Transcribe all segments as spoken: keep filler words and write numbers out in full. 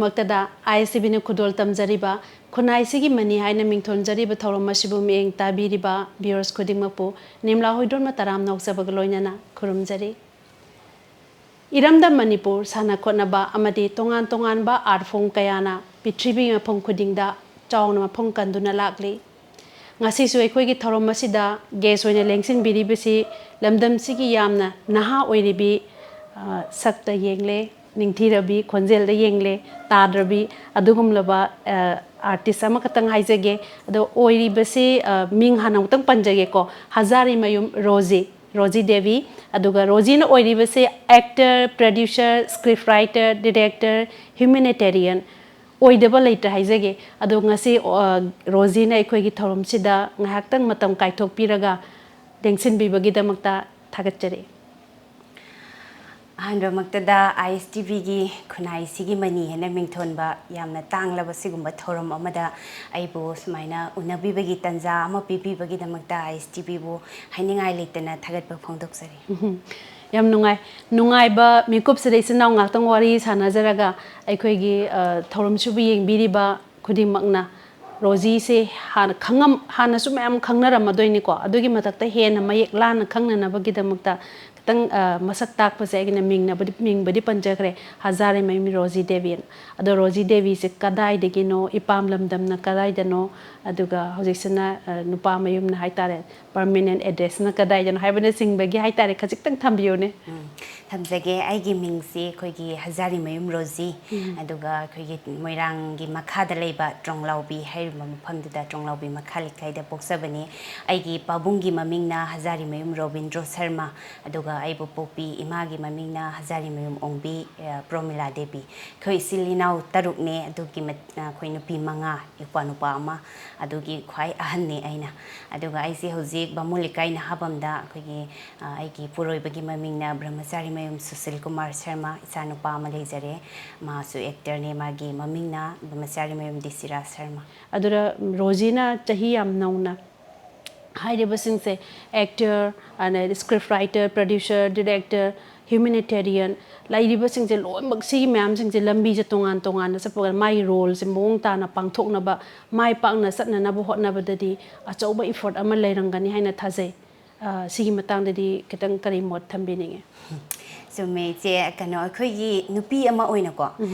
ꯃꯛꯇꯗ ꯑꯥꯏ ꯑꯦꯁ T ꯚꯤꯅ ꯈꯨꯗꯣꯜ ꯇꯝꯖꯔꯤꯕ ꯈꯨꯟꯅꯥꯏꯁꯤꯒꯤ money ꯍꯥꯏꯅ ꯃꯤꯡꯊꯣꯟꯖꯔꯤꯕ ꯊꯧꯔꯝ ꯑꯁꯤꯕꯨ ꯃꯤꯠꯌꯦꯡ ꯇꯥꯕꯤꯔꯤꯕ viewers ꯈꯨꯗꯤꯡꯃꯛꯄꯨ ꯅꯤꯝꯂꯥ ꯍꯣꯏꯗ꯭ꯔꯣꯝꯅ ꯇꯔꯥꯝꯅ ꯑꯣꯛꯆꯕꯒ ꯂꯣꯏꯅꯅ ꯈꯨꯔꯨꯝꯖꯔꯤ꯫ ꯏꯔꯝꯗꯝ ꯃꯅꯤꯄꯨꯔ ꯁꯥꯟꯅ ꯈꯣꯠꯅꯕ ꯑꯃꯗꯤ ꯇꯣꯉꯥꯟ ꯇꯣꯉꯥꯟꯕ art form ꯀꯌꯥꯅ ꯄ꯭ꯔꯤꯊꯤꯕꯤ ꯃꯐꯝ ꯈꯨꯗꯤꯡꯗ ꯆꯥꯎꯅ ꯃꯐꯝ ꯀꯟꯗꯨꯅ ꯂꯥꯛꯂꯤ꯫ ꯉꯁꯤꯁꯨ ꯑꯩꯈꯣꯏꯒꯤ ꯊꯧꯔꯝ ꯑꯁꯤꯗ guest ꯑꯣꯏꯅ ꯂꯦꯡꯁꯤꯟꯕꯤꯔꯤꯕꯁꯤ ꯂꯝꯗꯝꯁꯤꯒꯤ ꯌꯥꯝꯅ ꯅꯍꯥ ꯑꯣꯏꯔꯤꯕꯤ, ꯑ, ꯁꯛꯇ ꯌꯦꯡꯂꯦ, ꯅꯤꯡꯊꯤꯔꯕꯤ ꯈꯣꯟꯖꯦꯜꯗ ꯌꯦꯡꯂꯦ, ꯇꯥꯗ꯭ꯔꯕꯤ ꯑꯗꯨꯒꯨꯝꯂꯕ, ꯑ, artist ꯑꯃꯈꯛꯇꯪ ꯍꯥꯏꯖꯒꯦ꯫ ꯑꯗꯣ ꯑꯣꯏꯔꯤꯕꯁꯤ, ꯑ, ꯃꯤꯡ ꯍꯥꯟꯅ ꯑꯃꯨꯛꯇꯪ ꯄꯟꯖꯒꯦꯀꯣ, ꯍꯖꯥꯔꯤꯃꯌꯨꯝ ꯔꯣꯖꯤ, ꯔꯣꯖꯤ ꯗꯦꯕꯤ꯫ ꯑꯗꯨꯒ ꯔꯣꯖꯤꯅ ꯑꯣꯏꯔꯤꯕꯁꯤ actor, producer, script writer, director, humanitarian, ꯑꯣꯏꯗꯕ ꯂꯩꯇ꯭ꯔꯦ ꯍꯥꯏꯖꯒꯦ꯫ ꯑꯗꯣ ꯉꯁꯤ, ꯑ, ꯔꯣꯖꯤꯅ ꯑꯩꯈꯣꯏꯒꯤ ꯊꯧꯔꯝꯁꯤꯗ ꯉꯥꯏꯍꯥꯛꯇꯪ ꯃꯇꯝ ꯀꯥꯏꯊꯣꯛꯄꯤꯔꯒ ꯂꯦꯡꯁꯤꯟꯕꯤꯕꯒꯤꯗꯃꯛꯇ ꯊꯥꯒꯠꯆꯔꯤ꯫ ꯑꯍꯥꯟꯕꯃꯛꯇꯗ ꯑꯥꯏ ꯑꯦꯁ ꯇꯤ ꯚꯤꯒꯤ ꯈꯨꯟꯅꯥꯏꯁꯤꯒꯤ ꯃꯅꯤ ꯍꯥꯏꯅ ꯃꯤꯡꯊꯣꯟꯕ ꯌꯥꯝꯅ ꯇꯥꯡꯂꯕ ꯁꯤꯒꯨꯝꯕ ꯊꯧꯔꯝ ꯑꯃꯗ ꯑꯩꯕꯨ ꯁꯨꯃꯥꯏꯅ ꯎꯅꯕꯤꯕꯒꯤ ꯇꯥꯟꯖꯥ ꯑꯃ ꯄꯤꯕꯤꯕꯒꯤꯗꯃꯛꯇ ꯑꯥꯏ ꯑꯦꯁ ꯇꯤ ꯚꯤꯕꯨ ꯍꯥꯏꯅꯤꯡꯉꯥꯏ ꯂꯩꯇꯅ ꯊꯥꯒꯠꯄ ꯐꯣꯡꯗꯣꯛꯆꯔꯤ꯫ ꯎꯝ, ꯌꯥꯝ ꯅꯨꯡꯉꯥꯏ꯫ ꯅꯨꯡꯉꯥꯏꯕ ꯃꯤꯀꯨꯞꯁꯤꯗ ꯏꯆꯤꯟ ꯏꯅꯥꯎ ꯉꯥꯛꯇꯪ ꯋꯥꯔꯤ ꯁꯥꯟꯅꯖꯔꯒ ꯑꯩꯈꯣꯏꯒꯤ, ꯑ, ꯊꯧꯔꯝꯁꯤꯕꯨ ꯌꯦꯡꯕꯤꯔꯤꯕ ꯈꯨꯗꯤꯡꯃꯛꯅ ꯔꯣꯖꯤꯁꯦ ꯍꯥꯟꯅ ꯈꯪꯉꯝ-, ꯍꯥꯟꯅꯁꯨ ꯃꯌꯥꯝ ꯈꯪꯅꯔꯝꯃꯗꯣꯏꯅꯤꯀꯣ꯫ ꯑꯗꯨꯒꯤ ꯃꯊꯛꯇ ꯍꯦꯟꯅ ꯃꯌꯦꯛ ꯂꯥꯅ ꯈꯪꯅꯅꯕꯒꯤꯗꯃꯛꯇ ꯈꯤꯇꯪ, ꯑ, ꯃꯁꯛ ꯇꯥꯛꯄꯁꯦ ꯑꯩꯒꯤꯅ ꯃꯤꯡꯅꯕꯨꯗꯤ, ꯃꯤꯡꯕꯨꯗꯤ ꯄꯟꯖꯈ꯭ꯔꯦ, ꯍꯖꯥꯔꯤꯃꯌꯨꯝ ꯔꯣꯖꯤ ꯗꯦꯕꯤꯅ꯫ ꯑꯗꯣ ꯔꯣꯖꯤ ꯗꯦꯕꯤꯁꯦ ꯀꯗꯥꯏꯗꯒꯤꯅꯣ, ꯏꯄꯥꯝ ꯂꯝꯗꯝꯅ ꯀꯗꯥꯏꯗꯅꯣ, ꯑꯗꯨꯒ ꯍꯧꯖꯤꯛꯁꯤꯅ, ꯑ, ꯅꯨꯄꯥ ꯃꯌꯨꯝꯅ ꯍꯥꯏꯇꯥꯔꯦ, permanent addressꯅ ꯀꯗꯥꯏꯗꯅꯣ ꯍꯥꯏꯕꯅꯆꯤꯡꯕꯒꯤ ꯍꯥꯏꯇꯥꯔꯦ, ꯈꯖꯤꯛꯇꯪ ꯊꯝꯕꯤꯌꯨꯅꯦ꯫ ꯎꯝ, ꯊꯝꯖꯒꯦ꯫ ꯑꯩꯒꯤ ꯃꯤꯡꯁꯤ ꯑꯩꯈꯣꯏꯒꯤ ꯍꯖꯥꯔꯤꯃꯌꯨꯝ ꯔꯣꯖꯤ, ꯎꯝ꯫ ꯑꯗꯨꯒ ꯑꯩꯈꯣꯏꯒꯤ ꯃꯣꯏꯔꯥꯡꯒꯤ ꯃꯈꯥꯗ ꯂꯩꯕ ꯇ꯭ꯔꯣꯡꯂꯥꯎꯕꯤ ꯍꯥꯏꯔꯤꯕ ꯃꯐꯝꯗꯨꯗ, ꯇ꯭ꯔꯣꯡꯂꯥꯎꯕꯤ ꯃꯈꯥ ꯂꯩꯀꯥꯏꯗ ꯄꯣꯛꯆꯕꯅꯤ꯫ ꯑꯩꯒꯤ ꯄꯥꯕꯨꯡꯒꯤ ꯃꯃꯤꯡꯅ ꯍꯖꯥꯔꯤꯃꯌꯨꯝ ꯔꯣꯕꯤꯟꯗ꯭ꯔꯣ ꯁꯔꯃ, ꯑꯗꯨꯒ ꯑꯩꯕꯨ ꯄꯣꯛꯄꯤ ꯏꯃꯥꯒꯤ ꯃꯃꯤꯡꯅ ꯍꯖꯥꯔꯤꯃꯌꯨꯝ ꯑꯣꯡꯕꯤ, ꯑ, ꯄ꯭ꯔꯣꯃꯤꯂꯥ ꯗꯦꯕꯤ꯫ ꯑꯩꯈꯣꯏ ꯏꯆꯤꯜ ꯏꯅꯥꯎ ꯇꯔꯨꯛꯅꯦ, ꯑꯗꯨꯒꯤ ꯃꯠ-, ꯑ, ꯑꯩꯈꯣꯏ ꯅꯨꯄꯤ ꯃꯉꯥ, ꯅꯨꯄꯥ ꯅꯨꯄꯥ ꯑꯃ, ꯑꯗꯨꯒꯤ ꯈ꯭ꯋꯥꯏ ꯑꯍꯟꯅꯦ ꯑꯩꯅ꯫ ꯑꯗꯨꯒ ꯑꯩꯁꯦ ꯍꯧꯖꯤꯛ ꯕꯥꯃꯣꯟ ꯂꯩꯀꯥꯏ ꯅꯍꯥꯕꯝꯗ ꯑꯩꯈꯣꯏꯒꯤ, ꯑ, ꯑꯩꯒꯤ ꯄꯨꯔꯣꯏꯕꯒꯤ ꯃꯃꯤꯡꯅ ꯕ꯭ꯔꯍꯃꯆꯥꯔꯤꯃꯌꯨꯝ ꯁꯨꯁꯤꯜ ꯀꯨꯃꯥꯔ ꯁꯔꯃ, ꯏꯆꯥꯅꯨꯄꯥ ꯑꯃ ꯂꯩꯖꯔꯦ, ꯃꯥꯁꯨ actorꯅꯦ, ꯃꯥꯒꯤ ꯃꯃꯤꯡꯅ ꯕ꯭ꯔꯍꯃꯆꯥꯔꯤꯃꯌꯨꯝ ꯗꯤꯁꯤꯔꯥ ꯁꯔꯃ꯫ ꯑꯗꯨꯗ ꯔꯣꯖꯤꯅ ꯆꯍꯤ ꯌꯥꯝ ꯅꯧꯅ ꯍꯥꯏꯔꯤꯕꯁꯤꯡꯁꯦ, actor, ꯑꯗꯩ script writer, producer, director, ꯍ꯭ꯌꯨꯃꯦꯅꯤꯇꯦꯔꯤꯌꯟ ꯂꯩꯔꯤꯕꯁꯤꯡꯁꯦ ꯂꯣꯏꯅꯃꯛ, ꯁꯤꯒꯤ ꯃꯌꯥꯝꯁꯤꯡꯁꯦ ꯂꯝꯕꯤꯁꯦ ꯇꯣꯉꯥꯟ ꯇꯣꯉꯥꯟꯅ ꯆꯠꯄꯒ ꯃꯥꯒꯤ ꯔꯣꯜꯁꯦ ꯃꯑꯣꯡ ꯇꯥꯅ ꯄꯥꯡꯊꯣꯛꯅꯕ, ꯃꯥꯏ ꯄꯥꯛꯅ ꯆꯠꯅꯅꯕ ꯍꯣꯠꯅꯕꯗꯗꯤ ꯑꯆꯧꯕ ꯏꯐꯣꯔꯠ ꯑꯃ ꯂꯩꯔꯝꯒꯅꯤ ꯍꯥꯏꯅ ꯊꯥꯖꯩ꯫ ꯑ, ꯁꯤꯒꯤ ꯃꯇꯥꯡꯗꯗꯤ ꯈꯤꯇꯪ ꯀꯔꯤ ꯃꯣꯠ ꯊꯝꯕꯤꯅꯤꯡꯉꯤ? ꯆꯨꯝꯃꯦ ꯏꯆꯦ꯫ ꯀꯩꯅꯣ, ꯑꯩꯈꯣꯏꯒꯤ ꯅꯨꯄꯤ ꯑꯃ ꯑꯣꯏꯅꯀꯣ,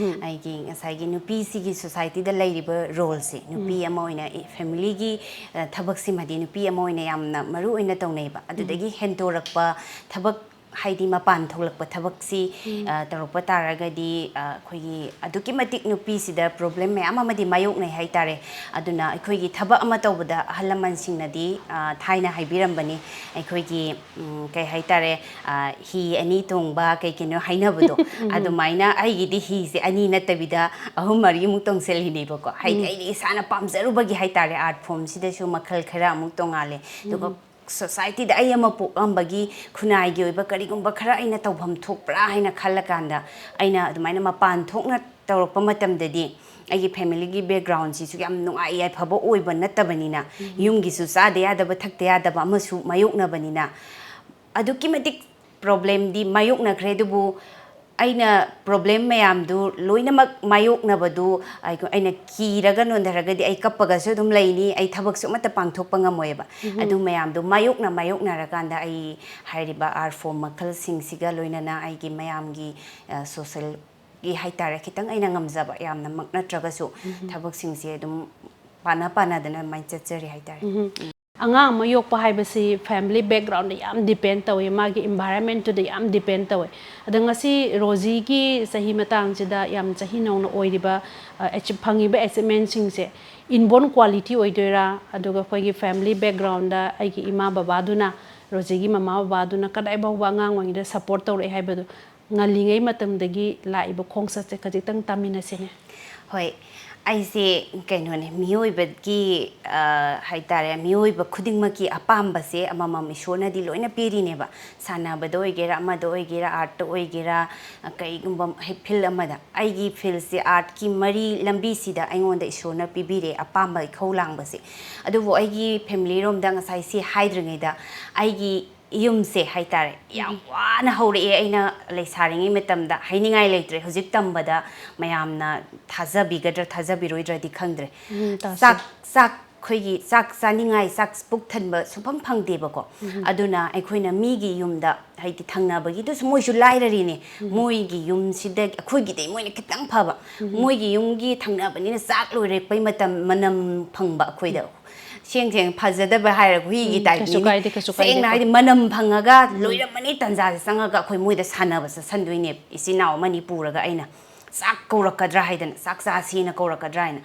ꯑꯩꯒꯤ ꯉꯁꯥꯏꯒꯤ ꯅꯨꯄꯤꯁꯤꯒꯤ ꯁꯣꯁꯥꯏꯇꯤꯗ ꯂꯩꯔꯤꯕ ꯔꯣꯜꯁꯦ, ꯅꯨꯄꯤ ꯑꯃ ꯑꯣꯏꯅ ꯐꯦꯃꯤꯂꯤꯒꯤ ꯊꯕꯛꯁꯤꯃꯗꯤ ꯅꯨꯄꯤ ꯑꯃ ꯑꯣꯏꯅ ꯌꯥꯝꯅ ꯃꯔꯨ ꯑꯣꯏꯅ ꯇꯧꯅꯩꯕ꯫ ꯑꯗꯨꯗꯒꯤ ꯍꯦꯟꯗꯣꯔꯛꯄ ꯊꯕꯛ, ꯍꯥꯏꯗꯤ ꯃꯄꯥꯟ ꯊꯣꯛꯂꯛꯄ ꯊꯕꯛꯁꯤ ꯑ, ꯇꯧꯔꯛꯄ ꯇꯥꯔꯒꯗꯤ, ꯑ, ꯑꯩꯈꯣꯏꯒꯤ ꯑꯗꯨꯛꯀꯤ ꯃꯇꯤꯛ ꯅꯨꯄꯤꯁꯤꯗ ꯄ꯭ꯔꯣꯕ꯭ꯂꯦꯝ ꯃꯌꯥꯝ ꯑꯃꯗꯤ ꯃꯥꯌꯣꯛꯅꯩ ꯍꯥꯏꯇꯥꯔꯦ꯫ ꯑꯗꯨꯅ ꯑꯩꯈꯣꯏꯒꯤ ꯊꯕꯛ ꯑꯃ ꯇꯧꯕꯗ ꯑꯍꯜ ꯂꯃꯟꯁꯤꯡꯅꯗꯤ, ꯑ, ꯊꯥꯏꯅ ꯍꯥꯏꯕꯤꯔꯝꯕꯅꯤ, ꯑꯩꯈꯣꯏꯒꯤ, ꯎꯝ, ꯀꯩ ꯍꯥꯏꯇꯥꯔꯦ, ꯑ, ꯍꯤ ꯑꯅꯤ ꯇꯣꯡꯕ ꯀꯩ ꯀꯩꯅꯣ ꯍꯥꯏꯅꯕꯗꯣ, ꯑꯗꯨꯃꯥꯏꯅ ꯑꯩꯒꯤꯗꯤ ꯍꯤꯁꯦ ꯑꯅꯤ ꯅꯠꯇꯕꯤꯗ ꯑꯍꯨꯝ ꯃꯔꯤꯃꯨꯛ ꯇꯣꯡꯁꯤꯜꯂꯤꯅꯦꯕꯀꯣ꯫ ꯍꯥꯏꯗꯤ ꯑꯩꯅ ꯏꯁꯥꯅ ꯄꯥꯝꯖꯔꯨꯕꯒꯤ ꯍꯥꯏꯇꯥꯔꯦ, ꯑꯥꯔꯠ ꯐꯣꯝꯁꯤꯗꯁꯨ ꯃꯈꯜ ꯈꯔ ꯑꯃꯨꯛ ꯇꯣꯡꯉꯥꯜꯂꯦ꯫ ꯑꯗꯨꯒ ꯁꯣꯁꯥꯏꯇꯤꯗ ꯑꯩ ꯑꯃ ꯄꯣꯛꯂꯝꯕꯒꯤ ꯈꯨꯟꯅꯥꯏꯒꯤ ꯑꯣꯏꯕ ꯀꯔꯤꯒꯨꯝꯕ ꯈꯔ ꯑꯩꯅ ꯇꯧꯐꯝ ꯊꯣꯛꯄ꯭ꯔꯥ ꯍꯥꯏꯅ ꯈꯜꯂꯀꯥꯟꯗ, ꯑꯩꯅ ꯑꯗꯨꯃꯥꯏꯅ ꯃꯄꯥꯟ ꯊꯣꯛꯅ ꯇꯧꯔꯛꯄ ꯃꯇꯝꯗꯗꯤ ꯑꯩꯒꯤ ꯐꯦꯃꯤꯂꯤꯒꯤ ꯕꯦꯛꯒ꯭ꯔꯥꯎꯟꯁꯤꯁꯨ ꯌꯥꯝ ꯅꯨꯡꯉꯥꯏ ꯌꯥꯏꯐꯕ ꯑꯣꯏꯕ ꯅꯠꯇꯕꯅꯤꯅ, ꯌꯨꯝꯒꯤꯁꯨ ꯆꯥꯗ ꯌꯥꯗꯕ ꯊꯛꯇ ꯌꯥꯗꯕ ꯑꯃꯁꯨ ꯃꯥꯌꯣꯛꯅꯕꯅꯤꯅ, ꯑꯗꯨꯛꯀꯤ ꯃꯇꯤꯛ ꯄ꯭ꯔꯣꯕ꯭ꯂꯦꯝꯗꯤ ꯃꯥꯌꯣꯛꯅꯈ꯭ꯔꯦ꯫ ꯑꯗꯨꯕꯨ ꯑꯩꯅ ꯄ꯭ꯔꯣꯕ꯭ꯂꯦꯝ ꯃꯌꯥꯝꯗꯨ ꯂꯣꯏꯅꯃꯛ ꯃꯥꯌꯣꯛꯅꯕꯗꯨ ꯑꯩ-, ꯑꯩꯅ ꯀꯤꯔꯒ ꯅꯣꯟꯊꯔꯒꯗꯤ ꯑꯩ ꯀꯞꯄꯒꯁꯨ ꯑꯗꯨꯝ ꯂꯩꯅꯤ, ꯑꯩ ꯊꯕꯛꯁꯨ ꯑꯃꯠꯇ ꯄꯥꯡꯊꯣꯛꯄ ꯉꯝꯃꯣꯏꯕ꯫ ꯑꯗꯨ ꯃꯌꯥꯝꯗꯨ ꯃꯥꯌꯣꯛꯅ ꯃꯥꯌꯣꯛꯅꯔꯀꯥꯟꯗ ꯑꯩ ꯍꯥꯏꯔꯤꯕ ꯑꯥꯔꯠ ꯐꯣꯝ ꯃꯈꯜꯁꯤꯡꯁꯤꯒ ꯂꯣꯏꯅꯅ ꯑꯩꯒꯤ ꯃꯌꯥꯝꯒꯤ, ꯑ, ꯁꯣꯁꯦꯜꯒꯤ ꯍꯥꯏꯇꯥꯔꯦ, ꯈꯤꯇꯪ ꯑꯩꯅ ꯉꯝꯖꯕ, ꯌꯥꯝꯅꯃꯛ ꯅꯠꯇ꯭ꯔꯒꯁꯨ ꯊꯕꯛꯁꯤꯡꯁꯦ ꯑꯗꯨꯝ ꯄꯥꯟꯅ ꯄꯥꯟꯅꯗꯅ ꯑꯗꯨꯃꯥꯏꯅ ꯆꯠꯆꯔꯤ ꯍꯥꯏꯇꯥꯔꯦ꯫ ꯑꯉꯥꯡ ꯑꯃ ꯌꯣꯛꯄ ꯍꯥꯏꯕꯁꯤ ꯐꯦꯃꯤꯂꯤ ꯕꯦꯛꯒ꯭ꯔꯥꯎꯟꯗ ꯌꯥꯝ ꯗꯤꯄꯦꯟ ꯇꯧꯋꯤ, ꯃꯥꯒꯤ ꯏꯟꯚꯥꯏꯔꯟꯃꯦꯟꯇꯨꯗ ꯌꯥꯝ ꯗꯤꯄꯦꯟ ꯇꯧꯋꯤ꯫ ꯑꯗꯣ ꯉꯁꯤ ꯔꯣꯖꯤꯒꯤ ꯆꯍꯤ ꯃꯇꯥꯡꯁꯤꯗ, ꯌꯥꯝ ꯆꯍꯤ ꯅꯧꯅ ꯑꯣꯏꯔꯤꯕ, ꯑ, ꯑꯦꯆꯤ-, ꯐꯪꯉꯤꯕ ꯑꯦꯆꯤꯞꯃꯦꯟꯁꯤꯡꯁꯦ ꯏꯟꯕꯣꯔꯟ ꯀ꯭ꯋꯥꯂꯤꯇꯤ ꯑꯣꯏꯗꯣꯏꯔꯥ, ꯑꯗꯨꯒ ꯑꯩꯈꯣꯏꯒꯤ ꯐꯦꯃꯤꯂꯤ ꯕꯦꯛꯒ꯭ꯔꯥꯎꯟꯗ ꯑꯩꯒꯤ ꯏꯃꯥ ꯕꯕꯥꯗꯨꯅ, ꯔꯣꯖꯤꯒꯤ ꯃꯃꯥ ꯕꯕꯥꯗꯨꯅ ꯀꯗꯥꯏ ꯐꯥꯎꯕ ꯑꯉꯥꯡ ꯑꯣꯏꯔꯤꯉꯩꯗ ꯁꯄꯣꯔꯠ ꯇꯧꯔꯛꯑꯦ ꯍꯥꯏꯕꯗꯣ, ꯉꯜꯂꯤꯉꯩ ꯃꯇꯝꯗꯒꯤ ꯂꯥꯛꯏꯕ ꯈꯣꯡꯆꯠꯁꯦ ꯈꯖꯤꯛꯇꯪ ꯇꯥꯃꯤꯟꯅꯁꯤꯅꯦ꯫ ꯍꯣꯏ, ꯑꯩꯁꯦ ꯀꯩꯅꯣꯅꯦ, ꯃꯤꯑꯣꯏꯕꯒꯤ, ꯑ, ꯍꯥꯏꯇꯥꯔꯦ, ꯃꯤꯑꯣꯏꯕ ꯈꯨꯗꯤꯡꯃꯛꯀꯤ ꯑꯄꯥꯝꯕꯁꯦ ꯑꯃꯃꯝ ꯏꯁꯣꯔꯅꯗꯤ ꯂꯣꯏꯅ ꯄꯤꯔꯤꯅꯦꯕ꯫ ꯁꯥꯟꯅꯕꯗ ꯑꯣꯏꯒꯦꯔꯥ, ꯑꯃꯗ ꯑꯣꯏꯒꯦꯔꯥ, ꯑꯥꯔꯠꯇ ꯑꯣꯏꯒꯦꯔꯥ, ꯑ, ꯀꯩꯒꯨꯝꯕ ꯍꯦꯛ ꯐꯤꯜ ꯑꯃꯗ꯫ ꯑꯩꯒꯤ ꯐꯤꯜꯁꯦ, ꯑꯥꯔꯠꯀꯤ ꯃꯔꯤ ꯂꯝꯕꯤꯁꯤꯗ ꯑꯩꯉꯣꯟꯗ ꯏꯁꯣꯔꯅ ꯄꯤꯕꯤꯔꯦ ꯑꯄꯥꯝꯕ ꯏꯈꯧ ꯂꯥꯡꯕꯁꯦ꯫ ꯑꯗꯨꯕꯨ ꯑꯩꯒꯤ ꯐꯦꯃꯤꯂꯤ ꯔꯣꯝꯗ ꯉꯁꯥꯏ ꯁꯤ ꯍꯥꯏꯗ꯭ꯔꯤꯉꯩꯗ, ꯑꯩꯒꯤ ꯌꯨꯝꯁꯦ ꯍꯥꯏꯇꯥꯔꯦ, ꯌꯥꯝ ꯋꯥꯅ ꯍꯧꯔꯛꯑꯦ꯫ ꯑꯩꯅ ꯂꯩꯁꯥꯔꯤꯉꯩ ꯃꯇꯝꯗ ꯍꯥꯏꯅꯤꯡꯉꯥꯏ ꯂꯩꯇ꯭ꯔꯦ꯫ ꯍꯧꯖꯤꯛ ꯇꯝꯕꯗ ꯃꯌꯥꯝꯅ ꯊꯥꯖꯕꯤꯒꯗ꯭ꯔꯥ ꯊꯥꯖꯕꯤꯔꯣꯏꯗ꯭ꯔꯗꯤ ꯈꯪꯗ꯭ꯔꯦ꯫ ꯎꯝ, ꯇꯥꯁꯦ꯫ ꯆꯥꯛ ꯆꯥꯛ ꯑꯩꯈꯣꯏꯒꯤ ꯆꯥꯛ ꯆꯥꯅꯤꯡꯉꯥꯏ, ꯆꯥꯛ ꯄꯨꯛ ꯊꯟꯕ ꯁꯨꯡꯐꯪ ꯐꯪꯗꯦꯕꯀꯣ꯫ ꯑꯗꯨꯅ ꯑꯩꯈꯣꯏꯅ ꯃꯤꯒꯤ ꯌꯨꯝꯗ, ꯍꯥꯏꯗꯤ ꯊꯪꯅꯕꯒꯤꯗꯨꯁꯨ ꯃꯣꯏꯁꯨ ꯂꯥꯏꯔꯔꯤꯅꯦ꯫ ꯃꯣꯏꯒꯤ ꯌꯨꯝꯁꯤꯗ ꯑꯩꯈꯣꯏꯒꯤꯗꯩ ꯃꯣꯏꯅ ꯈꯤꯇꯪ ꯐꯕ, ꯃꯣꯏꯒꯤ ꯌꯨꯝꯒꯤ ꯊꯪꯅꯕꯅꯤꯅ ꯆꯥꯛ ꯂꯣꯏꯔꯛꯄꯩ ꯃꯇꯝ ꯃꯅꯝ ꯐꯪꯕ ꯑꯩꯈꯣꯏꯗ꯫ ꯁꯦꯡ ꯁꯦꯡ ꯐꯖꯗꯕ ꯍꯥꯏꯔꯒ ꯍꯨꯏꯒꯤ ꯎꯝ, ꯀꯩꯁꯨ ꯇꯥꯏꯞꯅꯤꯅꯦ꯫ ꯀꯥꯏꯗꯦ, ꯀꯩꯁꯨ ꯁꯦꯡꯅ ꯀꯥꯏꯗꯦꯀꯣ꯫ ꯍꯥꯏꯗꯤ ꯃꯅꯝ ꯐꯪꯉꯒ ꯂꯣꯏꯔꯝꯃꯅꯤ ꯇꯟꯖꯥꯁꯦ ꯆꯪꯉꯒ ꯑꯩꯈꯣꯏ ꯃꯣꯏꯗ ꯁꯥꯟꯅꯕ ꯆꯠꯁꯟꯗꯣꯏꯅꯦꯕ꯫ ꯏꯆꯤꯟ ꯏꯅꯥꯎ ꯑꯃꯅꯤ ꯄꯨꯔꯒ ꯑꯩꯅ ꯆꯥꯛ ꯀꯧꯔꯛꯀꯗ꯭ꯔꯥ ꯍꯥꯏꯗꯅ, ꯆꯥꯛ ꯆꯥꯁꯤꯅ ꯀꯧꯔꯛꯀꯗ꯭ꯔꯥ ꯍꯥꯏꯅ꯫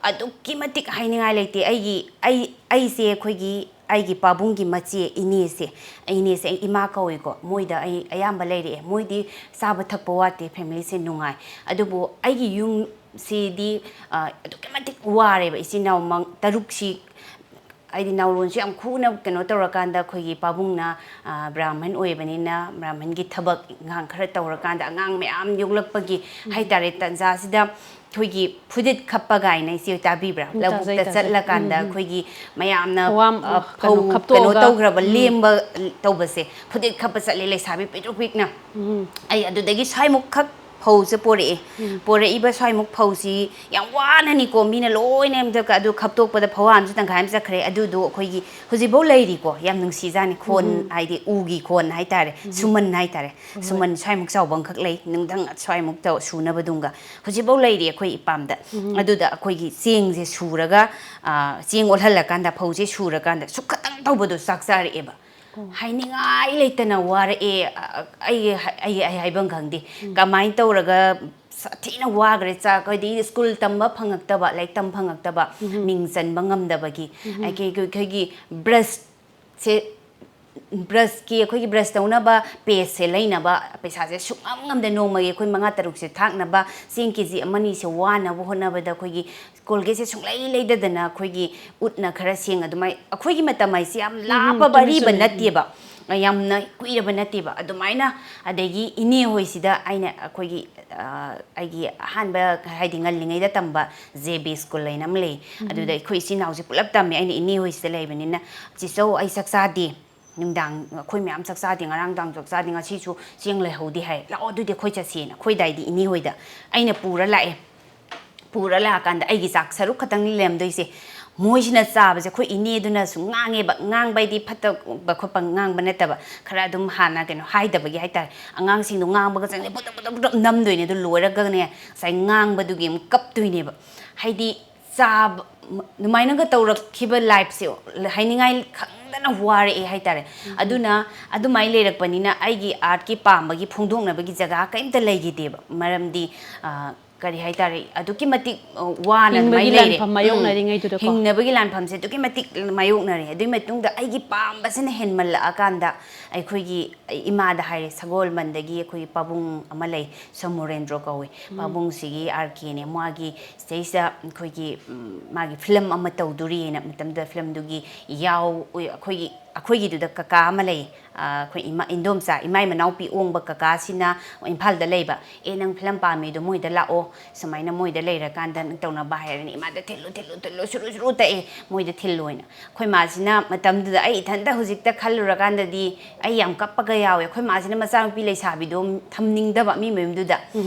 ꯑꯗꯨꯛꯀꯤ ꯃꯇꯤꯛ ꯍꯥꯏꯅꯤꯡꯉꯥꯏ ꯂꯩꯇꯦ꯫ ꯑꯩꯒꯤ ꯑꯩ ꯑꯩꯁꯦ ꯑꯩꯈꯣꯏꯒꯤ ꯑꯩꯒꯤ ꯄꯥꯕꯨꯡꯒꯤ ꯃꯆꯦ ꯏꯅꯦꯁꯦ, ꯏꯅꯦꯁꯦ ꯑꯩ ꯏꯃꯥ ꯀꯧꯏꯀꯣ, ꯃꯣꯏꯗ ꯑꯩ ꯑꯌꯥꯝꯕ ꯂꯩꯔꯛꯑꯦ꯫ ꯃꯣꯏꯗꯤ ꯆꯥꯕ ꯊꯛꯄ ꯋꯥꯠꯇꯦ, ꯐꯦꯃꯤꯂꯤꯁꯦ ꯅꯨꯡꯉꯥꯏ꯫ ꯑꯗꯨꯕꯨ ꯑꯩꯒꯤ ꯌꯨꯝꯁꯤꯗꯤ ꯑ, ꯑꯗꯨꯛꯀꯤ ꯃꯇꯤꯛ ꯋꯥꯔꯦꯕ꯫ ꯏꯆꯤꯟ ꯏꯅꯥꯎ ꯃꯪ-, ꯇꯔꯨꯛꯁꯤ, ꯍꯥꯏꯗꯤ ꯅꯥꯎꯔꯣꯟꯁꯨ ꯌꯥꯝ ꯈꯨꯅ ꯀꯩꯅꯣ ꯇꯧꯔꯀꯥꯟꯗ ꯑꯩꯈꯣꯏꯒꯤ ꯄꯥꯕꯨꯡꯅ, ꯑ, ꯕ꯭ꯔꯥꯍꯃꯟ ꯑꯣꯏꯕꯅꯤꯅ ꯕ꯭ꯔꯥꯍꯃꯟꯒꯤ ꯊꯕꯛ ꯏꯪꯈꯥꯡ ꯈꯔ ꯇꯧꯔꯀꯥꯟꯗ ꯑꯉꯥꯡ ꯃꯌꯥꯝ ꯌꯣꯛꯂꯛꯄꯒꯤ ꯍꯥꯏꯇꯥꯔꯦ, ꯇꯟꯖꯥꯁꯤꯗ ꯑꯩꯈꯣꯏꯒꯤ ꯐꯨꯗꯤꯠ ꯈꯞꯄ ꯀꯥꯏꯅ, ꯏꯆꯦ ꯇꯥꯕꯤꯕ꯭ꯔꯥ? ꯎꯝ, ꯇꯥꯖꯩ, ꯂꯧꯕꯨꯛꯇ ꯇꯥꯖꯩ꯫ ꯆꯠꯂꯀꯥꯟꯗ ꯎꯝ, ꯎꯝ꯫ ꯑꯩꯈꯣꯏꯒꯤ ꯃꯌꯥꯝꯅ, ꯐꯧꯍꯥꯝ, ꯑ, ꯀꯩꯅꯣ, ꯐꯧ ꯀꯩꯅꯣ ꯈꯞꯇꯣꯛꯑꯒ꯫ ꯇꯧꯈ꯭ꯔꯕ ꯎꯝ꯫ ꯂꯦꯝꯕ ꯇꯧꯕꯁꯦ, ꯐꯨꯗꯤꯠ ꯈꯞꯄ ꯆꯠꯂꯦ ꯂꯩꯁꯥꯕꯤ ꯄꯤꯛꯇ꯭ꯔꯨ ꯄꯤꯛꯅ꯫ ꯎꯝ꯫ ꯑꯩ ꯑꯗꯨꯗꯒꯤ ꯁ꯭ꯋꯥꯏꯃꯨꯛꯈꯛ ꯐꯧꯁꯦ ꯄꯣꯔꯛꯑꯦ꯫ ꯄꯣꯔꯛꯏꯕ ꯁ꯭ꯋꯥꯏꯃꯨꯛ ꯐꯧꯁꯤ ꯌꯥꯝ ꯋꯥꯅꯅꯤꯀꯣ, ꯃꯤꯅ ꯂꯣꯏꯅ ꯑꯗꯨ ꯈꯞꯇꯣꯛꯄꯗ ꯐꯧꯍꯥꯝꯁꯨ ꯇꯪꯈꯥꯏ ꯑꯃ ꯆꯠꯈ꯭ꯔꯦ꯫ ꯑꯗꯨꯗꯣ ꯑꯩꯈꯣꯏꯒꯤ ꯍꯧꯖꯤꯛꯐꯥꯎ ꯂꯩꯔꯤꯀꯣ, ꯌꯥꯝ ꯅꯨꯡꯁꯤꯖꯥꯅꯤ꯫ ꯈꯣꯟ, ꯍꯥꯏꯗꯤ ꯎꯒꯤ ꯈꯣꯟ ꯍꯥꯏꯇꯥꯔꯦ, ꯁꯨꯃꯟ ꯍꯥꯏꯇꯥꯔꯦ꯫ ꯁꯨꯃꯟ ꯁ꯭ꯋꯥꯏꯃꯨꯛ ꯆꯥꯎꯕ ꯑꯃꯈꯛ ꯂꯩ, ꯅꯨꯡꯊꯪ ꯁ꯭ꯋꯥꯏꯃꯨꯛ ꯇꯧ-, ꯁꯨꯅꯕꯗꯨꯝꯒ ꯍꯧꯖꯤꯛꯐꯥꯎ ꯂꯩꯔꯤ ꯑꯩꯈꯣꯏ ꯏꯄꯥꯝꯗ꯫ ꯑꯗꯨꯗ ꯑꯩꯈꯣꯏꯒꯤ ꯆꯦꯡꯁꯦ ꯁꯨꯔꯒ, ꯑ, ꯆꯦꯡ ꯑꯣꯜꯍꯜꯂꯀꯥꯟꯗ, ꯐꯧꯁꯦ ꯁꯨꯔꯀꯥꯟꯗ ꯁꯨꯛ ꯈꯇꯪ ꯇꯧꯕꯗꯣ ꯆꯥꯛ ꯆꯥꯔꯛꯑꯦꯕ꯫ ꯍꯥꯏꯅꯤꯡꯉꯥꯏ ꯂꯩꯇꯅ ꯋꯥꯔꯛꯑꯦ꯫ ꯑ, ꯑ, ꯑꯩ, ꯑꯩ, ꯑꯩ ꯍꯥꯏꯐꯝ ꯈꯪꯗꯦ꯫ ꯀꯃꯥꯏꯅ ꯇꯧꯔꯒ ꯁꯥꯊꯤꯅ ꯋꯥꯈ꯭ꯔꯦ꯫ ꯆꯥꯛ, ꯍꯥꯏꯗꯤ ꯁ꯭ꯀꯨꯜ ꯇꯝꯕ ꯐꯪꯉꯛꯇꯕ, ꯂꯥꯏꯔꯤꯛ ꯇꯝꯕ ꯐꯪꯉꯛꯇꯕ, ꯃꯤꯡ ꯆꯟꯕ ꯉꯝꯗꯕꯒꯤ꯫ ꯑꯩꯈꯣꯏꯒꯤ, ꯑꯩꯈꯣꯏꯒꯤ ꯕ꯭ꯔꯁꯁꯦ, ꯕ꯭ꯔꯁꯀꯤ, ꯑꯩꯈꯣꯏꯒꯤ ꯕ꯭ꯔꯁ ꯇꯧꯅꯕ ꯄꯦꯁꯁꯦ ꯂꯩꯅꯕ ꯄꯩꯁꯥꯁꯦ ꯁꯨꯡꯉꯝ ꯉꯝꯗꯦ꯫ ꯅꯣꯡꯃꯒꯤ ꯑꯩꯈꯣꯏ ꯃꯉꯥ ꯇꯔꯨꯛꯁꯦ ꯊꯥꯛꯅꯕ ꯆꯦꯡ ꯀꯦ ꯖꯤ ꯑꯃ ꯑꯅꯤꯁꯦ ꯋꯥꯅꯕ ꯍꯣꯠꯅꯕꯗ ꯑꯩꯈꯣꯏꯒꯤ ꯀꯣꯜꯒꯦꯠꯁꯦ ꯁꯨꯡꯂꯩ ꯂꯩꯗꯗꯅ ꯑꯩꯈꯣꯏꯒꯤ ꯎꯠꯅ ꯈꯔ ꯁꯦꯡ ꯑꯗꯨꯃꯥꯏ-, ꯑꯩꯈꯣꯏꯒꯤ ꯃꯇꯝ ꯍꯥꯏꯁꯦ ꯌꯥꯝ ꯂꯥꯞꯄꯕ ꯆꯨꯝꯃꯤ, ꯑꯔꯤꯕ ꯆꯨꯝꯃꯤ꯫ ꯅꯠꯇꯦꯕ, ꯌꯥꯝꯅ ꯀꯨꯏꯔꯕ ꯅꯠꯇꯦꯕ꯫ ꯑꯗꯨꯃꯥꯏꯅ ꯑꯗꯒꯤ ꯏꯅꯦ ꯍꯣꯏꯁꯤꯗ ꯑꯩꯅ ꯑꯩꯈꯣꯏꯒꯤ, ꯑ, ꯑꯩꯒꯤ ꯑꯍꯥꯟꯕ ꯍꯥꯏꯗꯤ ꯉꯜꯂꯤꯉꯩꯗ ꯇꯝꯕ ꯖꯦ ꯕꯤ ꯁ꯭ꯀꯨꯜ ꯍꯥꯏꯅ ꯑꯃ ꯂꯩ꯫ ꯑꯗꯨꯗ ꯑꯩꯈꯣꯏ ꯏꯆꯤꯟ ꯏꯅꯥꯎꯁꯦ ꯄꯨꯂꯞ ꯇꯝꯃꯦ꯫ ꯑꯩꯅ ꯏꯅꯦ ꯍꯣꯏꯁꯤꯗ ꯂꯩꯕꯅꯤꯅ, "ꯆꯦꯆꯧ, ꯑꯩ ꯆꯥꯛ ꯆꯥꯗꯦ, ꯅꯨꯡꯗꯥꯡ ꯑꯩꯈꯣꯏ ꯃꯌꯥꯝ ꯆꯥꯛ ꯆꯥꯗꯦ, ꯉꯔꯥꯡ ꯅꯨꯡꯗꯥꯡ ꯆꯥꯛ ꯆꯥꯗꯦ, ꯉꯁꯤꯁꯨ ꯆꯦꯡ ꯂꯩꯍꯧꯗꯦ ꯍꯥꯏ, ꯂꯥꯛꯑꯣ ꯑꯗꯨꯗꯤ ꯑꯩꯈꯣꯏ ꯆꯠꯁꯦꯅ ꯑꯩꯈꯣꯏ ꯗꯥꯏꯗꯤ ꯏꯅꯦ ꯍꯣꯏꯗ ꯑꯩꯅ ꯄꯨꯔ ꯂꯥꯛꯑꯦ꯫ ꯄꯨꯔ ꯂꯥꯛꯑꯀꯥꯟꯗ ꯑꯩꯒꯤ ꯆꯥꯛ ꯁꯔꯨꯛ ꯈꯛꯇꯪ ꯂꯩꯔꯝꯗꯣꯏꯁꯦ꯫ ꯃꯣꯏꯁꯤꯅ ꯆꯥꯕꯁꯦ ꯑꯩꯈꯣꯏ ꯏꯅꯦꯗꯨꯅꯁꯨ ꯉꯥꯡꯉꯦꯕ, ꯉꯥꯡꯕ ꯍꯥꯏꯗꯤ ꯐꯠꯇꯕ ꯈꯣꯠꯄ ꯉꯥꯡꯕ ꯅꯠꯇꯕ, ꯈꯔ ꯑꯗꯨꯝ ꯍꯥꯟꯅ ꯀꯩꯅꯣ ꯍꯥꯏꯗꯕꯒꯤ ꯍꯥꯏꯇꯥꯔꯦ, ꯑꯉꯥꯡꯁꯤꯡꯗꯣ ꯉꯥꯡꯕꯒ ꯆꯪꯉꯦ ꯄꯨꯗꯞ ꯄꯨꯗꯞ ꯄꯨꯗꯞ ꯅꯝꯗꯣꯏꯅꯦ꯫ ꯑꯗꯨ ꯂꯣꯏꯔꯒꯅꯦ ꯉꯁꯥꯏ ꯉꯥꯡꯕꯗꯨꯒꯤ ꯑꯃꯨꯛ ꯀꯞꯇꯣꯏꯅꯦꯕ꯫ ꯍꯥꯏꯗꯤ ꯆꯥꯕ ꯑꯗꯨꯃꯥꯏꯅꯒ ꯇꯧꯔꯛꯈꯤꯕ ꯂꯥꯏꯐꯁꯦ ꯍꯥꯏꯅꯤꯡꯉꯥꯏ ꯈꯪꯗꯅ ꯋꯥꯔꯛꯑꯦ ꯍꯥꯏꯇꯥꯔꯦ꯫ ꯑꯗꯨꯅ ꯑꯗꯨꯃꯥꯏꯅ ꯂꯩꯔꯛꯄꯅꯤꯅ ꯑꯩꯒꯤ ꯑꯥꯔꯠꯀꯤ ꯄꯥꯝꯕꯒꯤ ꯐꯣꯡꯗꯣꯛꯅꯕꯒꯤ ꯖꯒꯥ ꯀꯔꯤꯝꯇ ꯂꯩꯈꯤꯗꯦꯕ꯫ ꯃꯔꯝꯗꯤ ꯀꯔꯤ ꯍꯥꯏꯇꯥꯔꯦ, ꯑꯗꯨꯛꯀꯤ ꯃꯇꯤꯛ ꯋꯥꯅ ꯑꯗꯨꯃꯥꯏꯅ ꯂꯩꯔꯦ꯫ ꯎꯝ꯫ ꯍꯤꯡꯅꯕꯒꯤ ꯂꯥꯟꯐꯝꯁꯦ ꯑꯗꯨꯛꯀꯤ ꯃꯇꯤꯛ ꯃꯥꯌꯣꯛꯅꯔꯦ꯫ ꯑꯗꯨꯒꯤ ꯃꯇꯨꯡꯗ ꯑꯩꯒꯤ ꯄꯥꯝꯕꯁꯤꯅ ꯍꯦꯟꯃꯜꯂꯛꯑꯀꯥꯟꯗ ꯑꯩꯈꯣꯏꯒꯤ ꯏꯃꯥꯗ ꯍꯥꯏꯔꯦ, ꯁꯒꯣꯜꯕꯟꯗꯒꯤ ꯑꯩꯈꯣꯏꯒꯤ ꯄꯥꯕꯨꯡ ꯑꯃ ꯂꯩ, ꯁꯣꯃꯣꯔꯦꯟꯗ꯭ꯔꯣ ꯀꯧꯏ꯫ ꯄꯥꯕꯨꯡꯁꯤꯒꯤ ꯑꯥꯔ ꯀꯦꯅꯦ, ꯃꯥꯒꯤ ꯁꯤꯗꯩꯁꯤꯗ ꯑꯩꯈꯣꯏꯒꯤ ꯃꯥꯒꯤ ꯐꯤꯂꯝ ꯑꯃ ꯇꯧꯗꯣꯔꯤꯅ ꯃꯇꯝꯗꯨꯗ ꯐꯤꯂꯝꯗꯨꯒꯤ ꯌꯥꯎ ꯑꯩꯈꯣꯏꯒꯤ ꯑꯩꯈꯣꯏꯒꯤꯗꯨꯗ ꯀꯀꯥ ꯑꯃ ꯂꯩ꯫ ꯑꯩꯈꯣꯏ ꯏꯃꯥ ꯏꯟꯗꯣꯝꯆꯥ ꯏꯃꯥꯏ ꯃꯅꯥꯎꯄꯤ ꯑꯣꯡꯕ ꯀꯀꯥꯁꯤꯅ ꯏꯝꯐꯥꯜꯗ ꯂꯩꯕ꯫ "ꯑꯦ, ꯅꯪ ꯐꯤꯂꯝ ꯄꯥꯝꯃꯤꯗꯣ ꯃꯣꯏꯗ ꯂꯥꯛꯑꯣ, ꯁꯨꯃꯥꯏꯅ ꯃꯣꯏꯗ ꯂꯩꯔꯀꯥꯟꯗ ꯅꯪ ꯇꯧꯅꯕ" ꯍꯥꯏꯔꯅꯤ꯫ ꯏꯃꯥꯗ "ꯊꯤꯜꯂꯨ, ꯊꯤꯜꯂꯨ, ꯊꯤꯜꯂꯨ, ꯁꯨꯔꯨ ꯁꯨꯔꯨ ꯇꯛꯑꯦ, ꯃꯣꯏꯗ ꯊꯤꯜꯂꯣꯅ"꯫ ꯑꯩꯈꯣꯏ ꯃꯥꯁꯤꯅ ꯃꯇꯝꯗꯨꯗ ꯑꯩ ꯏꯊꯟꯇ ꯍꯧꯖꯤꯛꯇ ꯈꯜꯂꯨꯔꯀꯥꯟꯗꯗꯤ ꯑꯩ ꯌꯥꯝ ꯀꯞꯄꯒ ꯌꯥꯎꯋꯦ꯫ ꯑꯩꯈꯣꯏ ꯃꯥꯁꯤꯅ ꯃꯆꯥꯅꯨꯄꯤ ꯂꯩꯁꯥꯕꯤꯗꯣ ꯊꯝꯅꯤꯡꯗꯕ ꯃꯤ ꯃꯌꯨꯝꯗꯨꯗ꯫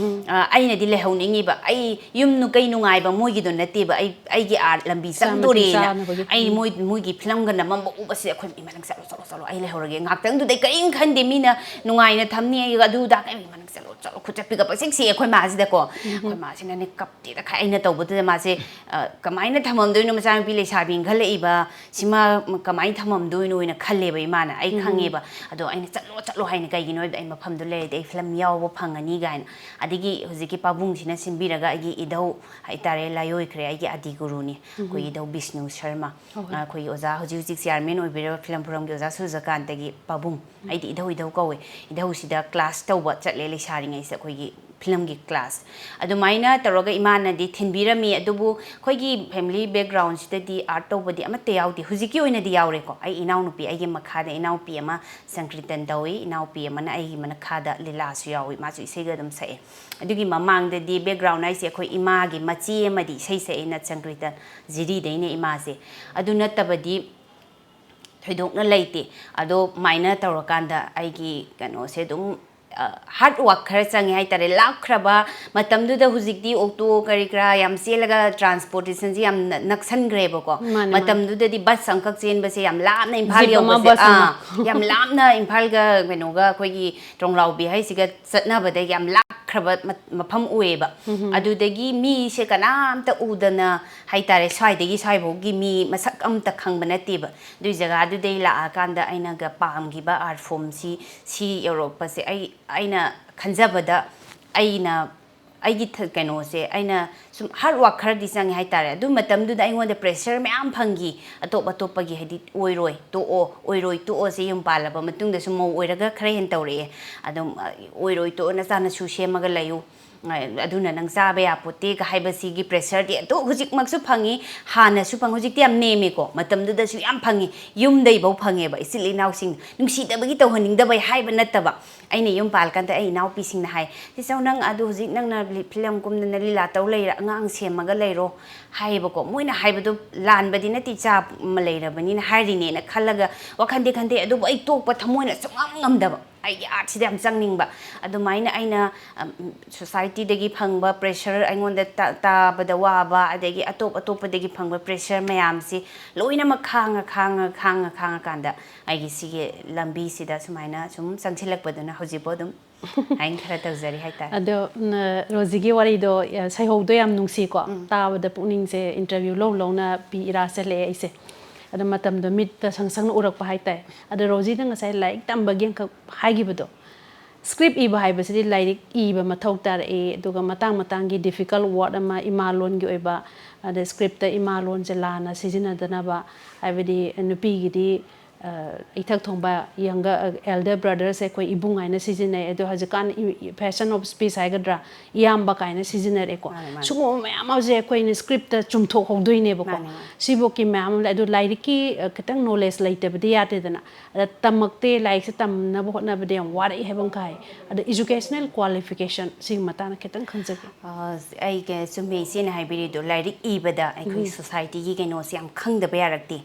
ꯑ, ꯑꯩꯅꯗꯤ ꯂꯩꯍꯧꯅꯤꯡꯉꯤꯕ꯫ ꯑꯩ ꯌꯨꯝ ꯀꯩ ꯅꯨꯡꯉꯥꯏꯕ ꯃꯣꯏꯒꯤꯗꯣ ꯅꯠꯇꯦꯕ꯫ ꯑꯩ, ꯑꯩꯒꯤ ꯑꯥꯔꯠ ꯂꯝꯕꯤ ꯆꯥꯅꯕ ꯆꯪꯗꯣꯔꯦꯅ꯫ ꯆꯥꯅꯕꯒꯤ꯫ ꯑꯩ ꯃꯣꯏ, ꯃꯣꯏꯒꯤ ꯐꯤꯂꯝꯒ ꯅꯝꯃꯝꯕ ꯎꯕꯁꯦ ꯑꯩꯈꯣꯏ ꯏꯃꯥ, "ꯅꯪ ꯆꯠꯂꯣ, ꯆꯠꯂꯣ, ꯆꯠꯂꯣ, ꯑꯩ ꯂꯩꯍꯧꯔꯒꯦ ꯉꯥꯛꯇꯪꯗꯨꯗ꯫ ꯑꯩ ꯀꯔꯤꯝ ꯈꯟꯗꯦ, ꯃꯤꯅ ꯅꯨꯡꯉꯥꯏꯅ ꯊꯝꯅꯤ, ꯑꯩ ꯑꯗꯨ ꯑꯗꯥ ꯀꯔꯤꯝ, ꯏꯃꯥ, ꯅꯪ ꯆꯠꯂꯣ, ꯆꯠꯂꯣ", ꯈꯨꯠ ꯆꯠꯄꯤꯒ ꯄꯪꯁꯦꯛ ꯁꯦꯛꯑꯦ ꯑꯩꯈꯣꯏ ꯃꯥꯁꯤꯗꯀꯣ꯫ ꯑꯩꯈꯣꯏ ꯃꯥꯁꯤꯅꯅꯦ ꯀꯞꯇꯦꯗ ꯈꯥꯏ꯫ ꯑꯩꯅ ꯇꯧꯕꯗꯨꯗ ꯃꯥꯁꯦ, ꯑ, "ꯀꯃꯥꯏꯅ ꯊꯝꯃꯝꯗꯣꯏꯅꯣ, ꯃꯆꯥꯅꯨꯄꯤ ꯂꯩꯁꯥꯕꯤ ꯏꯟꯈꯠꯂꯛꯏꯕ ꯁꯤꯃ ꯀꯃꯥꯏꯅ ꯊꯝꯃꯝꯗꯣꯏꯅꯣꯅ" ꯈꯜꯂꯦꯕ ꯏꯃꯥꯅ꯫ ꯑꯩ ꯈꯪꯉꯦꯕ꯫ ꯑꯗꯣ ꯑꯩꯅ, "ꯆꯠꯂꯣ, ꯆꯠꯂꯣ" ꯍꯥꯏꯅ, ꯀꯩꯒꯤꯅꯣ ꯍꯥꯏꯕꯗ ꯑꯩ ꯃꯐꯝꯗꯣ ꯂꯩꯔꯗꯤ ꯑꯩ ꯐꯤꯂꯝ ꯌꯥꯎꯕ ꯐꯪꯉꯅꯤ ꯀꯥꯏꯅ꯫ ꯑꯗꯒꯤ ꯍꯧꯖꯤꯛꯀꯤ ꯄꯥꯕꯨꯡꯁꯤꯅ ꯁꯤꯟꯕꯤꯔꯒ ꯑꯩꯒꯤ ꯏꯙꯧ ꯍꯥꯏꯇꯥꯔꯦ, ꯂꯥꯏꯑꯣꯏꯈ꯭ꯔꯦ, ꯑꯩꯒꯤ ꯑꯗꯤ ꯒꯨꯔꯨꯅꯤ꯫ ꯑꯩꯈꯣꯏ ꯏꯙꯧ ꯕꯤꯁꯅꯨ ꯁꯔꯃ꯫ ꯑꯩꯈꯣꯏꯒꯤ ꯑꯣꯖꯥ, ꯍꯧꯖꯤꯛ ꯍꯧꯖꯤꯛ ꯆꯤꯌꯥꯔꯃꯦꯟ ꯑꯣꯏꯕꯤꯔꯤꯕ ꯐꯤꯂꯝ ꯐꯣꯔꯝꯒꯤ ꯑꯣꯖꯥ ꯁꯨꯔꯖꯀꯥꯟꯇꯒꯤ ꯄꯥꯕꯨꯡ꯫ ꯑꯩꯗꯤ ꯏꯙꯧ ꯏꯙꯧ ꯀꯧꯋꯦ꯫ ꯏꯙꯧꯁꯤꯗ ꯀ꯭ꯂꯥꯁ ꯇꯧꯕ ꯆꯠꯂꯦ ꯂꯩꯁꯥꯔꯤꯉꯩꯁꯤꯗ, ꯑꯩꯈꯣꯏꯒꯤ ꯐꯤꯂꯝꯒꯤ ꯀ꯭ꯂꯥꯁ꯫ ꯑꯗꯨꯃꯥꯏꯅ ꯇꯧꯔꯒ ꯏꯃꯥꯅꯗꯤ ꯊꯤꯟꯕꯤꯔꯝꯃꯤ꯫ ꯑꯗꯨꯕꯨ ꯑꯩꯈꯣꯏꯒꯤ ꯐꯦꯃꯤꯂꯤ ꯕꯦꯛꯒ꯭ꯔꯥꯎꯟꯁꯤꯗꯗꯤ ꯑꯥꯔꯠ ꯇꯧꯕꯗꯤ ꯑꯃꯠꯇ ꯌꯥꯎꯗꯦ꯫ ꯍꯧꯖꯤꯛꯀꯤ ꯑꯣꯏꯅꯗꯤ ꯌꯥꯎꯔꯦꯀꯣ꯫ ꯑꯩ ꯏꯅꯥꯎꯅꯨꯄꯤ, ꯑꯩꯒꯤ ꯃꯈꯥꯗ ꯏꯅꯥꯎꯄꯤ ꯑꯃ ꯁꯪꯀ꯭ꯔꯤꯇꯟ ꯇꯧꯏ, ꯏꯅꯥꯎꯄꯤ ꯑꯃꯅ ꯑꯩꯒꯤ ꯃꯈꯥꯗ ꯂꯤꯂꯥꯁꯨ ꯌꯥꯎꯏ, ꯃꯥꯁꯨ ꯏꯁꯩꯒ ꯑꯗꯨꯝ ꯁꯛꯑꯦ꯫ ꯑꯗꯨꯒꯤ ꯃꯃꯥꯡꯗꯗꯤ ꯕꯦꯛꯒ꯭ꯔꯥꯎꯟ ꯍꯥꯏꯁꯦ ꯑꯩꯈꯣꯏ ꯏꯃꯥꯒꯤ ꯃꯆꯦ ꯑꯃꯗꯤ ꯏꯁꯩ ꯁꯛꯑꯦ, ꯅꯠ ꯁꯪꯀ꯭ꯔꯤꯇꯟ, ꯖꯤꯔꯤꯗꯩꯅꯦ ꯏꯃꯥꯁꯦ꯫ ꯑꯗꯨ ꯅꯠꯇꯕꯗꯤ ꯊꯣꯏꯗꯣꯛꯅ ꯂꯩꯇꯦ꯫ ꯑꯗꯣ ꯃꯥꯏꯅ ꯇꯧꯔꯀꯥꯟꯗ ꯑꯩꯒꯤ ꯀꯩꯅꯣꯁꯦ ꯑꯗꯨꯝ ꯍꯥꯔꯠ ꯋꯥꯔꯛ ꯈꯔ ꯆꯪꯉꯦ ꯍꯥꯏꯇꯥꯔꯦ꯫ ꯂꯥꯞꯈ꯭ꯔꯕ ꯃꯇꯝꯗꯨꯗ, ꯍꯧꯖꯤꯛꯇꯤ ꯑꯣꯛꯇꯣ ꯀꯔꯤ ꯀꯔꯥ ꯌꯥꯝ ꯆꯦꯜꯂꯒ ꯇ꯭ꯔꯥꯟꯁꯄꯣꯔꯇꯦꯁꯟꯁꯤ ꯌꯥꯝ ꯅꯛꯁꯟꯈ꯭ꯔꯦꯕꯀꯣ꯫ ꯃꯇꯝꯗꯨꯗꯗꯤ ꯕꯁ ꯑꯃꯈꯛ ꯆꯦꯟꯕꯁꯦ ꯌꯥꯝ ꯂꯥꯞꯅ ꯏꯝꯐꯥꯜ ꯌꯧꯕꯁꯦ꯫ ꯌꯥꯝ ꯂꯥꯞꯅ ꯏꯝꯐꯥꯜꯒ ꯀꯩꯅꯣꯒ ꯑꯩꯈꯣꯏꯒꯤ ꯇ꯭ꯔꯣꯡꯂꯥꯎꯕꯤ ꯍꯥꯏꯁꯤꯒ ꯆꯠꯅꯕꯗ ꯌꯥꯝ ꯂꯥꯞꯈ꯭ꯔꯕ ꯃꯐꯝ ꯑꯣꯏꯌꯦꯕ꯫ ꯑꯗꯨꯗꯒꯤ ꯃꯤꯁꯦ ꯀꯅꯥꯝꯇ ꯎꯗꯅ ꯍꯥꯏꯇꯥꯔꯦ, ꯁ꯭ꯋꯥꯏꯗꯒꯤ ꯁ꯭ꯋꯥꯏꯐꯥꯎꯒꯤ ꯃꯤ ꯃꯁꯛ ꯑꯝꯇ ꯈꯪꯕ ꯅꯠꯇꯦꯕ꯫ ꯑꯗꯨꯏ ꯖꯒꯥꯗꯨꯗꯩ ꯂꯥꯛꯑꯀꯥꯟꯗ ꯑꯩꯅꯒ ꯄꯥꯝꯈꯤꯕ ꯑꯥꯔꯠ ꯐꯣꯝꯁꯤ, ꯁꯤ ꯌꯧꯔꯛꯄꯁꯦ ꯑꯩ, ꯑꯩꯅ ꯈꯟꯖꯕꯗ ꯑꯩꯅ, ꯑꯩꯒꯤ ꯊ-, ꯀꯩꯅꯣꯁꯦ, ꯑꯩꯅ ꯁꯨꯝ ꯍꯥꯔꯠ ꯋꯥꯔꯛ ꯈꯔꯗꯤ ꯆꯪꯉꯦ ꯍꯥꯏꯇꯥꯔꯦ꯫ ꯑꯗꯨ ꯃꯇꯝꯗꯨꯗ ꯑꯩꯉꯣꯟꯗ ꯄ꯭ꯔꯦꯁꯔ ꯃꯌꯥꯝ ꯐꯪꯈꯤ, ꯑꯇꯣꯞ ꯑꯇꯣꯞꯄꯒꯤ, ꯍꯥꯏꯗꯤ, "ꯑꯣꯏꯔꯣꯏ, ꯇꯣꯛꯑꯣ, ꯑꯣꯏꯔꯣꯏ, ꯇꯣꯛꯑꯣꯁꯦ", ꯌꯨꯝ ꯄꯥꯜꯂꯕ ꯃꯇꯨꯡꯗꯁꯨ ꯃꯧ ꯑꯣꯏꯔꯒ ꯈꯔ ꯍꯦꯟꯅ ꯇꯧꯔꯛꯑꯦ꯫ ꯑꯗꯨꯝ, ꯑ, "ꯑꯣꯏꯔꯣꯏ, ꯇꯣꯛꯑꯣ, ꯅꯆꯥ ꯅꯁꯨ ꯁꯦꯝꯃꯒ ꯂꯩꯌꯨ, ꯑ, ꯑꯗꯨꯅ ꯅꯪ ꯆꯥꯕ ꯌꯥꯄꯣꯠꯇꯦꯒ" ꯍꯥꯏꯕꯁꯤꯒꯤ ꯄ꯭ꯔꯦꯁꯔꯗꯤ ꯑꯗꯨ ꯍꯧꯖꯤꯛꯃꯛꯁꯨ ꯐꯪꯉꯤ, ꯍꯥꯟꯅꯁꯨ ꯐꯪꯉꯤ꯫ ꯍꯧꯖꯤꯛꯇꯤ ꯌꯥꯝ ꯅꯦꯝꯃꯦꯀꯣ, ꯃꯇꯝꯗꯨꯗꯁꯨ ꯌꯥꯝ ꯐꯪꯉꯤ, ꯌꯨꯝꯗꯩꯐꯥꯎ ꯐꯪꯉꯦꯕ꯫ ꯏꯆꯤꯜ ꯏꯅꯥꯎꯁꯤꯡ ꯅꯨꯡꯁꯤꯗꯕꯒꯤ, ꯇꯧꯍꯟꯅꯤꯡꯗꯕꯩ ꯍꯥꯏꯕ ꯅꯠꯇꯕ, ꯑꯩꯅ ꯌꯨꯝ ꯄꯥꯜꯂꯀꯥꯟꯗ ꯑꯩ ꯏꯅꯥꯎꯄꯤꯁꯤꯡꯅ ꯍꯥꯏ, "ꯆꯦꯆꯧ, ꯅꯪ ꯑꯗꯨ ꯍꯧꯖꯤꯛ ꯅꯪꯅ ꯂꯤ-, ꯐꯤꯂꯝ ꯀꯨꯝꯗꯅ ꯂꯤꯂꯥ ꯇꯧ ꯂꯩꯔ, ꯑꯉꯥꯡ ꯁꯦꯝꯃꯒ ꯂꯩꯔꯣ" ꯍꯥꯏꯌꯦꯕꯀꯣ꯫ ꯃꯣꯏꯅ ꯍꯥꯏꯕꯗꯣ ꯂꯥꯟꯕꯗꯤ ꯅꯠꯇꯦ, ꯏꯆꯥ ꯑꯃ ꯂꯩꯔꯕꯅꯤꯅ ꯍꯥꯏꯔꯤꯅꯦꯅ ꯈꯜꯂꯒ ꯋꯥꯈꯟꯗꯤ ꯈꯟꯗꯦ, ꯑꯗꯨꯕꯨ ꯑꯩ ꯇꯣꯛꯄ ꯊꯃꯣꯏꯅ ꯁꯨꯡꯉꯝ ꯉꯝꯗꯕ꯫ ꯑꯩꯒꯤ ꯑꯥꯔꯠꯁꯤꯗ ꯌꯥꯝ ꯆꯪꯅꯤꯡꯕ꯫ ꯑꯗꯨꯃꯥꯏꯅ ꯑꯩꯅ, ꯑꯝ, ꯁꯣꯁꯥꯏꯇꯤꯗꯒꯤ ꯐꯪꯕ ꯄ꯭ꯔꯦꯁꯔ, ꯑꯩꯉꯣꯟꯗ ꯇꯥ-, ꯇꯥꯕꯗ ꯋꯥꯕ, ꯑꯗꯒꯤ ꯑꯇꯣꯞ ꯑꯇꯣꯞꯄꯗꯒꯤ ꯐꯪꯕ ꯄ꯭ꯔꯦꯁꯔ ꯃꯌꯥꯝꯁꯤ ꯂꯣꯏꯅꯃꯛ ꯈꯥꯡꯉ, ꯈꯥꯡꯉ, ꯈꯥꯡꯉ, ꯈꯥꯡꯉꯀꯥꯟꯗ ꯑꯩꯒꯤ ꯁꯤꯒꯤ ꯂꯝꯕꯤꯁꯤꯗ ꯁꯨꯃꯥꯏꯅ ꯁꯨꯝ ꯆꯪꯁꯤꯜꯂꯛꯄꯗꯨꯅ ꯍꯧꯖꯤꯛꯐꯥꯎ ꯑꯗꯨꯝ ꯍꯥꯏꯅ ꯈꯔ ꯇꯧꯖꯔꯤ ꯍꯥꯏꯇꯥꯔꯦ꯫ ꯑꯗꯣ, ꯅ-, ꯔꯣꯖꯤꯒꯤ ꯋꯥꯔꯤꯗꯣ, ꯑ, ꯁꯩꯍꯧꯗꯣ ꯌꯥꯝ ꯅꯨꯡꯁꯤꯀꯣ꯫ ꯎꯝ꯫ ꯇꯥꯕꯗ ꯄꯨꯛꯅꯤꯡꯁꯦ ꯏꯟꯇꯔꯚ꯭ꯌꯨ ꯂꯧ ꯂꯧꯅ ꯄꯤ ꯏꯔꯥ ꯆꯠꯂꯛꯑꯦ ꯑꯩꯁꯦ꯫ ꯑꯗꯣ ꯃꯇꯝꯗꯣ ꯃꯤꯠꯇ ꯁꯪ ꯁꯪꯅ ꯎꯔꯛꯄ ꯍꯥꯏꯇꯥꯔꯦ꯫ ꯑꯗꯣ ꯔꯣꯖꯤꯅ ꯉꯁꯥꯏ ꯂꯥꯏꯔꯤꯛ ꯇꯝꯕꯒꯤ ꯑꯃꯈꯛ ꯍꯥꯏꯈꯤꯕꯗꯣ, ꯁ꯭ꯀ꯭ꯔꯤꯞ ꯏꯕ ꯍꯥꯏꯕꯁꯤꯗꯤ ꯂꯥꯏꯔꯤꯛ ꯏꯕ ꯃꯊꯧ ꯇꯥꯔꯛꯏ, ꯑꯗꯨꯒ ꯃꯇꯥꯡ ꯃꯇꯥꯡꯒꯤ ꯗꯤꯐꯤꯀꯜꯠ ꯋꯥꯔꯗ ꯑꯃ, ꯏꯃꯥ ꯂꯣꯟꯒꯤ ꯑꯣꯏꯕ, ꯑꯗ ꯁ꯭ꯀ꯭ꯔꯤꯞꯇ ꯏꯃꯥ ꯂꯣꯟꯁꯦ ꯂꯥꯟꯅ ꯁꯤꯖꯤꯟꯅꯗꯅꯕ, ꯍꯥꯏꯕꯗꯤ ꯅꯨꯄꯤꯒꯤꯗꯤ, ꯑ, ꯏꯊꯛ ꯊꯣꯡꯕ, ꯌꯪꯒ ꯑꯦꯜꯗꯔ ꯕ꯭ꯔꯗꯔꯁꯦ ꯑꯩꯈꯣꯏ ꯏꯕꯨꯡ ꯍꯥꯏꯅ ꯁꯤꯖꯤꯟꯅꯩ꯫ ꯑꯗꯣ ꯍꯧꯖꯤꯛꯀꯥꯟ ꯐꯦꯁꯟ ꯑꯣꯐ ꯁ꯭ꯄꯤꯆ ꯍꯥꯏꯒꯗ꯭ꯔꯥ, ꯏꯌꯥꯝꯕ ꯀꯥꯏꯅ ꯁꯤꯖꯤꯟꯅꯔꯦꯀꯣ꯫ ꯃꯥꯅꯦ, ꯃꯥꯅꯦ꯫ ꯁꯤꯒꯨꯝꯕ ꯃꯌꯥꯝ ꯑꯃꯁꯦ ꯑꯩꯈꯣꯏꯅ ꯁ꯭ꯀ꯭ꯔꯤꯞꯇ ꯆꯨꯝꯊꯣꯛꯍꯧꯗꯣꯏꯅꯦꯕꯀꯣ꯫ ꯃꯥꯅꯦ, ꯃꯥꯅꯦ꯫ ꯁꯤꯐꯧꯀꯤ ꯃꯌꯥꯝ ꯑꯃ ꯂꯩ꯫ ꯑꯗꯣ ꯂꯥꯏꯔꯤꯛꯀꯤ, ꯑ, ꯈꯤꯇꯪ ꯅꯣꯂꯦꯖ ꯂꯩꯇꯕꯗꯤ ꯌꯥꯗꯦꯗꯅ꯫ ꯑꯗ ꯇꯝꯃꯛꯇꯦ, ꯂꯥꯏꯔꯤꯛꯁꯦ ꯇꯝꯅꯕ ꯍꯣꯠꯅꯕꯗ ꯌꯥꯝ ꯋꯥꯔꯛꯏ ꯍꯥꯏꯕ ꯑꯃ ꯈꯥꯏ꯫ ꯑꯗ ꯏꯖꯨꯀꯦꯁꯅꯦꯜ ꯀ꯭ꯋꯥꯂꯤꯐꯤꯀꯦꯁꯟ ꯁꯤꯒꯤ ꯃꯇꯥꯡꯗ ꯈꯤꯇꯪ ꯈꯪꯖꯒꯦ꯫ ꯑ, ꯑꯩꯒ ꯆꯨꯝꯃꯦ, ꯏꯆꯦꯅ ꯍꯥꯏꯕꯤꯔꯤꯗꯣ, ꯂꯥꯏꯔꯤꯛ ꯏꯕꯗ ꯑꯩꯈꯣꯏ ꯁꯣꯁꯥꯏꯇꯤꯒꯤ ꯀꯩꯅꯣꯁꯦ ꯌꯥꯝ ꯈꯪꯗꯕ ꯌꯥꯔꯛꯇꯦ꯫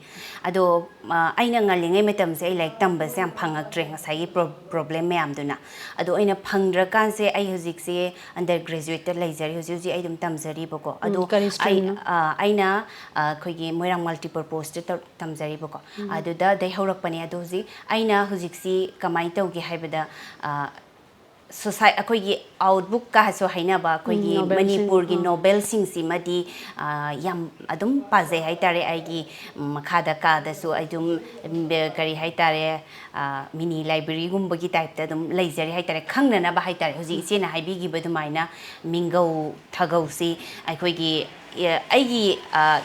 ꯑꯗꯣ, ꯑ, ꯑꯩꯅ ꯉꯜꯂꯤꯉꯩ ꯃꯇꯝꯁꯦ ꯑꯩ ꯂꯥꯏꯔꯤꯛ ꯇꯝꯕꯁꯦ ꯌꯥꯝ ꯐꯪꯉꯛꯇ꯭ꯔꯦ, ꯉꯁꯥꯏꯒꯤ ꯄ꯭ꯔꯣ-, ꯄ꯭ꯔꯣꯕ꯭ꯂꯦꯝ ꯃꯌꯥꯝꯗꯨꯅ꯫ ꯑꯗꯣ ꯑꯩꯅ ꯐꯪꯗ꯭ꯔꯀꯥꯟꯁꯦ ꯑꯩ ꯍꯧꯖꯤꯛꯁꯦ ꯑꯟꯗꯔ ꯒ꯭ꯔꯦꯖꯨꯋꯦꯠꯇ ꯂꯩꯖꯔꯤ, ꯍꯧꯖꯤꯛ ꯍꯧꯖꯤꯛ ꯑꯩ ꯑꯗꯨꯝ ꯇꯝꯖꯔꯤꯕꯀꯣ꯫ ꯑꯗꯣ ꯀꯔꯤ ꯑꯩ, ꯁ꯭ꯇ꯭ꯔꯤꯝꯅꯣ? ꯑ, ꯑꯩꯅ, ꯑ, ꯑꯩꯈꯣꯏꯒꯤ ꯃꯣꯏꯔꯥꯡ ꯃꯜꯇꯤꯄꯔꯄꯣꯁꯇ ꯇꯧ-, ꯇꯝꯖꯔꯤꯕꯀꯣ꯫ ꯑꯗꯨꯗ ꯑꯗꯩ ꯍꯧꯔꯛꯄꯅꯦ꯫ ꯑꯗꯣ ꯍꯧꯖꯤꯛ ꯑꯩꯅ ꯍꯧꯖꯤꯛꯁꯤ ꯀꯃꯥꯏꯅ ꯇꯧꯒꯦ ꯍꯥꯏꯕꯗ, ꯑ, ꯁꯣꯁꯥꯏ-, ꯑꯩꯈꯣꯏꯒꯤ ꯑꯥꯎꯠꯕꯨꯛ ꯀꯥꯁꯨ ꯍꯥꯏꯅꯕ ꯑꯩꯈꯣꯏꯒꯤ ꯎꯝ, ꯅꯣꯕꯦꯜꯁꯤꯡ, ꯃꯅꯤꯄꯨꯔꯒꯤ ꯑꯥ꯫ ꯅꯣꯕꯦꯜꯁꯤꯡꯁꯤꯃꯗꯤ, ꯑ, ꯌꯥꯝ ꯑꯗꯨꯝ ꯄꯥꯖꯩ ꯍꯥꯏꯇꯥꯔꯦ꯫ ꯑꯩꯒꯤ, ꯎꯝ, ꯃꯈꯥꯗ ꯀꯥꯗꯁꯨ ꯑꯩ ꯑꯗꯨꯝ, ꯎꯝ, ꯀꯔꯤ ꯍꯥꯏꯇꯥꯔꯦ, ꯑ, ꯃꯤꯅꯤ ꯂꯥꯏꯕ꯭ꯔꯦꯔꯤꯒꯨꯝꯕꯒꯤ ꯇꯥꯏꯞꯇ ꯑꯗꯨꯝ ꯂꯩꯖꯔꯤ ꯍꯥꯏꯇꯥꯔꯦ꯫ ꯈꯪꯅꯅꯕ ꯍꯥꯏꯇꯥꯔꯦ꯫ ꯍꯧꯖꯤꯛ ꯏꯆꯦꯅ ꯍꯥꯏꯕꯤꯈꯤꯕ ꯑꯗꯨꯃꯥꯏꯅ ꯃꯤꯡꯒꯧ ꯊꯥꯒꯧꯁꯤ ꯑꯩꯈꯣꯏꯒꯤ, ꯑ, ꯑꯩꯒꯤ, ꯑ,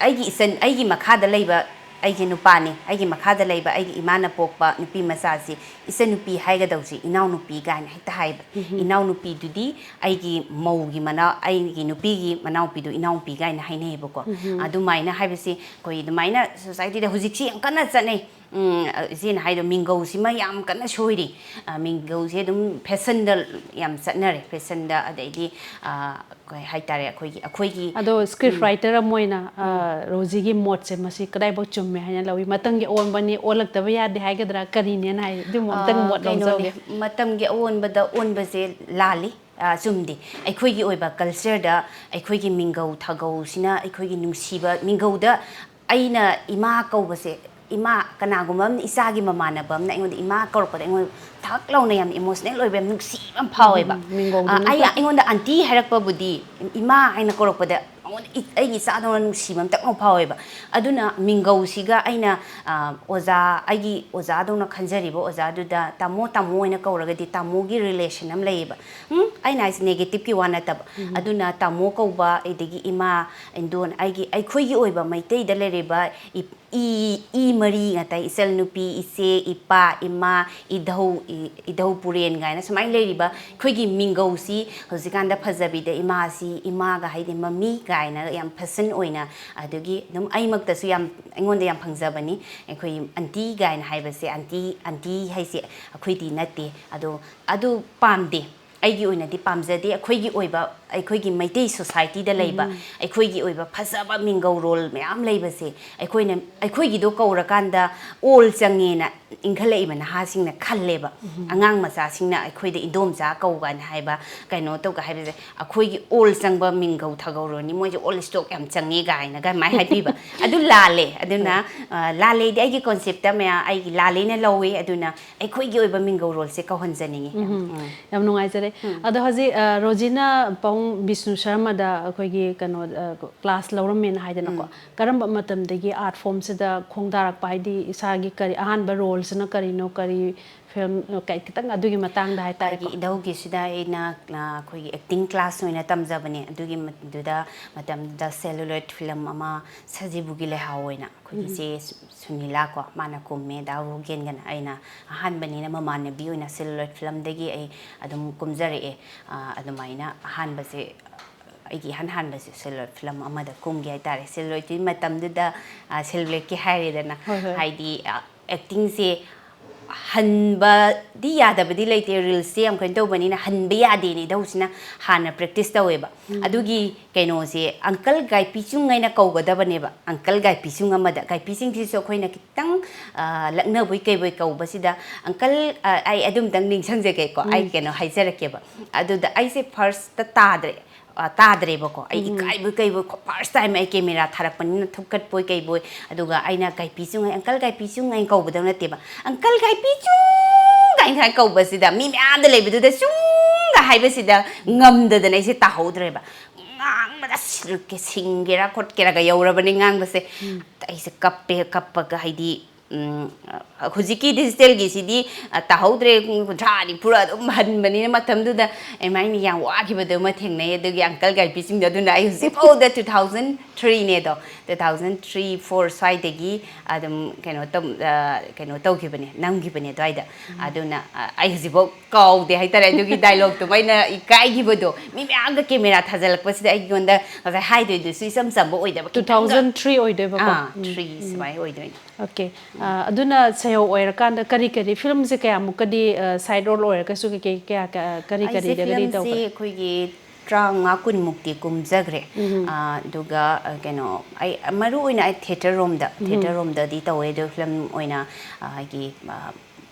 ꯑꯩꯒꯤ ꯏꯆꯟ, ꯑꯩꯒꯤ ꯃꯈꯥꯗ ꯂꯩꯕ ꯑꯩꯒꯤ ꯅꯨꯄꯥꯅꯤ, ꯑꯩꯒꯤ ꯃꯈꯥꯗ ꯂꯩꯕ ꯑꯩꯒꯤ ꯏꯃꯥꯅ ꯄꯣꯛꯄ ꯅꯨꯄꯤ ꯃꯆꯥꯁꯤ ꯏꯆꯟꯅꯨꯄꯤ ꯍꯥꯏꯒꯗꯧꯁꯤ ꯏꯅꯥꯎꯅꯨꯄꯤ ꯀꯥꯏꯅ ꯍꯦꯛꯇ ꯍꯥꯏꯕ꯫ ꯏꯅꯥꯎꯅꯨꯄꯤꯗꯨꯗꯤ ꯑꯩꯒꯤ ꯃꯧꯒꯤ ꯃꯅꯥꯎ-, ꯑꯩꯒꯤ ꯅꯨꯄꯤꯒꯤ ꯃꯅꯥꯎꯄꯤꯗꯨ ꯏꯅꯥꯎꯅꯨꯄꯤ ꯀꯥꯏꯅ ꯍꯥꯏꯅꯩꯌꯦꯕꯀꯣ꯫ ꯑꯗꯨꯃꯥꯏꯅ ꯍꯥꯏꯕꯁꯤ ꯑꯩꯈꯣꯏ ꯑꯗꯨꯃꯥꯏꯅ ꯁꯣꯁꯥꯏꯇꯤꯗ ꯍꯧꯖꯤꯛꯁꯤ ꯌꯥꯝ ꯀꯟꯅ ꯆꯠꯅꯩ꯫ ꯎꯝ, ꯏꯆꯦꯅ ꯍꯥꯏꯗꯣ ꯃꯤꯡꯒꯧꯁꯤꯃ ꯌꯥꯝ ꯀꯟꯅ ꯁꯣꯏꯔꯤ꯫ ꯑ, ꯃꯤꯡꯒꯧꯁꯦ ꯑꯗꯨꯝ ꯐꯦꯁꯟꯗ ꯌꯥꯝ ꯆꯠꯅꯔꯦ, ꯐꯦꯁꯟꯗ꯫ ꯑꯗꯩꯗꯤ, ꯑ, ꯀꯩ ꯍꯥꯏꯇꯥꯔꯦ, ꯑꯩꯈꯣꯏꯒꯤ, ꯑꯩꯈꯣꯏꯒꯤ ꯑꯗꯣ ꯁ꯭ꯀ꯭ꯔꯤꯞ ꯔꯥꯏꯇꯔ ꯑꯃ ꯑꯣꯏꯅ, ꯑ, ꯔꯣꯖꯤꯒꯤ ꯃꯣꯠꯁꯦ ꯃꯁꯤ ꯀꯗꯥꯏꯐꯥꯎ ꯆꯨꯝꯃꯦ ꯍꯥꯏꯅ ꯂꯧꯏ? ꯃꯇꯝꯒꯤ ꯑꯑꯣꯟꯕꯅꯤ, ꯑꯣꯜꯂꯛꯇꯕ ꯌꯥꯗꯦ ꯍꯥꯏꯒꯗ꯭ꯔꯥ, ꯀꯔꯤꯅꯦꯅ ꯍꯥꯏ? ꯑꯗꯨꯝ ꯑꯃꯨꯛꯇꯪ ꯑ, ꯃꯣꯠ ꯀꯩꯅꯣꯅꯦ, ꯂꯧꯖꯍꯧꯒꯦ꯫ ꯃꯇꯝꯒꯤ ꯑꯑꯣꯟꯕꯗ ꯑꯣꯟꯕꯁꯦ ꯂꯥꯜꯂꯤ, ꯑ, ꯆꯨꯝꯗꯦ꯫ ꯑꯩꯈꯣꯏꯒꯤ ꯑꯣꯏꯕ ꯀꯜꯆꯔꯗ ꯑꯩꯈꯣꯏꯒꯤ ꯃꯤꯡꯒꯧ ꯊꯥꯒꯧꯁꯤꯅ ꯑꯩꯈꯣꯏꯒꯤ ꯅꯨꯡꯁꯤꯕ, ꯃꯤꯡꯒꯧꯗ ꯑꯩꯅ ꯏꯃꯥ ꯀꯧꯕꯁꯦ, ꯏꯃꯥ, ꯀꯅꯥꯒꯨꯝꯕ ꯑꯃꯅ, ꯏꯆꯥꯒꯤ ꯃꯃꯥꯟꯅꯕ ꯑꯃꯅ ꯑꯩꯉꯣꯟꯗ ꯏꯃꯥ ꯀꯧꯔꯛꯄꯗ ꯑꯩꯉꯣꯟꯗ ꯊꯛ ꯂꯥꯎꯅ ꯌꯥꯝ ꯏꯃꯣꯁꯅꯦꯜ ꯑꯣꯏꯕ, ꯌꯥꯝ ꯅꯨꯡꯁꯤꯕ ꯑꯃ ꯐꯥꯎꯋꯦꯕ꯫ ꯎꯝ, ꯃꯤꯡꯒꯧꯗꯨ ꯑ, ꯑꯩ, ꯅꯠꯇ꯭ꯔꯥ? ꯑꯩꯉꯣꯟꯗ ꯑꯟꯇꯤ ꯍꯥꯏꯔꯛꯄꯕꯨꯗꯤ, ꯏꯃꯥ ꯍꯥꯏꯅ ꯀꯧꯔꯛꯄꯗ ꯃꯉꯣꯟꯗ ꯏ-, ꯑꯩꯒꯤ ꯏꯆꯥꯗꯧꯅ ꯅꯨꯡꯁꯤꯕ ꯑꯃ ꯊꯛ ꯂꯥꯎꯅ ꯐꯥꯎꯋꯦꯕ꯫ ꯑꯗꯨꯅ ꯃꯤꯡꯒꯧꯁꯤꯒ ꯑꯩꯅ, ꯑ, ꯑꯣꯖꯥ, ꯑꯩꯒꯤ ꯑꯣꯖꯥꯗꯧꯅ ꯈꯟꯖꯔꯤꯕ ꯑꯣꯖꯥꯗꯨꯗ ꯇꯥꯃꯣ, ꯇꯥꯃꯣ ꯑꯣꯏꯅ ꯀꯧꯔꯒꯗꯤ ꯇꯥꯃꯣꯒꯤ ꯔꯤꯂꯦꯁꯟ ꯑꯃ ꯂꯩꯌꯦꯕ꯫ ꯎꯝ, ꯑꯩꯅ ꯍꯥꯏꯁꯦ ꯅꯦꯒꯦꯇꯤꯞꯀꯤ ꯋꯥ ꯅꯠꯇꯕ꯫ ꯑꯗꯨꯅ ꯇꯥꯃꯣ ꯀꯧꯕ, ꯑꯗꯒꯤ ꯏꯃꯥ, ꯏꯟꯗꯣꯟ, ꯑꯩꯒꯤ, ꯑꯩꯈꯣꯏꯒꯤ ꯑꯣꯏꯕ ꯃꯩꯇꯩꯗ ꯂꯩꯔꯤꯕ ꯏ-, ꯏ ꯏ ꯃꯔꯤ ꯉꯥꯛꯇ, ꯏꯆꯜ ꯅꯨꯄꯤ, ꯏꯆꯦ, ꯏꯄꯥ, ꯏꯃꯥ, ꯏꯙꯧ, ꯏ- ꯏꯙꯧ ꯄꯨꯔꯦꯟ ꯀꯥꯏꯅ ꯁꯨꯃꯥꯏꯅ ꯂꯩꯔꯤꯕ ꯑꯩꯈꯣꯏꯒꯤ ꯃꯤꯡꯒꯧꯁꯤ ꯍꯧꯖꯤꯛꯀꯥꯟꯗ ꯐꯖꯕꯤꯗ ꯏꯃꯥꯁꯤ ꯏꯃꯥꯒ ꯍꯥꯏꯗꯤ ꯃꯃꯤ ꯀꯥꯏꯅ ꯌꯥꯝ ꯐꯦꯁꯟ ꯑꯣꯏꯅ, ꯑꯗꯨꯒꯤ ꯑꯗꯨꯝ ꯑꯩꯃꯛꯇꯁꯨ ꯌꯥꯝ, ꯑꯩꯉꯣꯟꯗ ꯌꯥꯝ ꯐꯪꯖꯕꯅꯤ꯫ ꯑꯩꯈꯣꯏ ꯑꯟꯇꯤ ꯀꯥꯏꯅ ꯍꯥꯏꯕꯁꯦ, ꯑꯟꯇꯤ ꯑꯟꯇꯤ ꯍꯥꯏꯁꯦ ꯑꯩꯈꯣꯏꯗꯤ ꯅꯠꯇꯦ꯫ ꯑꯗꯣ ꯑꯗꯨ ꯄꯥꯝꯗꯦ꯫ ꯑꯩꯒꯤ ꯑꯣꯏꯅꯗꯤ ꯄꯥꯝꯖꯗꯦ꯫ ꯑꯩꯈꯣꯏꯒꯤ ꯑꯣꯏꯕ, ꯑꯩꯈꯣꯏꯒꯤ ꯃꯩꯇꯩ ꯁꯣꯁꯥꯏꯇꯤꯗ ꯂꯩꯕ ꯑꯩꯈꯣꯏꯒꯤ ꯑꯣꯏꯕ ꯐꯖꯕ ꯃꯤꯡꯒꯧꯔꯣꯜ ꯃꯌꯥꯝ ꯂꯩꯕꯁꯦ ꯑꯩꯈꯣꯏꯅ, ꯑꯩꯈꯣꯏꯒꯤꯗꯣ ꯀꯧꯔꯀꯥꯟꯗ ꯑꯣꯜ ꯆꯪꯉꯦꯅ ꯏꯟꯈꯠꯂꯛꯏꯕ ꯅꯍꯥꯁꯤꯡꯅ ꯈꯜꯂꯦꯕ꯫ ꯑꯉꯥꯡ ꯃꯆꯥꯁꯤꯡꯅ ꯑꯩꯈꯣꯏꯗ ꯏꯟꯗꯣꯝꯆꯥ ꯀꯧ ꯀꯥꯏꯅ ꯍꯥꯏꯕ, ꯀꯩꯅꯣ ꯇꯧꯒ ꯍꯥꯏꯕꯁꯦ, ꯑꯩꯈꯣꯏꯒꯤ ꯑꯣꯜ ꯆꯪꯕ ꯃꯤꯡꯒꯧ ꯊꯒꯧꯔꯣꯅꯤ, ꯃꯣꯏꯁꯦ ꯑꯣꯜ ꯁ꯭ꯇꯣꯛ ꯌꯥꯝ ꯆꯪꯉꯦ ꯀꯥꯏꯅꯒ ꯑꯗꯨꯃꯥꯏꯅ ꯍꯥꯏꯕꯤꯕ꯫ ꯑꯗꯨ ꯂꯥꯜꯂꯦ꯫ ꯑꯗꯨꯅ ꯑ, ꯂꯥꯜꯂꯦꯗꯤ ꯑꯩꯒꯤ ꯀꯣꯟꯁꯦꯞꯇ ꯃꯌꯥꯝ ꯑꯩꯒꯤ ꯂꯥꯜꯂꯦꯅ ꯂꯧꯋꯤ꯫ ꯑꯗꯨꯅ ꯑꯩꯈꯣꯏꯒꯤ ꯑꯣꯏꯕ ꯃꯤꯡꯒꯧꯔꯣꯜꯁꯦ ꯀꯧꯍꯟꯖꯅꯤꯡꯉꯤ꯫ ꯎꯝ꯫ ꯌꯥꯝ ꯅꯨꯡꯉꯥꯏꯖꯔꯦ꯫ ꯑꯗꯣ ꯍꯧꯖꯤꯛ ꯑ, ꯔꯣꯖꯤꯅ ꯄꯥꯕꯨꯡ ꯕꯤꯁꯅꯨ ꯁꯔꯃꯗ ꯑꯩꯈꯣꯏꯒꯤ ꯀꯩꯅꯣ, ꯑ, ꯀ꯭ꯂꯥꯁ ꯂꯧꯔꯝꯃꯦꯅ ꯍꯥꯏꯗꯅꯀꯣ꯫ ꯀꯔꯝꯕ ꯃꯇꯝꯗꯒꯤ ꯑꯥꯔꯠ ꯐꯣꯝꯁꯤꯗ ꯈꯣꯡꯗꯥꯔꯛꯄ, ꯍꯥꯏꯗꯤ ꯏꯁꯥꯒꯤ ꯀꯔꯤ ꯑꯍꯥꯟꯕ ꯔꯣꯜꯁꯤꯅ ꯀꯔꯤꯅꯣ, ꯀꯔꯤ ꯐꯤꯂꯝ, ꯀꯩ-, ꯈꯤꯇꯪ ꯑꯗꯨꯒꯤ ꯃꯇꯥꯡꯗ ꯍꯥꯏꯇꯥꯔꯦꯀꯣ꯫ ꯑꯩꯒꯤ ꯏꯙꯧꯒꯤꯁꯤꯗ ꯑꯩꯅ, ꯑ, ꯑꯩꯈꯣꯏꯒꯤ ꯑꯦꯛꯇꯤꯡ ꯀ꯭ꯂꯥꯁ ꯑꯣꯏꯅ ꯇꯝꯖꯕꯅꯦ꯫ ꯑꯗꯨꯒꯤ ꯃꯗꯨꯗ ꯃꯇꯝꯗꯨꯗ ꯁꯦꯂꯨꯂꯣꯏꯗ ꯐꯤꯂꯝ ꯑꯃ, ꯁꯖꯤꯕꯨꯒꯤ ꯂꯩꯍꯥꯎ ꯑꯣꯏꯅ ꯑꯩꯈꯣꯏꯒꯤ ꯏꯆꯦ ꯁꯨ- ꯁꯨꯅꯤꯂꯥ ꯀꯣ, ꯃꯥꯅ ꯀꯨꯝꯃꯦ꯫ ꯗꯥ ꯔꯣꯒꯦꯟꯒꯅ ꯑꯩꯅ ꯑꯍꯥꯟꯕꯅꯤꯅ ꯃꯃꯥꯟꯅꯕꯤ ꯑꯣꯏꯅ ꯁꯦꯂꯨꯂꯣꯏꯗ ꯐꯤꯂꯝꯗꯒꯤ ꯑꯩ ꯑꯗꯨꯝ ꯀꯨꯝꯖꯔꯛꯑꯦ꯫ ꯑ, ꯑꯗꯨꯃꯥꯏꯅ ꯑꯍꯥꯟꯕꯁꯦ, ꯑꯩꯒꯤ ꯏꯍꯥꯟ ꯍꯥꯟꯕꯁꯦ ꯁꯦꯂꯨꯂꯣꯏꯗ ꯐꯤꯂꯝ ꯑꯃꯗ ꯀꯨꯝꯒꯦ ꯍꯥꯏꯇꯥꯔꯦ꯫ ꯁꯦꯂꯨꯂꯣꯏꯗꯀꯤ ꯃꯇꯝꯗꯨꯗ, ꯑ, ꯁꯦꯂꯨꯂꯣꯏꯗꯀꯤ ꯍꯥꯏꯔꯦꯗꯅ, ꯍꯣꯏ, ꯍꯣꯏ꯫ ꯍꯥꯏꯗꯤ, ꯑ, ꯑꯦꯛꯇꯤꯡꯁꯦ ꯍꯟꯕꯗꯤ ꯌꯥꯗꯕꯗꯤ ꯂꯩꯇꯦ, ꯔꯤꯜꯁꯁꯦ ꯌꯥꯝ ꯀꯩꯅꯣ ꯇꯧꯕꯅꯤꯅ ꯍꯟꯕ ꯌꯥꯗꯦꯅ ꯏꯙꯧꯁꯤꯅ ꯍꯥꯟꯅ ꯄ꯭ꯔꯦꯛꯇꯤꯁ ꯇꯧꯋꯦꯕ꯫ ꯑꯗꯨꯒꯤ ꯀꯩꯅꯣꯁꯦ ꯑꯪꯀꯜ ꯒꯥꯏꯄꯤꯆꯨꯡ ꯍꯥꯏꯅ ꯀꯧꯒꯗꯕꯅꯦꯕ꯫ ꯑꯪꯀꯜ ꯒꯥꯏꯄꯤꯆꯨꯡ ꯑꯃꯗ, ꯒꯥꯏꯄꯤꯆꯤꯡꯁꯤꯁꯨ ꯑꯩꯈꯣꯏꯅ ꯈꯤꯇꯪ, ꯑ, ꯂꯛꯅꯕꯣꯏ ꯀꯩꯕꯣꯏ ꯀꯧꯕꯁꯤꯗ, "ꯑꯪꯀꯜ, ꯑ, ꯑꯩ ꯑꯗꯨꯝꯇꯪ ꯅꯤꯡꯁꯤꯡꯖꯒꯦꯀꯣ, ꯑꯩ ꯀꯩꯅꯣ ꯍꯥꯏꯖꯔꯛꯀꯦꯕ"꯫ ꯑꯗꯨꯗ ꯑꯩꯁꯦ ꯐꯥꯔꯁꯇ ꯇꯥꯗ꯭ꯔꯦ꯫ ꯑ, ꯇꯥꯗ꯭ꯔꯦꯕꯀꯣ꯫ ꯑꯩ ꯏꯀꯥꯏꯕꯣꯏ ꯀꯩꯕꯣꯏ, ꯐꯥꯔꯁ ꯇꯥꯏꯝ ꯑꯩ ꯀꯦꯃꯦꯔꯥ ꯊꯥꯔꯛꯄꯅꯤꯅ ꯊꯨꯞꯀꯠꯄꯣꯏ ꯀꯩꯕꯣꯏ, ꯑꯗꯨꯒ ꯑꯩꯅ ꯒꯥꯏꯄꯤꯆꯨꯡ ꯍꯥꯏ, "ꯑꯪꯀꯜ ꯒꯥꯏꯄꯤꯆꯨꯡ" ꯍꯥꯏꯅ ꯀꯧꯕꯗꯧ ꯅꯠꯇꯦꯕ, "ꯑꯪꯀꯜ ꯒꯥꯏꯄꯤꯆꯨꯡ" ꯀꯥꯏꯅ ꯀꯧꯕꯁꯤꯗ, ꯃꯤ ꯃꯌꯥꯝꯗ ꯂꯩꯕꯗꯨꯗ ꯆꯨꯡꯒ ꯍꯥꯏꯕꯁꯤꯗ ꯉꯝꯗꯗꯅ ꯑꯩꯁꯦ ꯇꯥꯍꯧꯗ꯭ꯔꯦꯕ꯫ ꯉꯥꯡꯕꯗ ꯁꯤꯜ-, ꯁꯤꯡꯒꯦꯔꯥ ꯈꯣꯠꯀꯦꯔꯥꯒ ꯌꯧꯔꯕꯅꯤ ꯉꯥꯡꯕꯁꯦ꯫ ꯑꯩꯁꯦ ꯀꯞꯄꯦ, ꯀꯞꯄꯒ ꯍꯥꯏꯗꯤ ꯎꯝ, ꯍꯧꯖꯤꯛꯀꯤ ꯗꯤꯖꯤꯇꯦꯜꯒꯤꯁꯤꯗꯤ, ꯑ, ꯇꯥꯍꯧꯗ꯭ꯔꯦ, ꯄꯨꯡ ꯀꯨꯟꯊ꯭ꯔꯥ ꯅꯤꯐꯨꯔ ꯑꯗꯨꯝ ꯍꯟꯕꯅꯤꯅ꯫ ꯃꯇꯝꯗꯨꯗ ꯑꯩꯃꯥꯏꯅ ꯌꯥꯝ ꯋꯥꯈꯤꯕꯗ ꯑꯃ ꯊꯦꯡꯅꯩ꯫ ꯑꯗꯨꯒꯤ ꯑꯪꯀꯜꯒ ꯑꯟꯇꯤꯁꯤꯡꯗꯣ ꯑꯗꯨꯅ ꯑꯩ ꯍꯧꯖꯤꯛꯐꯥꯎꯗ, two thousand three ꯅꯦꯗꯣ, two thousand three four ꯁ꯭ꯋꯥꯏꯗꯒꯤ ꯑꯗꯨꯝ ꯀꯩꯅꯣ ꯇꯧ-, ꯑ, ꯀꯩꯅꯣ ꯇꯧꯈꯤꯕꯅꯦ, ꯅꯝꯈꯤꯕꯅꯦ ꯑꯗꯨꯋꯥꯏꯗ꯫ ꯑꯗꯨꯅ, ꯑ, ꯑꯩ ꯍꯧꯖꯤꯛꯐꯥꯎ ꯀꯥꯎꯗꯦ ꯍꯥꯏꯇꯥꯔꯦ꯫ ꯑꯗꯨꯒꯤ ꯗꯥꯏꯂꯣꯛꯇꯨꯃ ꯑꯩꯅ ꯏꯀꯥꯏꯈꯤꯕꯗꯣ, ꯃꯤ ꯃꯌꯥꯝꯒ ꯀꯦꯃꯦꯔꯥ ꯊꯥꯖꯤꯜꯂꯛꯄꯁꯤꯗ ꯑꯩꯉꯣꯟꯗ ꯉꯁꯥꯏ ꯍꯥꯏꯗꯣꯏꯗꯨꯁꯨ ꯏꯆꯝ ꯆꯝꯕ ꯑꯣꯏꯗꯕ, ꯈꯤꯇꯪꯒ, two thousand three ꯑꯣꯏꯗꯣꯏꯕꯀꯣ꯫ ꯑꯥ, three ꯁꯨꯃꯥꯏꯅ ꯑꯣꯏꯗꯣꯏꯅꯦ꯫ OK꯫ ꯑ, ꯑꯗꯨꯅ ꯁꯩꯍꯧ ꯑꯣꯏꯔꯀꯥꯟꯗ ꯀꯔꯤ ꯀꯔꯤ ꯐꯤꯂꯝꯁꯦ ꯀꯌꯥꯃꯨꯛꯀꯗꯤ, ꯑ, ꯁꯥꯏꯠ ꯔꯣꯜ ꯑꯣꯏꯔꯒꯁꯨ ꯀꯩ ꯀꯩ ꯀꯌꯥ ꯀꯌꯥ- ꯀꯔꯤ ꯑꯩꯁꯦ ꯀꯔꯤꯗꯒꯗꯤ ꯐꯤꯂꯝꯁꯦ ꯇꯧꯈ꯭ꯔꯦ? ꯑꯩꯈꯣꯏꯒꯤ ꯇꯔꯥꯃꯉꯥ ꯀꯨꯟꯃꯨꯛꯇꯤ ꯀꯨꯝꯖꯈ꯭ꯔꯦ꯫ ꯑꯥ, ꯑꯗꯨꯒ, ꯑ, ꯀꯩꯅꯣ, ꯑꯩ ꯃꯔꯨ ꯑꯣꯏꯅ ꯑꯩ ꯊꯤꯌꯦꯇꯔ ꯔꯣꯝꯗ, ꯊꯤꯌꯦꯇꯔ ꯔꯣꯝꯗꯗꯤ ꯇꯧꯋꯦ꯫ ꯑꯗꯣ ꯐꯤꯂꯝ ꯑꯣꯏꯅ, ꯑ, ꯑꯩꯒꯤ, ꯑ,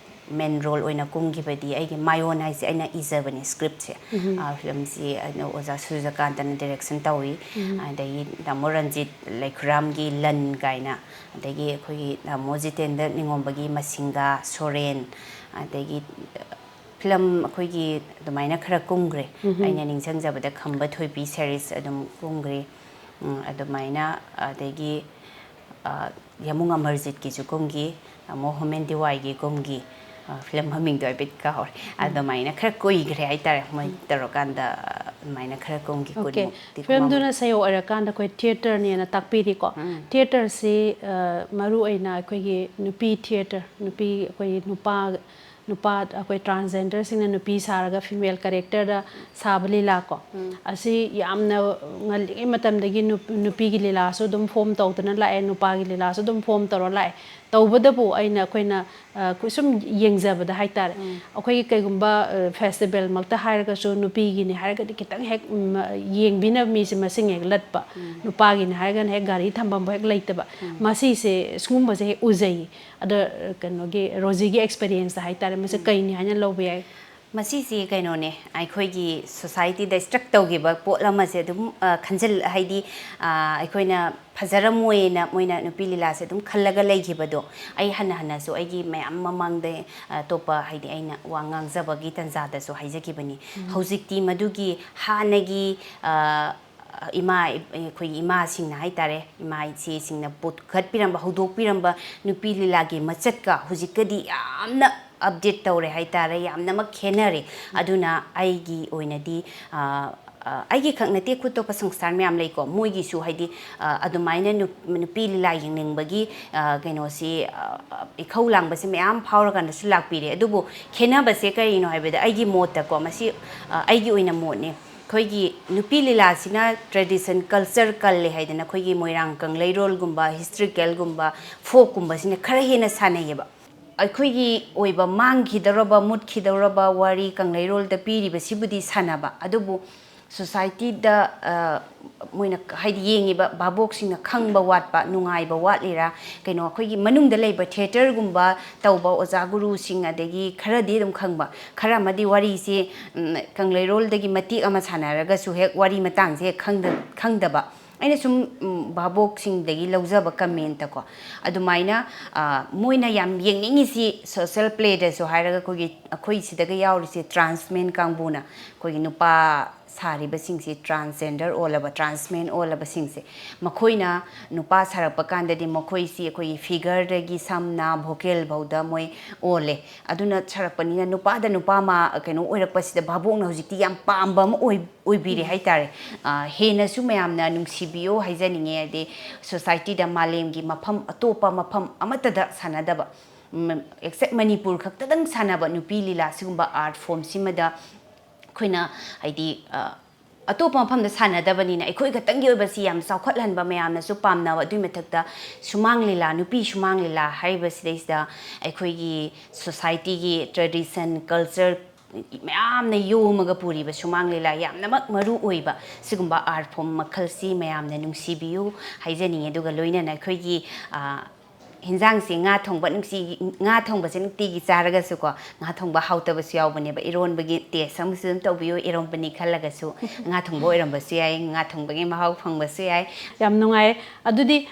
ꯃꯦꯟ ꯔꯣꯜ ꯑꯣꯏꯅ ꯀꯨꯝꯈꯤꯕꯗꯤ ꯑꯩꯒꯤ ꯃꯥꯏꯑꯣꯟ ꯍꯥꯏꯁꯦ ꯑꯩꯅ ꯏꯖꯕꯅꯦ ꯁ꯭ꯀ꯭ꯔꯤꯞꯁꯦ꯫ ꯑ, ꯐꯤꯂꯝꯁꯤ ꯑꯩꯅ ꯑꯣꯖꯥ ꯁꯨꯔꯖꯀꯥꯟꯇꯅ ꯗꯥꯏꯔꯦꯛꯁꯟ ꯇꯧꯏ꯫ ꯑꯗꯒꯤ ꯇꯥꯃꯣ ꯔꯟꯖꯤꯠ ꯂꯩꯈꯨꯔꯥꯝꯒꯤ ꯂꯟ ꯀꯥꯏꯅ, ꯑꯗꯒꯤ ꯑꯩꯈꯣꯏꯒꯤ ꯇꯥꯃꯣ ꯖꯤꯇꯦꯟꯗ꯭ꯔ ꯅꯤꯡꯉꯣꯝꯕꯒꯤ ꯃꯁꯤꯡꯒꯥ, ꯁꯣꯔꯦꯟ, ꯑꯗꯒꯤ ꯐꯤꯂꯝ ꯑꯩꯈꯣꯏꯒꯤ ꯑꯗꯨꯃꯥꯏꯅ ꯈꯔ ꯀꯨꯝꯈ꯭ꯔꯦ꯫ ꯑꯩꯅ ꯅꯤꯡꯁꯤꯡꯖꯕꯗ ꯈꯝꯕ ꯊꯣꯏꯕꯤ ꯁꯦꯔꯤꯁ ꯑꯗꯨꯝ ꯀꯨꯝꯈ꯭ꯔꯦ꯫ ꯎꯝ, ꯑꯗꯨꯃꯥꯏꯅ, ꯑꯗꯒꯤ, ꯑ, ꯌꯥꯃꯨꯡ ꯑꯃꯔꯖꯤꯠꯀꯤꯁꯨ ꯀꯨꯝꯈꯤ, ꯑꯃꯨꯛ ꯍꯣꯃꯦꯟ ꯗꯤꯋꯥꯏꯒꯤ ꯀꯨꯝꯈꯤ꯫ ꯑ, ꯐꯤꯂꯝ ꯃꯃꯤꯡꯗꯣ ꯍꯥꯏꯐꯦꯠ ꯀꯥꯎꯔꯦ꯫ ꯑꯗꯨꯃꯥꯏꯅ ꯈꯔ ꯀꯨꯏꯈ꯭ꯔꯦ ꯍꯥꯏꯇꯥꯔꯦ, ꯃꯣꯏ ꯇꯧꯔꯀꯥꯟꯗ ꯑꯗꯨꯃꯥꯏꯅ ꯈꯔ ꯀꯨꯝꯈꯤ, OK꯫ ꯀꯨꯟꯃꯨꯛꯇꯤ ꯀꯨꯝꯃꯝꯃꯅꯤ꯫ ꯐꯤꯂꯝꯗꯨꯅ ꯁꯩꯍꯧ ꯑꯣꯏꯔꯀꯥꯟꯗ ꯑꯩꯈꯣꯏ ꯊꯤꯌꯦꯇꯔꯅꯦꯅ ꯇꯥꯛꯄꯤꯔꯤꯀꯣ꯫ ꯊꯤꯌꯦꯇꯔꯁꯤ, ꯑ, ꯃꯔꯨ ꯑꯣꯏꯅ ꯑꯩꯈꯣꯏꯒꯤ ꯅꯨꯄꯤ ꯊꯤꯌꯦꯇꯔ, ꯅꯨꯄꯤ, ꯑꯩꯈꯣꯏꯒꯤ ꯅꯨꯄꯥ, ꯅꯨꯄꯥ, ꯑꯩꯈꯣꯏ ꯇ꯭ꯔꯥꯟꯁꯖꯦꯟꯗꯔꯁꯤꯡꯅ ꯅꯨꯄꯤ ꯁꯥꯔꯒ ꯐꯤꯃꯦꯜ ꯀꯦꯔꯦꯛꯇꯔꯗ ꯁꯥꯕ ꯂꯤꯂꯥ ꯀꯣ, ꯑꯁꯤ ꯌꯥꯝꯅ ꯉꯜꯂꯤꯉꯩ ꯃꯇꯝꯗꯒꯤ ꯅꯨꯞ-, ꯅꯨꯄꯤꯒꯤ ꯂꯤꯂꯥꯁꯨ ꯑꯗꯨꯝ ꯐꯣꯝ ꯇꯧꯗꯅ ꯂꯥꯛꯑꯦ, ꯅꯨꯄꯥꯒꯤ ꯂꯤꯂꯥꯁꯨ ꯑꯗꯨꯝ ꯐꯣꯝ ꯇꯧꯔ ꯂꯥꯛꯑꯦ꯫ ꯇꯧꯕꯇꯕꯨ ꯑꯩꯅ, ꯑꯩꯈꯣꯏꯅ, ꯑ, ꯑꯩꯈꯣꯏ ꯁꯨꯝ ꯌꯦꯡꯖꯕꯗ ꯍꯥꯏꯇꯥꯔꯦ, ꯑꯩꯈꯣꯏꯒꯤ ꯀꯩꯒꯨꯝꯕ, ꯑ, ꯐꯦꯁꯇꯤꯚꯦꯜꯃꯛꯇ ꯍꯥꯏꯔꯒꯁꯨ ꯅꯨꯄꯤꯒꯤꯅꯤ ꯍꯥꯏꯔꯒꯗꯤ ꯈꯤꯇꯪ ꯍꯦꯛ, ꯎꯝ, ꯌꯦꯡꯕꯤꯅꯕ ꯃꯤꯁꯦ ꯃꯁꯤꯡ ꯍꯦꯛ ꯂꯠꯄ, ꯅꯨꯄꯥꯒꯤꯅꯤ ꯍꯥꯏꯔꯒꯅ ꯍꯦꯛ ꯒꯥꯔꯤ ꯊꯝꯐꯝꯕꯨ ꯍꯦꯛ ꯂꯩꯇꯕ꯫ ꯃꯁꯤꯁꯦ, ꯁꯤꯒꯨꯝꯕꯁꯦ ꯍꯦꯛ ꯎꯖꯩ꯫ ꯑꯗ, ꯀꯩꯅꯣꯒꯤ, ꯔꯣꯖꯤꯒꯤ ꯑꯦꯛꯁꯄꯤꯔꯤꯌꯦꯟꯁꯇ ꯍꯥꯏꯇꯥꯔꯦ, ꯃꯁꯤ ꯀꯩꯅꯤ ꯍꯥꯏꯅ ꯂꯧꯕ ꯌꯥꯏ? ꯃꯁꯤꯁꯦ ꯀꯩꯅꯣꯅꯦ, ꯑꯩꯈꯣꯏꯒꯤ ꯁꯣꯁꯥꯏꯇꯤꯗ ꯁ꯭ꯇ꯭ꯔꯛ ꯇꯧꯈꯤꯕ ꯄꯣꯠ ꯑꯃꯁꯦ ꯑꯗꯨꯝ, ꯑ, ꯈꯟꯖꯤꯜ-, ꯍꯥꯏꯗꯤ, ꯑ, ꯑꯩꯈꯣꯏꯅ ꯐꯖꯔꯝꯃꯣꯏꯅ ꯃꯣꯏꯅ ꯅꯨꯄꯤ ꯂꯤꯂꯥꯁꯦ ꯑꯗꯨꯝ ꯈꯜꯂꯒ ꯂꯩꯈꯤꯕꯗꯣ, ꯑꯩ ꯍꯟꯅ ꯍꯟꯅꯁꯨ ꯑꯩꯒꯤ ꯃꯌꯥꯝ ꯃꯃꯥꯡꯗ, ꯑ, ꯑꯇꯣꯞꯄ, ꯍꯥꯏꯗꯤ ꯑꯩꯅ ꯋꯥ ꯉꯥꯡꯖꯕꯒꯤ ꯇꯥꯟꯖꯥꯗꯁꯨ ꯍꯥꯏꯖꯈꯤꯕꯅꯤ꯫ ꯍꯧꯖꯤꯛꯇꯤ ꯃꯗꯨꯒꯤ ꯍꯥꯟꯅꯒꯤ, ꯑ, ꯏꯃꯥ ꯑꯩꯈꯣꯏꯒꯤ ꯏꯃꯥꯁꯤꯡꯅ ꯍꯥꯏꯇꯥꯔꯦ, ꯏꯃꯥ ꯏꯆꯦꯁꯤꯡꯅ ꯄꯨꯈꯠꯄꯤꯔꯝꯕ, ꯍꯧꯗꯣꯛꯄꯤꯔꯝꯕ ꯅꯨꯄꯤ ꯂꯤꯂꯥꯒꯤ ꯃꯆꯠꯀ ꯍꯧꯖꯤꯛꯀꯗꯤ ꯌꯥꯝꯅ ꯑꯞꯗꯦꯠ ꯇꯧꯔꯦ ꯍꯥꯏꯇꯥꯔꯦ, ꯌꯥꯝꯅꯃꯛ ꯈꯦꯠꯅꯔꯦ꯫ ꯑꯗꯨꯅ ꯑꯩꯒꯤ ꯑꯣꯏꯅꯗꯤ ꯑꯩꯒꯤ ꯈꯛ ꯅꯠꯇꯦ, ꯑꯩꯈꯣꯏ ꯑꯇꯣꯞꯄ ꯁꯪꯁꯊꯥꯟ ꯃꯌꯥꯝ ꯂꯩꯀꯣ, ꯃꯣꯏꯒꯤꯁꯨ ꯍꯥꯏꯗꯤ ꯑꯗꯨꯃꯥꯏꯅ ꯅꯨꯄꯤ ꯂꯤꯂꯥ ꯌꯦꯡꯅꯤꯡꯕꯒꯤ ꯀꯩꯅꯣꯁꯤ, ꯏꯈꯧ ꯂꯥꯡꯕꯁꯤ ꯃꯌꯥꯝ ꯐꯥꯎꯔꯀꯥꯟꯗꯁꯨ ꯂꯥꯛꯄꯤꯔꯦ꯫ ꯑꯗꯨꯕꯨ ꯈꯦꯠꯅꯕꯁꯦ ꯀꯔꯤꯅꯣ ꯍꯥꯏꯕꯗ, ꯑꯩꯒꯤ ꯃꯣꯠꯇꯀꯣ, ꯃꯁꯤ ꯑꯩꯒꯤ ꯑꯣꯏꯅ ꯃꯣꯠꯅꯦ, ꯑꯩꯈꯣꯏꯒꯤ ꯅꯨꯄꯤ ꯂꯤꯂꯥꯁꯤꯅ ꯇ꯭ꯔꯦꯗꯤꯁꯟ ꯀꯜꯆꯔ ꯀꯜꯂꯦ ꯍꯥꯏꯗꯅ ꯑꯩꯈꯣꯏꯒꯤ ꯃꯣꯏꯔꯥꯡ ꯀꯪꯂꯩꯔꯣꯜꯒꯨꯝꯕ, ꯍꯤꯁꯇ꯭ꯔꯤꯀꯦꯜꯒꯨꯝꯕ, ꯐꯣꯛꯀꯨꯝꯕꯁꯤꯅ ꯈꯔ ꯍꯦꯟꯅ ꯁꯥꯟꯅꯩꯌꯦꯕ꯫ ꯑꯩꯈꯣꯏꯒꯤ ꯑꯣꯏꯕ ꯃꯥꯡꯈꯤꯗꯧꯔꯕ, ꯃꯨꯠꯈꯤꯗꯧꯔꯕ ꯋꯥꯔꯤ ꯀꯪꯂꯩꯔꯣꯜꯗ ꯄꯤꯔꯤꯕꯁꯤꯕꯨꯗꯤ ꯁꯥꯟꯅꯕ, ꯑꯗꯨꯕꯨ ꯁꯣꯁꯥꯏꯇꯤꯗ ꯃꯣꯏꯅ ꯍꯥꯏꯗꯤ ꯌꯦꯡꯉꯤꯕ ꯚꯥꯕꯣꯛꯁꯤꯡꯅ ꯈꯪꯕ ꯋꯥꯠꯄ, ꯅꯨꯡꯉꯥꯏꯕ ꯋꯥꯠꯂꯤꯔꯥ, ꯀꯩꯅꯣ, ꯑꯩꯈꯣꯏꯒꯤ ꯃꯅꯨꯡꯗ ꯂꯩꯕ ꯊꯤꯌꯦꯇꯔꯒꯨꯝꯕ ꯇꯧꯕ ꯑꯣꯖꯥ ꯒꯨꯔꯨꯁꯤꯡ, ꯑꯗꯒꯤ ꯈꯔꯗꯤ ꯑꯗꯨꯝ ꯈꯪꯕ, ꯈꯔ ꯑꯃꯗꯤ ꯋꯥꯔꯤꯁꯤ ꯀꯪꯂꯩꯔꯣꯜꯗꯒꯤ ꯃꯇꯦꯛ ꯑꯃ ꯁꯥꯟꯅꯔꯒꯁꯨ ꯍꯦꯛ ꯋꯥꯔꯤ ꯃꯇꯥꯡꯁꯦ ꯍꯦꯛ ꯈꯪꯗꯕ꯫ ꯑꯩꯅ ꯁꯨꯝ ꯚꯥꯕꯣꯛꯁꯤꯡꯗꯒꯤ ꯂꯧꯖꯕ ꯀꯃꯦꯟꯇꯀꯣ, ꯑꯗꯨꯃꯥꯏꯅ ꯃꯣꯏꯅ ꯌꯥꯝ ꯌꯦꯡꯅꯤꯡꯉꯤꯁꯤ ꯁꯣꯁꯦꯜ ꯄ꯭ꯂꯦꯗꯁꯨ ꯍꯥꯏꯔꯒ ꯑꯩꯈꯣꯏꯒꯤ, ꯑꯩꯈꯣꯏ ꯁꯤꯗꯒ ꯌꯥꯎꯔꯤꯁꯦ ꯇ꯭ꯔꯥꯟꯁꯃꯦꯟ ꯀꯥꯡꯕꯨꯅ, ꯑꯩꯈꯣꯏꯒꯤ ꯅꯨꯄꯥ ꯁꯥꯔꯤꯕꯁꯤꯡꯁꯤ, ꯇ꯭ꯔꯥꯟꯁꯖꯦꯟꯗꯔ ꯑꯣꯜꯂꯕ, ꯇ꯭ꯔꯥꯟꯁꯃꯦꯟ ꯑꯣꯜꯂꯕꯁꯤꯡꯁꯦ, ꯃꯈꯣꯏꯅ ꯅꯨꯄꯥ ꯁꯥꯔꯛꯄ ꯀꯥꯟꯗꯗꯤ ꯃꯈꯣꯏꯁꯤ ꯑꯩꯈꯣꯏꯒꯤ ꯐꯤꯒꯔꯗꯒꯤ ꯁꯝꯅ ꯚꯣꯀꯦꯜ ꯐꯥꯎꯗ ꯃꯣꯏ ꯑꯣꯜꯂꯦ꯫ ꯑꯗꯨꯅ ꯁꯥꯔꯛꯄꯅꯤꯅ ꯅꯨꯄꯥꯗ ꯅꯨꯄꯥ ꯃꯥ ꯀꯩꯅꯣ ꯑꯣꯏꯔꯛꯄꯁꯤꯗ ꯚꯥꯕꯣꯛꯅ ꯍꯧꯖꯤꯛꯇꯤ ꯌꯥꯝ ꯄꯥꯝꯕ ꯑꯃ ꯑꯣꯏ ꯑꯣꯏꯕꯤꯔꯦ ꯍꯥꯏꯇꯥꯔꯦ꯫ ꯍꯦꯟꯅꯁꯨ ꯃꯌꯥꯝꯅ ꯅꯨꯡꯁꯤꯕꯤꯌꯣ ꯍꯥꯏꯖꯅꯤꯡꯉꯦ꯫ ꯍꯥꯏꯗꯤ ꯁꯣꯁꯥꯏꯇꯤꯗ, ꯃꯥꯂꯦꯝꯒꯤ ꯃꯐꯝ ꯑꯇꯣꯞꯄ ꯃꯐꯝ ꯑꯃꯠꯇꯗ ꯁꯥꯟꯅꯗꯕ, ꯑꯦꯛꯁꯦꯞ ꯃꯅꯤꯄꯨꯔ ꯈꯛꯇꯗꯪ ꯁꯥꯟꯅꯕ ꯅꯨꯄꯤ ꯂꯤꯂꯥ, ꯁꯤꯒꯨꯝꯕ ꯑꯥꯔꯠ ꯐꯣꯝꯁꯤꯃꯗ ꯑꯩꯈꯣꯏꯅ ꯍꯥꯏꯗꯤ ꯑꯇꯣꯞꯄ ꯃꯐꯝꯗ ꯁꯥꯟꯅꯗꯕꯅꯤꯅ ꯑꯩꯈꯣꯏ ꯈꯛꯇꯪꯒꯤ ꯑꯣꯏꯕꯁꯤ ꯌꯥꯝ ꯆꯥꯎꯈꯠꯍꯟꯕ, ꯃꯌꯥꯝꯅꯁꯨ ꯄꯥꯝꯅꯕ꯫ ꯑꯗꯨꯒꯤ ꯃꯊꯛꯇ ꯁꯨꯃꯥꯡ ꯂꯤꯂꯥ, ꯅꯨꯄꯤ ꯁꯨꯃꯥꯡ ꯂꯤꯂꯥ ꯍꯥꯏꯔꯤꯕꯁꯤꯗꯩꯁꯤꯗ ꯑꯩꯈꯣꯏꯒꯤ ꯁꯣꯁꯥꯏꯇꯤꯒꯤ ꯇ꯭ꯔꯦꯗꯤꯁꯟ, ꯀꯜꯆꯔ ꯃꯌꯥꯝꯅ ꯌꯣꯝꯃꯒ ꯄꯨꯔꯤꯕ ꯁꯨꯃꯥꯡ ꯂꯤꯂꯥ ꯌꯥꯝꯅꯃꯛ ꯃꯔꯨ ꯑꯣꯏꯕ ꯁꯤꯒꯨꯝꯕ ꯑꯥꯔꯠ ꯐꯣꯝ ꯃꯈꯜꯁꯤ ꯃꯌꯥꯝꯅ ꯅꯨꯡꯁꯤꯕꯤꯌꯨ ꯍꯥꯏꯖꯅꯤꯡꯉꯤ꯫ ꯑꯗꯨꯒ ꯂꯣꯏꯅꯅ ꯑꯩꯈꯣꯏꯒꯤ ꯍꯤꯟꯖꯥꯡꯁꯤ ꯉꯥ ꯊꯣꯡꯕ ꯅꯨꯡꯁꯤ, ꯉꯥ ꯊꯣꯡꯕꯁꯦ ꯅꯨꯡꯇꯤꯒꯤ ꯆꯥꯔꯒꯁꯨꯀꯣ, ꯉꯥ ꯊꯣꯡꯕ ꯍꯥꯎꯇꯕꯁꯨ ꯌꯥꯎꯕꯅꯦꯕ꯫ ꯏꯔꯣꯟꯕꯒꯤ ꯇꯦꯁ ꯑꯃꯁꯨ ꯑꯗꯨꯝ ꯇꯧꯕꯤꯌꯨ, ꯏꯔꯣꯟꯕꯅꯤ ꯈꯜꯂꯒꯁꯨ ꯉꯥ ꯊꯣꯡꯕ ꯑꯣꯏꯔꯝꯕꯁꯨ ꯌꯥꯏ, ꯉꯥ ꯊꯣꯡꯕꯒꯤ ꯃꯍꯥꯎ ꯐꯪꯕꯁꯨ ꯌꯥꯏ꯫ ꯌꯥꯝ ꯅꯨꯡꯉꯥꯏ꯫ ꯑꯗꯨꯗꯤ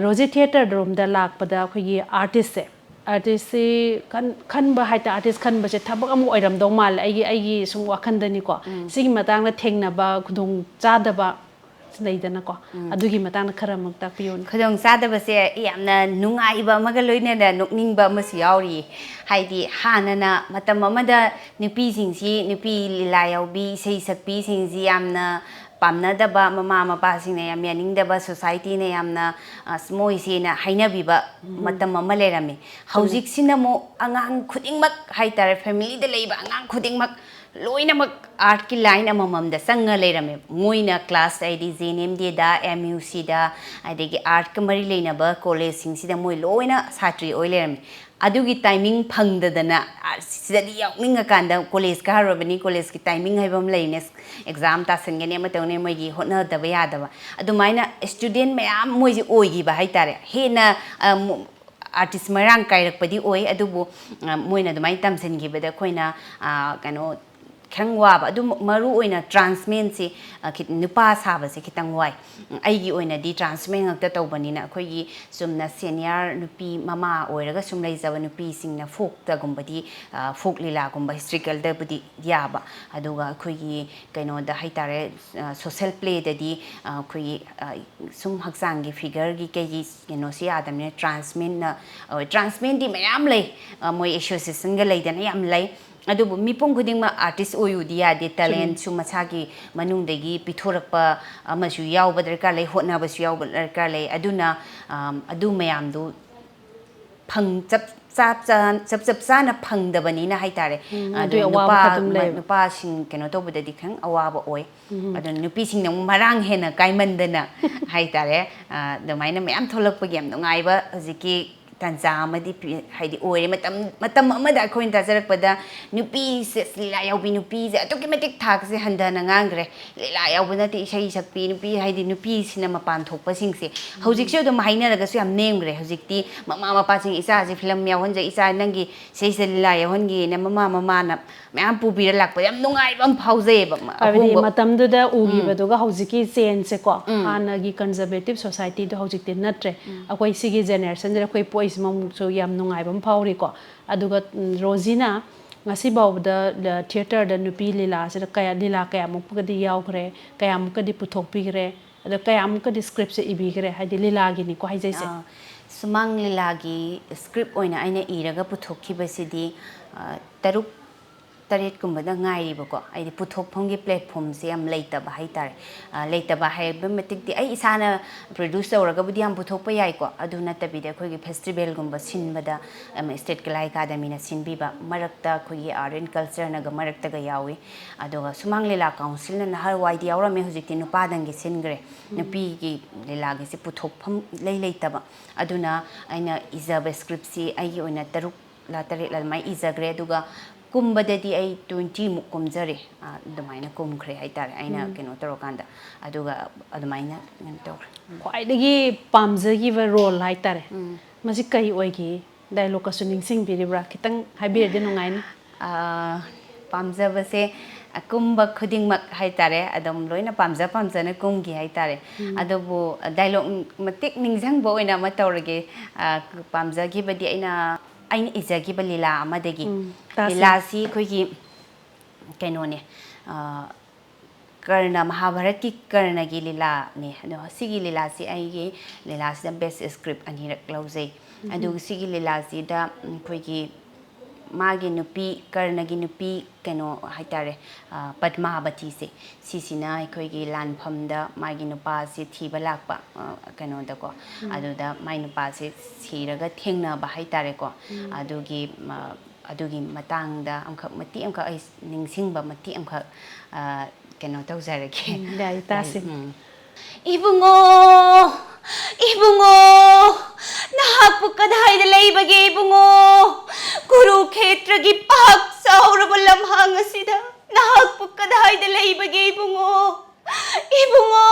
ꯔꯣꯖꯤ ꯊꯤꯌꯦꯇꯔ ꯔꯣꯝꯗ ꯂꯥꯛꯄꯗ ꯑꯩꯈꯣꯏꯒꯤ ꯑꯥꯔꯇꯤꯁꯁꯦ, ꯑꯥꯔꯇꯤꯁꯁꯤ ꯈꯟ-, ꯈꯟꯕ ꯍꯥꯏꯇꯥꯔꯦ, ꯑꯥꯔꯇꯤꯁ ꯈꯟꯕꯁꯦ ꯊꯕꯛ ꯑꯃ ꯑꯣꯏꯔꯝꯗꯧ ꯃꯥꯜꯂꯦ, ꯑꯩꯒꯤ, ꯑꯩꯒꯤ ꯁꯨꯝ ꯋꯥꯈꯟꯗꯅꯤꯀꯣ꯫ ꯁꯤꯒꯤ ꯃꯇꯥꯡꯗ ꯊꯦꯡꯅꯕ ꯈꯨꯗꯣꯡ ꯆꯥꯗꯕ ꯂꯩꯗꯅꯀꯣ, ꯑꯗꯨꯒꯤ ꯃꯇꯥꯡꯗ ꯈꯔ ꯑꯃꯨꯛ ꯇꯥꯛꯄꯤꯌꯨꯅꯦ꯫ ꯈꯨꯗꯣꯡꯆꯥꯗꯕꯁꯦ ꯌꯥꯝꯅ ꯅꯨꯡꯉꯥꯏꯕ ꯑꯃꯒ ꯂꯣꯏꯅꯅ ꯅꯣꯛꯅꯤꯡꯕ ꯑꯃꯁꯨ ꯌꯥꯎꯔꯤ꯫ ꯍꯥꯏꯗꯤ ꯍꯥꯟꯅꯅ ꯃꯇꯝ ꯑꯃꯗ ꯅꯨꯄꯤꯁꯤꯡꯁꯤ, ꯅꯨꯄꯤ ꯂꯤꯂꯥ ꯌꯥꯎꯕꯤ, ꯏꯁꯩ ꯁꯛꯄꯤꯁꯤꯡꯁꯤ ꯌꯥꯝꯅ ꯄꯥꯝꯅꯗꯕ, ꯃꯃꯥ ꯃꯄꯥꯁꯤꯡꯅ ꯌꯥꯝ ꯌꯥꯅꯤꯡꯗꯕ, ꯁꯣꯁꯥꯏꯇꯤꯅ ꯌꯥꯝꯅ ꯑꯁ ꯃꯣꯏꯁꯦꯅ ꯍꯥꯏꯅꯕꯤꯕ ꯃꯇꯝ ꯑꯃ ꯂꯩꯔꯝꯃꯤ꯫ ꯍꯧꯖꯤꯛꯁꯤꯅ ꯑꯃꯨꯛ ꯑꯉꯥꯡ ꯈꯨꯗꯤꯡꯃꯛ ꯍꯥꯏꯇꯥꯔꯦ, ꯐꯦꯃꯤꯂꯤꯗ ꯂꯩꯕ ꯑꯉꯥꯡ ꯈꯨꯗꯤꯡꯃꯛ ꯂꯣꯏꯅꯃꯛ ꯑꯥꯔꯠꯀꯤ ꯂꯥꯏꯟ ꯑꯃꯃꯝꯗ ꯆꯪꯉ ꯂꯩꯔꯝꯃꯦ꯫ ꯃꯣꯏꯅ ꯀ꯭ꯂꯥꯁ ꯍꯥꯏꯗꯤ ꯖꯦ ꯑꯦꯟ ꯑꯦꯝ ꯗꯤꯗ, ꯑꯦꯝ ꯌꯨ ꯁꯤꯗ, ꯑꯗꯒꯤ ꯑꯥꯔꯠꯀ ꯃꯔꯤ ꯂꯩꯅꯕ ꯀꯣꯂꯦꯖꯁꯤꯡꯁꯤꯗ ꯃꯣꯏ ꯂꯣꯏꯅ ꯁꯥꯇ꯭ꯔꯤ ꯑꯣꯏ ꯂꯩꯔꯝꯃꯦ꯫ ꯑꯗꯨꯒꯤ ꯇꯥꯏꯃꯤꯡ ꯐꯪꯗꯗꯅ ꯑꯥꯔꯠꯁꯤꯗꯗꯤ ꯌꯥꯎꯅꯤꯡꯉꯀꯥꯟꯗ ꯀꯣꯂꯦꯖ ꯀꯥꯔꯨꯔꯕꯅꯤ꯫ ꯀꯣꯂꯦꯖꯀꯤ ꯇꯥꯏꯃꯤꯡ ꯍꯥꯏꯕ ꯑꯃ ꯂꯩꯅꯦ, ꯑꯦꯛꯖꯥꯝ ꯇꯥꯁꯟꯒꯅꯤ ꯑꯃ ꯇꯧꯅꯤ, ꯃꯣꯏꯒꯤ ꯍꯣꯠꯅꯗꯕ ꯌꯥꯗꯕ꯫ ꯑꯗꯨꯃꯥꯏꯅ ꯏꯁꯇꯨꯗꯦꯟ ꯃꯌꯥꯝ ꯃꯣꯏꯁꯦ ꯑꯣꯏꯈꯤꯕ ꯍꯥꯏꯇꯥꯔꯦ꯫ ꯍꯦꯟꯅ ꯑ, ꯃ- ꯑꯥꯔꯇꯤꯁ ꯃꯔꯥꯡ ꯀꯥꯏꯔꯛꯄꯗꯤ ꯑꯣꯏ, ꯑꯗꯨꯕꯨ ꯑ, ꯃꯣꯏꯅ ꯑꯗꯨꯃꯥꯏꯅ ꯇꯝꯁꯤꯟꯈꯤꯕꯗ ꯑꯩꯈꯣꯏꯅ ꯑ, ꯀꯩꯅꯣ ꯈꯤꯇꯪ ꯋꯥꯕ꯫ ꯑꯗꯨ ꯃꯔꯨ ꯑꯣꯏꯅ ꯇ꯭ꯔꯥꯟꯁꯃꯦꯟꯁꯤ ꯑ, ꯈꯤ- ꯅꯨꯄꯥ ꯁꯥꯕꯁꯦ ꯈꯤꯇꯪ ꯋꯥꯏ꯫ ꯑꯩꯒꯤ ꯑꯣꯏꯅꯗꯤ ꯇ꯭ꯔꯥꯟꯁꯃꯦꯟ ꯉꯛꯇ ꯇꯧꯕꯅꯤꯅ ꯑꯩꯈꯣꯏꯒꯤ ꯆꯨꯝꯅ ꯁꯦꯅꯤꯌꯔ ꯅꯨꯄꯤ ꯃꯃꯥ ꯑꯣꯏꯔꯒ ꯁꯨꯝ ꯂꯩꯖꯕ ꯅꯨꯄꯤꯁꯤꯡꯅ ꯐꯣꯛꯇꯒꯨꯝꯕꯗꯤ, ꯑ, ꯐꯣꯛ ꯂꯤꯂꯥꯒꯨꯝꯕ, ꯍꯤꯁꯇ꯭ꯔꯤꯀꯦꯜꯗꯕꯨꯗꯤ ꯌꯥꯕ꯫ ꯑꯗꯨꯒ ꯑꯩꯈꯣꯏꯒꯤ ꯀꯩꯅꯣꯗ ꯍꯥꯏꯇꯥꯔꯦ, ꯑ, ꯁꯣꯁꯦꯜ ꯄ꯭ꯂꯦꯗꯗꯤ ꯑ, ꯑꯩꯈꯣꯏꯒꯤ ꯑ, ꯁꯨꯝ ꯍꯛꯆꯥꯡꯒꯤ ꯐꯤꯒꯔꯒꯤ ꯀꯩꯒꯤ ꯀꯩꯅꯣꯁꯤ ꯌꯥꯗꯕꯅꯤꯅ ꯇ꯭ꯔꯥꯟꯁꯃꯦꯟꯅ, ꯑ, ꯇ꯭ꯔꯥꯟꯁꯃꯦꯟꯗꯤ ꯃꯌꯥꯝ ꯂꯩ꯫ ꯑ, ꯃꯣꯏ ꯑꯦꯁꯣꯁꯤꯌꯦꯁꯟꯒ ꯂꯩꯗꯅ ꯌꯥꯝ ꯂꯩ꯫ ꯑꯗꯨꯕꯨ ꯃꯤꯄꯨꯝ ꯈꯨꯗꯤꯡꯃꯛ ꯑꯥꯔꯇꯤꯁ ꯑꯣꯏꯌꯨꯗꯤ ꯌꯥꯗꯦ꯫ ꯇꯦꯂꯦꯟꯁꯨ ꯃꯁꯥꯒꯤ ꯃꯅꯨꯡꯗꯒꯤ ꯄꯤꯊꯣꯔꯛꯄ ꯑꯃꯁꯨ ꯌꯥꯎꯕ ꯗꯔꯀꯥꯔ ꯂꯩ, ꯍꯣꯠꯅꯕꯁꯨ ꯌꯥꯎꯕ ꯗꯔꯀꯥꯔ ꯂꯩ꯫ ꯑꯗꯨꯅ ꯑꯝ, ꯑꯗꯨ ꯃꯌꯥꯝꯗꯨ ꯐꯪ ꯆꯞ ꯆꯞ ꯆꯥ- ꯆꯞ ꯆꯞ ꯆꯥꯅ ꯐꯪꯗꯕꯅꯤꯅ ꯍꯥꯏꯇꯥꯔꯦ꯫ ꯎꯝ, ꯑꯗꯨ ꯑꯗꯨꯒꯤ ꯑꯋꯥꯕ ꯅꯨꯄꯥ ꯑꯗꯨꯝ ꯃ- ꯂꯩꯌꯦꯕ꯫ ꯅꯨꯄꯥꯁꯤꯡ ꯀꯩꯅꯣ ꯇꯧꯕꯗꯗꯤ ꯈꯤꯇꯪ ꯑꯋꯥꯕ ꯑꯣꯏ꯫ ꯑꯗꯨꯅ ꯅꯨꯄꯤꯁꯤꯡꯅ ꯑꯃꯨꯛ ꯃꯔꯥꯡ ꯍꯦꯟꯅ ꯀꯥꯏꯃꯟꯗꯅ ꯍꯥꯏꯇꯥꯔꯦ, ꯑ, ꯑꯗꯨꯃꯥꯏꯅ ꯃꯌꯥꯝ ꯊꯣꯛꯂꯛꯄꯒꯤ ꯌꯥꯝ ꯅꯨꯡꯉꯥꯏꯕ ꯍꯧꯖꯤꯛꯀꯤ ꯇꯥꯟꯖꯥ ꯑꯃꯗꯤ ꯄꯤ- ꯍꯥꯏꯗꯤ ꯑꯣꯏꯔꯦ꯫ ꯃꯇꯝ ꯃꯇꯝ ꯑꯃꯗ ꯑꯩꯈꯣꯏꯅ ꯇꯥꯖꯔꯛꯄꯗ ꯅꯨꯄꯤꯁꯦ, ꯂꯤꯂꯥ ꯌꯥꯎꯕꯤ ꯅꯨꯄꯤꯁꯦ ꯑꯗꯨꯛꯀꯤ ꯃꯇꯤꯛ ꯊꯥꯛꯁꯦ ꯍꯟꯊꯅ ꯉꯥꯡꯈ꯭ꯔꯦ꯫ ꯂꯤꯂꯥ ꯌꯥꯎꯕ ꯅꯠꯇꯦ, ꯏꯁꯩ ꯁꯛꯄꯤ ꯅꯨꯄꯤ, ꯍꯥꯏꯗꯤ ꯅꯨꯄꯤꯁꯤꯅ ꯃꯄꯥꯟ ꯊꯣꯛꯄꯁꯤꯡꯁꯦ ꯍꯧꯖꯤꯛꯁꯨ ꯑꯗꯨꯝ ꯍꯥꯏꯅꯔꯒꯁꯨ ꯌꯥꯝ ꯅꯦꯝꯈ꯭ꯔꯦ꯫ ꯍꯧꯖꯤꯛꯇꯤ ꯃꯃꯥ ꯃꯄꯥꯁꯤꯡ, "ꯏꯆꯥꯁꯦ ꯐꯤꯂꯝ ꯌꯥꯎꯍꯟꯖꯩ, ꯏꯆꯥ ꯅꯪꯒꯤ ꯏꯁꯩꯁꯤꯗ ꯂꯤꯂꯥ ꯌꯥꯎꯍꯟꯒꯦꯅ" ꯃꯃꯥ ꯃꯃꯥꯅ ꯃꯌꯥꯝ ꯄꯨꯕꯤꯔ ꯂꯥꯛꯄ ꯌꯥꯝ ꯅꯨꯡꯉꯥꯏꯕ ꯑꯃ ꯐꯥꯎꯖꯩꯌꯦꯕ꯫ ꯍꯥꯏꯕꯗꯤ ꯑꯍꯣꯡꯕ ꯃꯇꯝꯗꯨꯗ ꯎꯈꯤꯕꯗꯨꯒ ꯍꯧꯖꯤꯛꯀꯤ ꯆꯦꯟꯖꯁꯦꯀꯣ, ꯍꯥꯟꯅꯒꯤ ꯀꯟꯖꯔꯕꯦꯇꯤꯞ ꯁꯣꯁꯥꯏꯇꯤꯗꯣ ꯍꯧꯖꯤꯛꯇꯤ ꯅꯠꯇ꯭ꯔꯦ꯫ ꯑꯩꯈꯣꯏ ꯁꯤꯒꯤ ꯖꯦꯅꯦꯔꯦꯁꯟꯁꯤꯗ ꯑꯩꯈꯣꯏ ꯄꯣꯛꯏꯁꯤꯃꯛꯁꯨ ꯌꯥꯝ ꯅꯨꯡꯉꯥꯏꯕ ꯑꯃ ꯐꯥꯎꯔꯤꯀꯣ꯫ ꯑꯗꯨꯒ ꯎꯝ, ꯔꯣꯖꯤꯅ ꯉꯁꯤ ꯐꯥꯎꯕꯗ ꯊꯤꯌꯦꯇꯔꯗ ꯅꯨꯄꯤ ꯂꯤꯂꯥꯁꯤꯗ ꯀꯌꯥ, ꯂꯤꯂꯥ ꯀꯌꯥꯃꯨꯛꯀꯗꯤ ꯌꯥꯎꯈ꯭ꯔꯦ, ꯀꯌꯥꯃꯨꯛꯀꯗꯤ ꯄꯨꯊꯣꯛꯄꯤꯈ꯭ꯔꯦ, ꯑꯗ ꯀꯌꯥꯃꯨꯛꯀꯗꯤ ꯁ꯭ꯀ꯭ꯔꯤꯞꯁꯦ ꯏꯕꯤꯈ꯭ꯔꯦ, ꯍꯥꯏꯗꯤ ꯂꯤꯂꯥꯒꯤꯅꯤꯀꯣ ꯍꯥꯏꯖꯩꯁꯦ? ꯑꯥ, ꯁꯨꯃꯥꯡ ꯂꯤꯂꯥꯒꯤ ꯁ꯭ꯀ꯭ꯔꯤꯞ ꯑꯣꯏꯅ ꯑꯩꯅ ꯏꯔꯒ ꯄꯨꯊꯣꯛꯈꯤꯕꯁꯤꯗꯤ, ꯑꯥ, ꯇꯔꯨꯛ ꯇꯔꯦꯠꯀꯨꯝꯕꯗ ꯉꯥꯏꯔꯤꯕꯀꯣ꯫ ꯑꯩꯗꯤ ꯄꯨꯊꯣꯛꯐꯝꯒꯤ ꯄ꯭ꯂꯦꯠꯐꯣꯝꯁꯦ ꯌꯥꯝ ꯂꯩꯇꯕ ꯍꯥꯏꯇꯥꯔꯦ꯫ ꯑꯥ, ꯂꯩꯇꯕ ꯍꯥꯏꯕ ꯃꯇꯤꯛꯇꯤ ꯑꯩ ꯏꯁꯥꯅ ꯄ꯭ꯔꯣꯗ꯭ꯌꯨꯁ ꯇꯧꯔꯒꯕꯨꯗꯤ ꯌꯥꯝ ꯄꯨꯊꯣꯛꯄ ꯌꯥꯏꯀꯣ꯫ ꯑꯗꯨ ꯅꯠꯇꯕꯤꯗ ꯑꯩꯈꯣꯏꯒꯤ ꯐꯦꯁꯇꯤꯚꯦꯜꯒꯨꯝꯕ ꯁꯤꯟꯕꯗ, ꯑꯝ, ꯁ꯭ꯇꯦꯠ ꯀꯂꯥ ꯑꯦꯀꯥꯗꯃꯤꯅ ꯁꯤꯟꯕꯤꯕ, ꯃꯔꯛꯇ ꯑꯩꯈꯣꯏꯒꯤ ꯑꯥꯔꯠ ꯑꯦꯟ ꯀꯜꯆꯔꯅꯒ ꯃꯔꯛꯇꯒ ꯌꯥꯎꯏ꯫ ꯑꯗꯨꯒ ꯁꯨꯃꯥꯡ ꯂꯤꯂꯥ ꯀꯥꯎꯟꯁꯤꯜꯅ ꯅꯍꯥꯟꯋꯥꯏꯗꯤ ꯌꯥꯎꯔꯝꯃꯦ, ꯍꯧꯖꯤꯛꯇꯤ ꯅꯨꯄꯥꯗꯪꯒꯤ ꯁꯤꯟꯈ꯭ꯔꯦ꯫ ꯎꯝ꯫ ꯅꯨꯄꯤꯒꯤ ꯂꯤꯂꯥꯒꯤꯁꯤ ꯄꯨꯊꯣꯛꯐꯝ ꯏꯂꯩ ꯂꯩꯇꯕ꯫ ꯑꯗꯨꯅ ꯑꯩꯅ ꯏꯖꯕ ꯁ꯭ꯀ꯭ꯔꯤꯞꯁꯤ ꯑꯩꯒꯤ ꯑꯣꯏꯅ ꯇꯔꯨꯛꯂ ꯇꯔꯦꯠꯂ ꯑꯗꯨꯃꯥꯏꯅ ꯏꯖꯈ꯭ꯔꯦ꯫ ꯑꯗꯨꯒ ꯀꯨꯝꯕꯗꯗꯤ ꯑꯩ ꯇ꯭ꯋꯦꯟꯇꯤꯃꯨꯛ ꯀꯨꯝꯖꯔꯦ꯫ ꯑ, ꯑꯗꯨꯃꯥꯏꯅ ꯀꯨꯝꯈ꯭ꯔꯦ ꯍꯥꯏꯇꯥꯔꯦ, ꯑꯩꯅ ꯎꯝ꯫ ꯀꯩꯅꯣ ꯇꯧꯔꯀꯥꯟꯗ꯫ ꯑꯗꯨꯒ ꯑꯗꯨꯃꯥꯏꯅ ꯀꯩꯅꯣ ꯇꯧꯈ꯭ꯔꯦ꯫ ꯎꯝ꯫ ꯈ꯭ꯋꯥꯏꯗꯒꯤ ꯄꯥꯝꯖꯈꯤꯕ ꯔꯣꯜ ꯍꯥꯏꯇꯥꯔꯦ, ꯎꯝ꯫ ꯃꯁꯤ ꯀꯔꯤ ꯑꯣꯏꯈꯤ? ꯗꯥꯏꯂꯣꯛꯀꯁꯨ ꯅꯤꯡꯁꯤꯡꯕꯤꯔꯤꯕ꯭ꯔꯥ? ꯈꯤꯇꯪ ꯍꯥꯏꯕꯤꯔꯗꯤ ꯅꯨꯡꯉꯥꯏꯅꯤ꯫ ꯑ, ꯄꯥꯝꯖꯕꯁꯦ, ꯑ, ꯀꯨꯝꯕ ꯈꯨꯗꯤꯡꯃꯛ ꯍꯥꯏꯇꯥꯔꯦ, ꯑꯗꯨꯝ ꯂꯣꯏꯅ ꯄꯥꯝꯖ ꯄꯥꯝꯖꯅ ꯀꯨꯝꯈꯤ ꯍꯥꯏꯇꯥꯔꯦ꯫ ꯎꯝ꯫ ꯑꯗꯨꯕꯨ ꯗꯥꯏꯂꯣꯛ ꯃꯇꯦꯛ ꯅꯤꯡꯁꯤꯡꯕ ꯑꯣꯏꯅ ꯑꯃ ꯇꯧꯔꯒꯦ꯫ ꯑ, ꯄꯥꯝꯖꯈꯤꯕꯗꯤ ꯑꯩꯅ, ꯑꯩꯅ ꯏꯖꯈꯤꯕ ꯂꯤꯂꯥ ꯑꯃꯗꯒꯤ꯫ ꯎꯝ, ꯇꯥꯁꯤ꯫ ꯂꯤꯂꯥꯁꯤ ꯑꯩꯈꯣꯏꯒꯤ ꯀꯩꯅꯣꯅꯦ, ꯑ, ꯀꯔꯅ, ꯃꯍꯥꯚꯥꯔꯠꯀꯤ ꯀꯔꯅꯒꯤ ꯂꯤꯂꯥꯅꯦ꯫ ꯑꯗꯣ ꯁꯤꯒꯤ ꯂꯤꯂꯥꯁꯤ ꯑꯩꯒꯤ ꯂꯤꯂꯥꯁꯤꯗ ꯕꯦꯁ ꯁ꯭ꯀ꯭ꯔꯤꯞ ꯑꯅꯤꯔꯛ ꯂꯧꯖꯩ꯫ ꯎꯝ꯫ ꯑꯗꯨꯒ ꯁꯤꯒꯤ ꯂꯤꯂꯥꯁꯤꯗ ꯑꯩꯈꯣꯏꯒꯤ ꯃꯥꯒꯤ ꯅꯨꯄꯤ, ꯀꯔꯅꯒꯤ ꯅꯨꯄꯤ ꯀꯩꯅꯣ ꯍꯥꯏꯇꯥꯔꯦ, ꯑ, ꯄꯗꯃꯥꯕꯇꯤꯁꯦ, ꯁꯤꯁꯤꯅ ꯑꯩꯈꯣꯏꯒꯤ ꯂꯥꯟꯐꯝꯗ ꯃꯥꯒꯤ ꯅꯨꯄꯥꯁꯤ ꯊꯤꯕ ꯂꯥꯛꯄ, ꯑ, ꯀꯩꯅꯣꯗꯀꯣ꯫ ꯎꯝ꯫ ꯑꯗꯨꯗ ꯃꯥꯏ ꯅꯨꯄꯥꯁꯤ ꯁꯤꯔꯒ ꯊꯦꯡꯅꯕ ꯍꯥꯏꯇꯥꯔꯦꯀꯣ꯫ ꯎꯝ꯫ ꯑꯗꯨꯒꯤ, ꯑ, ꯑꯗꯨꯒꯤ ꯃꯇꯥꯡꯗ ꯑꯃꯈꯛ, ꯃꯇꯦꯛ ꯑꯃꯈꯛ ꯑꯩ ꯅꯤꯡꯁꯤꯡꯕ ꯃꯇꯦꯛ ꯑꯃꯈꯛ, ꯑ, ꯀꯩꯅꯣ ꯇꯧꯖꯔꯒꯦ꯫ ꯎꯝ, ꯌꯥꯏ, ꯇꯥꯁꯤ꯫ ꯎꯝ꯫ ꯏꯕꯨꯡꯉꯣ, ꯏꯕꯨꯡꯉꯣ, ꯅꯍꯥꯛꯄꯨ ꯀꯗꯥꯏꯗ ꯂꯩꯕꯒꯦ ꯏꯕꯨꯡꯉꯣ? ꯀꯨꯔꯨꯈꯦꯇ꯭ꯔꯒꯤ ꯄꯥꯛ ꯆꯥꯎꯔꯕ ꯂꯝꯍꯥꯡ ꯑꯁꯤꯗ ꯅꯍꯥꯛꯄꯨ ꯀꯗꯥꯏꯗ ꯂꯩꯕꯒꯦ ꯏꯕꯨꯡꯉꯣ? ꯏꯕꯨꯡꯉꯣ!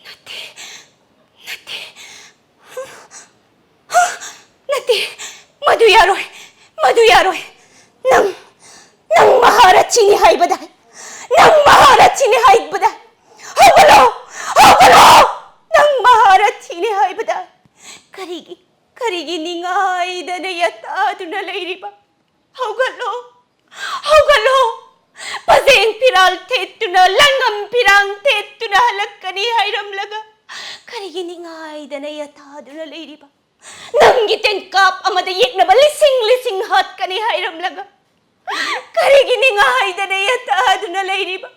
ꯅꯠꯇꯦ, ꯅꯠꯇꯦ꯫ ꯅꯠꯇꯦ, ꯃꯗꯨ ꯌꯥꯔꯣꯏ, ꯃꯗꯨ ꯌꯥꯔꯣꯏ꯫ ꯅꯪ, ꯅꯪ ꯃꯍꯥꯔꯊꯤꯅꯤ ꯍꯥꯏꯕꯗ, ꯅꯪ ꯃꯍꯥꯔꯊꯤꯅꯤ ꯍꯥꯏꯕꯗ꯫ ꯍꯧꯒꯠꯂꯣ, ꯍꯧꯒꯠꯂꯣ! ꯅꯪ ꯃꯍꯥꯔꯊꯤꯅꯤ ꯍꯥꯏꯕꯗ꯫ ꯀꯔꯤꯒꯤ, ꯀꯔꯤꯒꯤ ꯅꯤꯡꯉꯥꯏꯗꯅ ꯌꯥꯇꯥ ꯐꯤꯔꯥꯜ ꯊꯦꯠꯇꯨꯅ, ꯂꯪꯉꯝ ꯐꯤꯔꯥꯡ ꯊꯦꯠꯇꯨꯅ ꯍꯜꯂꯛꯀꯅꯤ ꯍꯥꯏꯔꯝꯂꯒ, ꯀꯔꯤꯒꯤ ꯅꯤꯡꯉꯥꯏꯗꯅ ꯌꯥꯊꯥꯗꯨꯅ ꯂꯩꯔꯤꯕ? ꯅꯪꯒꯤ ꯇꯦꯟꯀꯥꯞ ꯑꯃꯗ ꯌꯦꯛꯅꯕ ꯂꯤꯁꯤꯡ ꯂꯤꯁꯤꯡ ꯍꯥꯠꯀꯅꯤ ꯍꯥꯏꯔꯝꯂꯒ, ꯀꯔꯤꯒꯤ ꯅꯤꯡꯉꯥꯏꯗꯅ ꯌꯥꯊꯥꯗꯨꯅ ꯂꯩꯔꯤꯕ?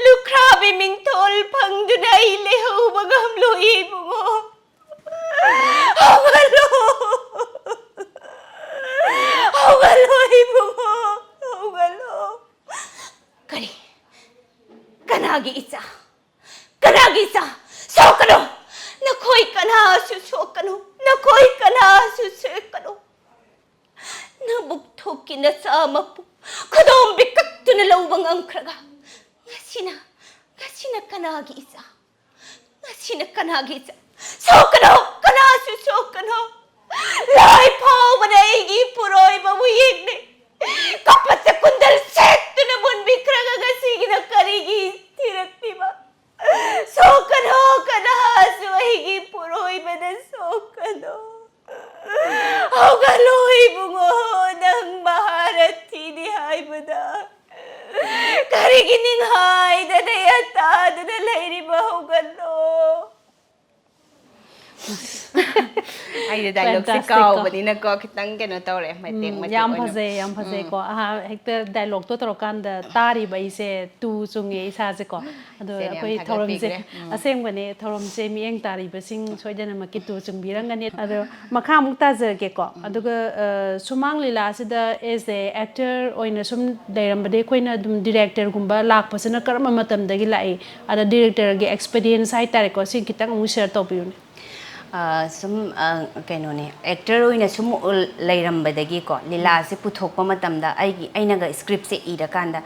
ꯂꯨꯈ꯭ꯔꯥꯕꯤ ꯃꯤꯡꯊꯣꯜ ꯐꯪꯗꯨꯅ ꯑꯩ ꯂꯩꯍꯧꯕ ꯉꯝꯂꯣꯏ ꯏꯕꯨꯡꯉꯣ꯫ ꯍꯧꯒꯠꯂꯣ! ꯍꯧꯒꯠꯂꯣ ꯏꯕꯨꯡꯉꯣ! ꯍꯧꯒꯠꯂꯣ! ꯀꯔꯤ? ꯀꯅꯥꯒꯤ ꯏꯆꯥ? ꯀꯅꯥꯒꯤ ꯏꯆꯥ? ꯁꯣꯛꯀꯅꯨ! ꯅꯈꯣꯏ ꯀꯅꯥꯁꯨ ꯁꯣꯛꯀꯅꯨ! ꯅꯈꯣꯏ ꯀꯅꯥꯁꯨ ꯁꯣꯛꯀꯅꯨ! ꯅꯕꯨꯛ ꯊꯣꯛꯀꯤ ꯅꯆꯥ ꯑꯃꯕꯨ ꯈꯨꯗꯣꯝꯕꯤ ꯀꯛꯇꯨꯅ ꯂꯧꯕ ꯉꯝꯈ꯭ꯔꯒ, ꯉꯁꯤꯅ, ꯉꯁꯤꯅ ꯀꯅꯥꯒꯤ ꯏꯆꯥ? ꯉꯁꯤꯅ ꯀꯅꯥꯒꯤ ꯏꯆꯥ? ꯁꯣꯛꯀꯅꯨ! ꯀꯅꯥꯁꯨ ꯁꯣꯛꯀꯅꯨ! ꯂꯥꯏ ꯐꯥꯎꯕꯅ ꯑꯩꯒꯤ ꯏꯄꯨꯔꯣꯏꯕꯕꯨ ꯌꯦꯡꯅꯩ꯫ ꯀꯄꯠꯇ ꯀꯨꯟꯗꯜ ꯁꯦꯠꯇꯨꯅ ꯃꯨꯟꯕꯤꯈ꯭ꯔꯒ ꯉꯁꯤꯒꯤꯅ ꯀꯔꯤꯒꯤ ꯊꯤꯔꯛꯂꯤꯕ? ꯁꯣꯛꯀꯅꯨ! ꯀꯅꯥꯁꯨ ꯑꯩꯒꯤ ꯏꯄꯨꯔꯣꯏꯕꯗ ꯁꯣꯛꯀꯅꯨ! ꯍꯧꯒꯠꯂꯣ ꯏꯕꯨꯡꯉꯣ, ꯅꯪ ꯃꯍꯥꯔꯊꯤꯅꯤ ꯍꯥꯏꯕꯗ ꯀꯔꯤꯒꯤ ꯅꯤꯡꯍꯥꯏꯗꯅ ꯌꯥꯇꯥꯗꯨꯅ ꯂꯩꯔꯤꯕ? ꯍꯧꯒꯠꯂꯣ꯫ ꯑꯩꯗꯤ dialogue ꯁꯦ Fantastic ꯀꯣ꯫ ꯀꯥꯎꯕꯅꯤꯅꯀꯣ, ꯈꯤꯇꯪ ꯀꯩꯅꯣ ꯇꯧꯔꯦ, ꯃꯇꯦꯛ ꯎꯝ, ꯃꯇꯦꯛ ꯌꯥꯝ ꯑꯣꯏꯅ꯫ ꯐꯖꯩ, ꯌꯥꯝ ꯐꯖꯩ ꯎꯝ꯫ ꯀꯣ꯫ ꯑꯍꯥ, ꯍꯦꯛꯇ dialogue ꯇꯣ ꯇꯧꯔꯀꯥꯟꯗ ꯇꯥꯔꯤꯕ ꯑꯩꯁꯦ ꯇꯨ ꯆꯨꯡꯉꯦ ꯏꯁꯥꯁꯦ ꯀꯣ꯫ ꯑꯗꯣ ꯁꯦꯅ ꯌꯥꯝ ꯑꯩꯈꯣꯏ ꯊꯧꯔꯝꯁꯦ, ꯊꯥꯒꯠꯄꯤꯈ꯭ꯔꯦ꯫ ꯎꯝ꯫ ꯑꯁꯦꯡꯕꯅꯦ, ꯊꯧꯔꯝꯁꯦ ꯃꯤꯠꯌꯦꯡ ꯇꯥꯔꯤꯕꯁꯤꯡ ꯁꯣꯏꯗꯅꯃꯛꯀꯤ ꯇꯨ ꯆꯨꯡꯕꯤꯔꯝꯒꯅꯤ꯫ ꯑꯗꯣ ꯃꯈꯥ ꯑꯃꯨꯛ ꯇꯥꯖꯔꯛꯀꯦꯀꯣ꯫ ꯎꯝ꯫ ꯑꯗꯨꯒ, ꯑ, ꯁꯨꯃꯥꯡ ꯂꯤꯂꯥꯁꯤꯗ as a actor ꯑꯣꯏꯅ ꯁꯨꯝ ꯂꯩꯔꯝꯕꯗꯒꯤ ꯑꯩꯈꯣꯏꯅ ꯑꯗꯨꯝ director ꯒꯨꯝꯕ ꯂꯥꯛꯄꯁꯤꯅ ꯀꯔꯝꯕ ꯃꯇꯝꯗꯒꯤ ꯂꯥꯛꯏ? ꯑꯗ director ꯒꯤ experience ꯍꯥꯏꯇꯥꯔꯦꯀꯣ, ꯁꯤ ꯈꯤꯇꯪ ꯑꯃꯨꯛ share ꯇꯧꯕꯤꯌꯨꯅꯦ꯫ ꯑ, ꯁꯨꯝ, ꯑ, ꯀꯩꯅꯣꯅꯦ, actor ꯑꯣꯏꯅ ꯁꯨꯝ ꯎ-, ꯂꯩꯔꯝꯕꯗꯒꯤꯀꯣ, ꯎꯝ꯫ ꯂꯤꯂꯥꯁꯦ ꯄꯨꯊꯣꯛꯄ ꯃꯇꯝꯗ ꯑꯩꯒꯤ, ꯑꯩꯅꯒ script ꯁꯦ ꯏꯔꯀꯥꯟꯗ,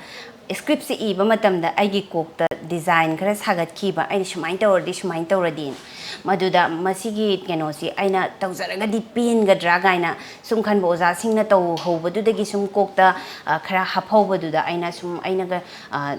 script ꯁꯦ ꯏꯕ ꯃꯇꯝꯗ ꯑꯩꯒꯤ ꯀꯣꯛꯇ design ꯈꯔ ꯁꯥꯒꯠꯈꯤꯕ, ꯑꯩꯅ ꯁꯨꯃꯥꯏꯅ ꯇꯧꯔꯗꯤ, ꯁꯨꯃꯥꯏꯅ ꯇꯧꯔꯗꯤꯅ꯫ ꯃꯗꯨꯗ ꯃꯁꯤꯒꯤ ꯀꯩꯅꯣꯁꯤ ꯑꯩꯅ ꯇꯧꯖꯔꯒꯗꯤ ꯄꯦꯟꯒꯗ꯭ꯔꯥ ꯀꯥꯏꯅ ꯁꯨꯝ ꯈꯟꯕ, ꯑꯣꯖꯥꯁꯤꯡꯅ ꯇꯧꯍꯧꯕꯗꯨꯗꯒꯤ ꯁꯨꯝ ꯀꯣꯛꯇ, ꯑ, ꯈꯔ ꯍꯥꯞꯍꯧꯕꯗꯨꯗ ꯑꯩꯅ ꯁꯨꯝ, ꯑꯩꯅꯒ, ꯑ,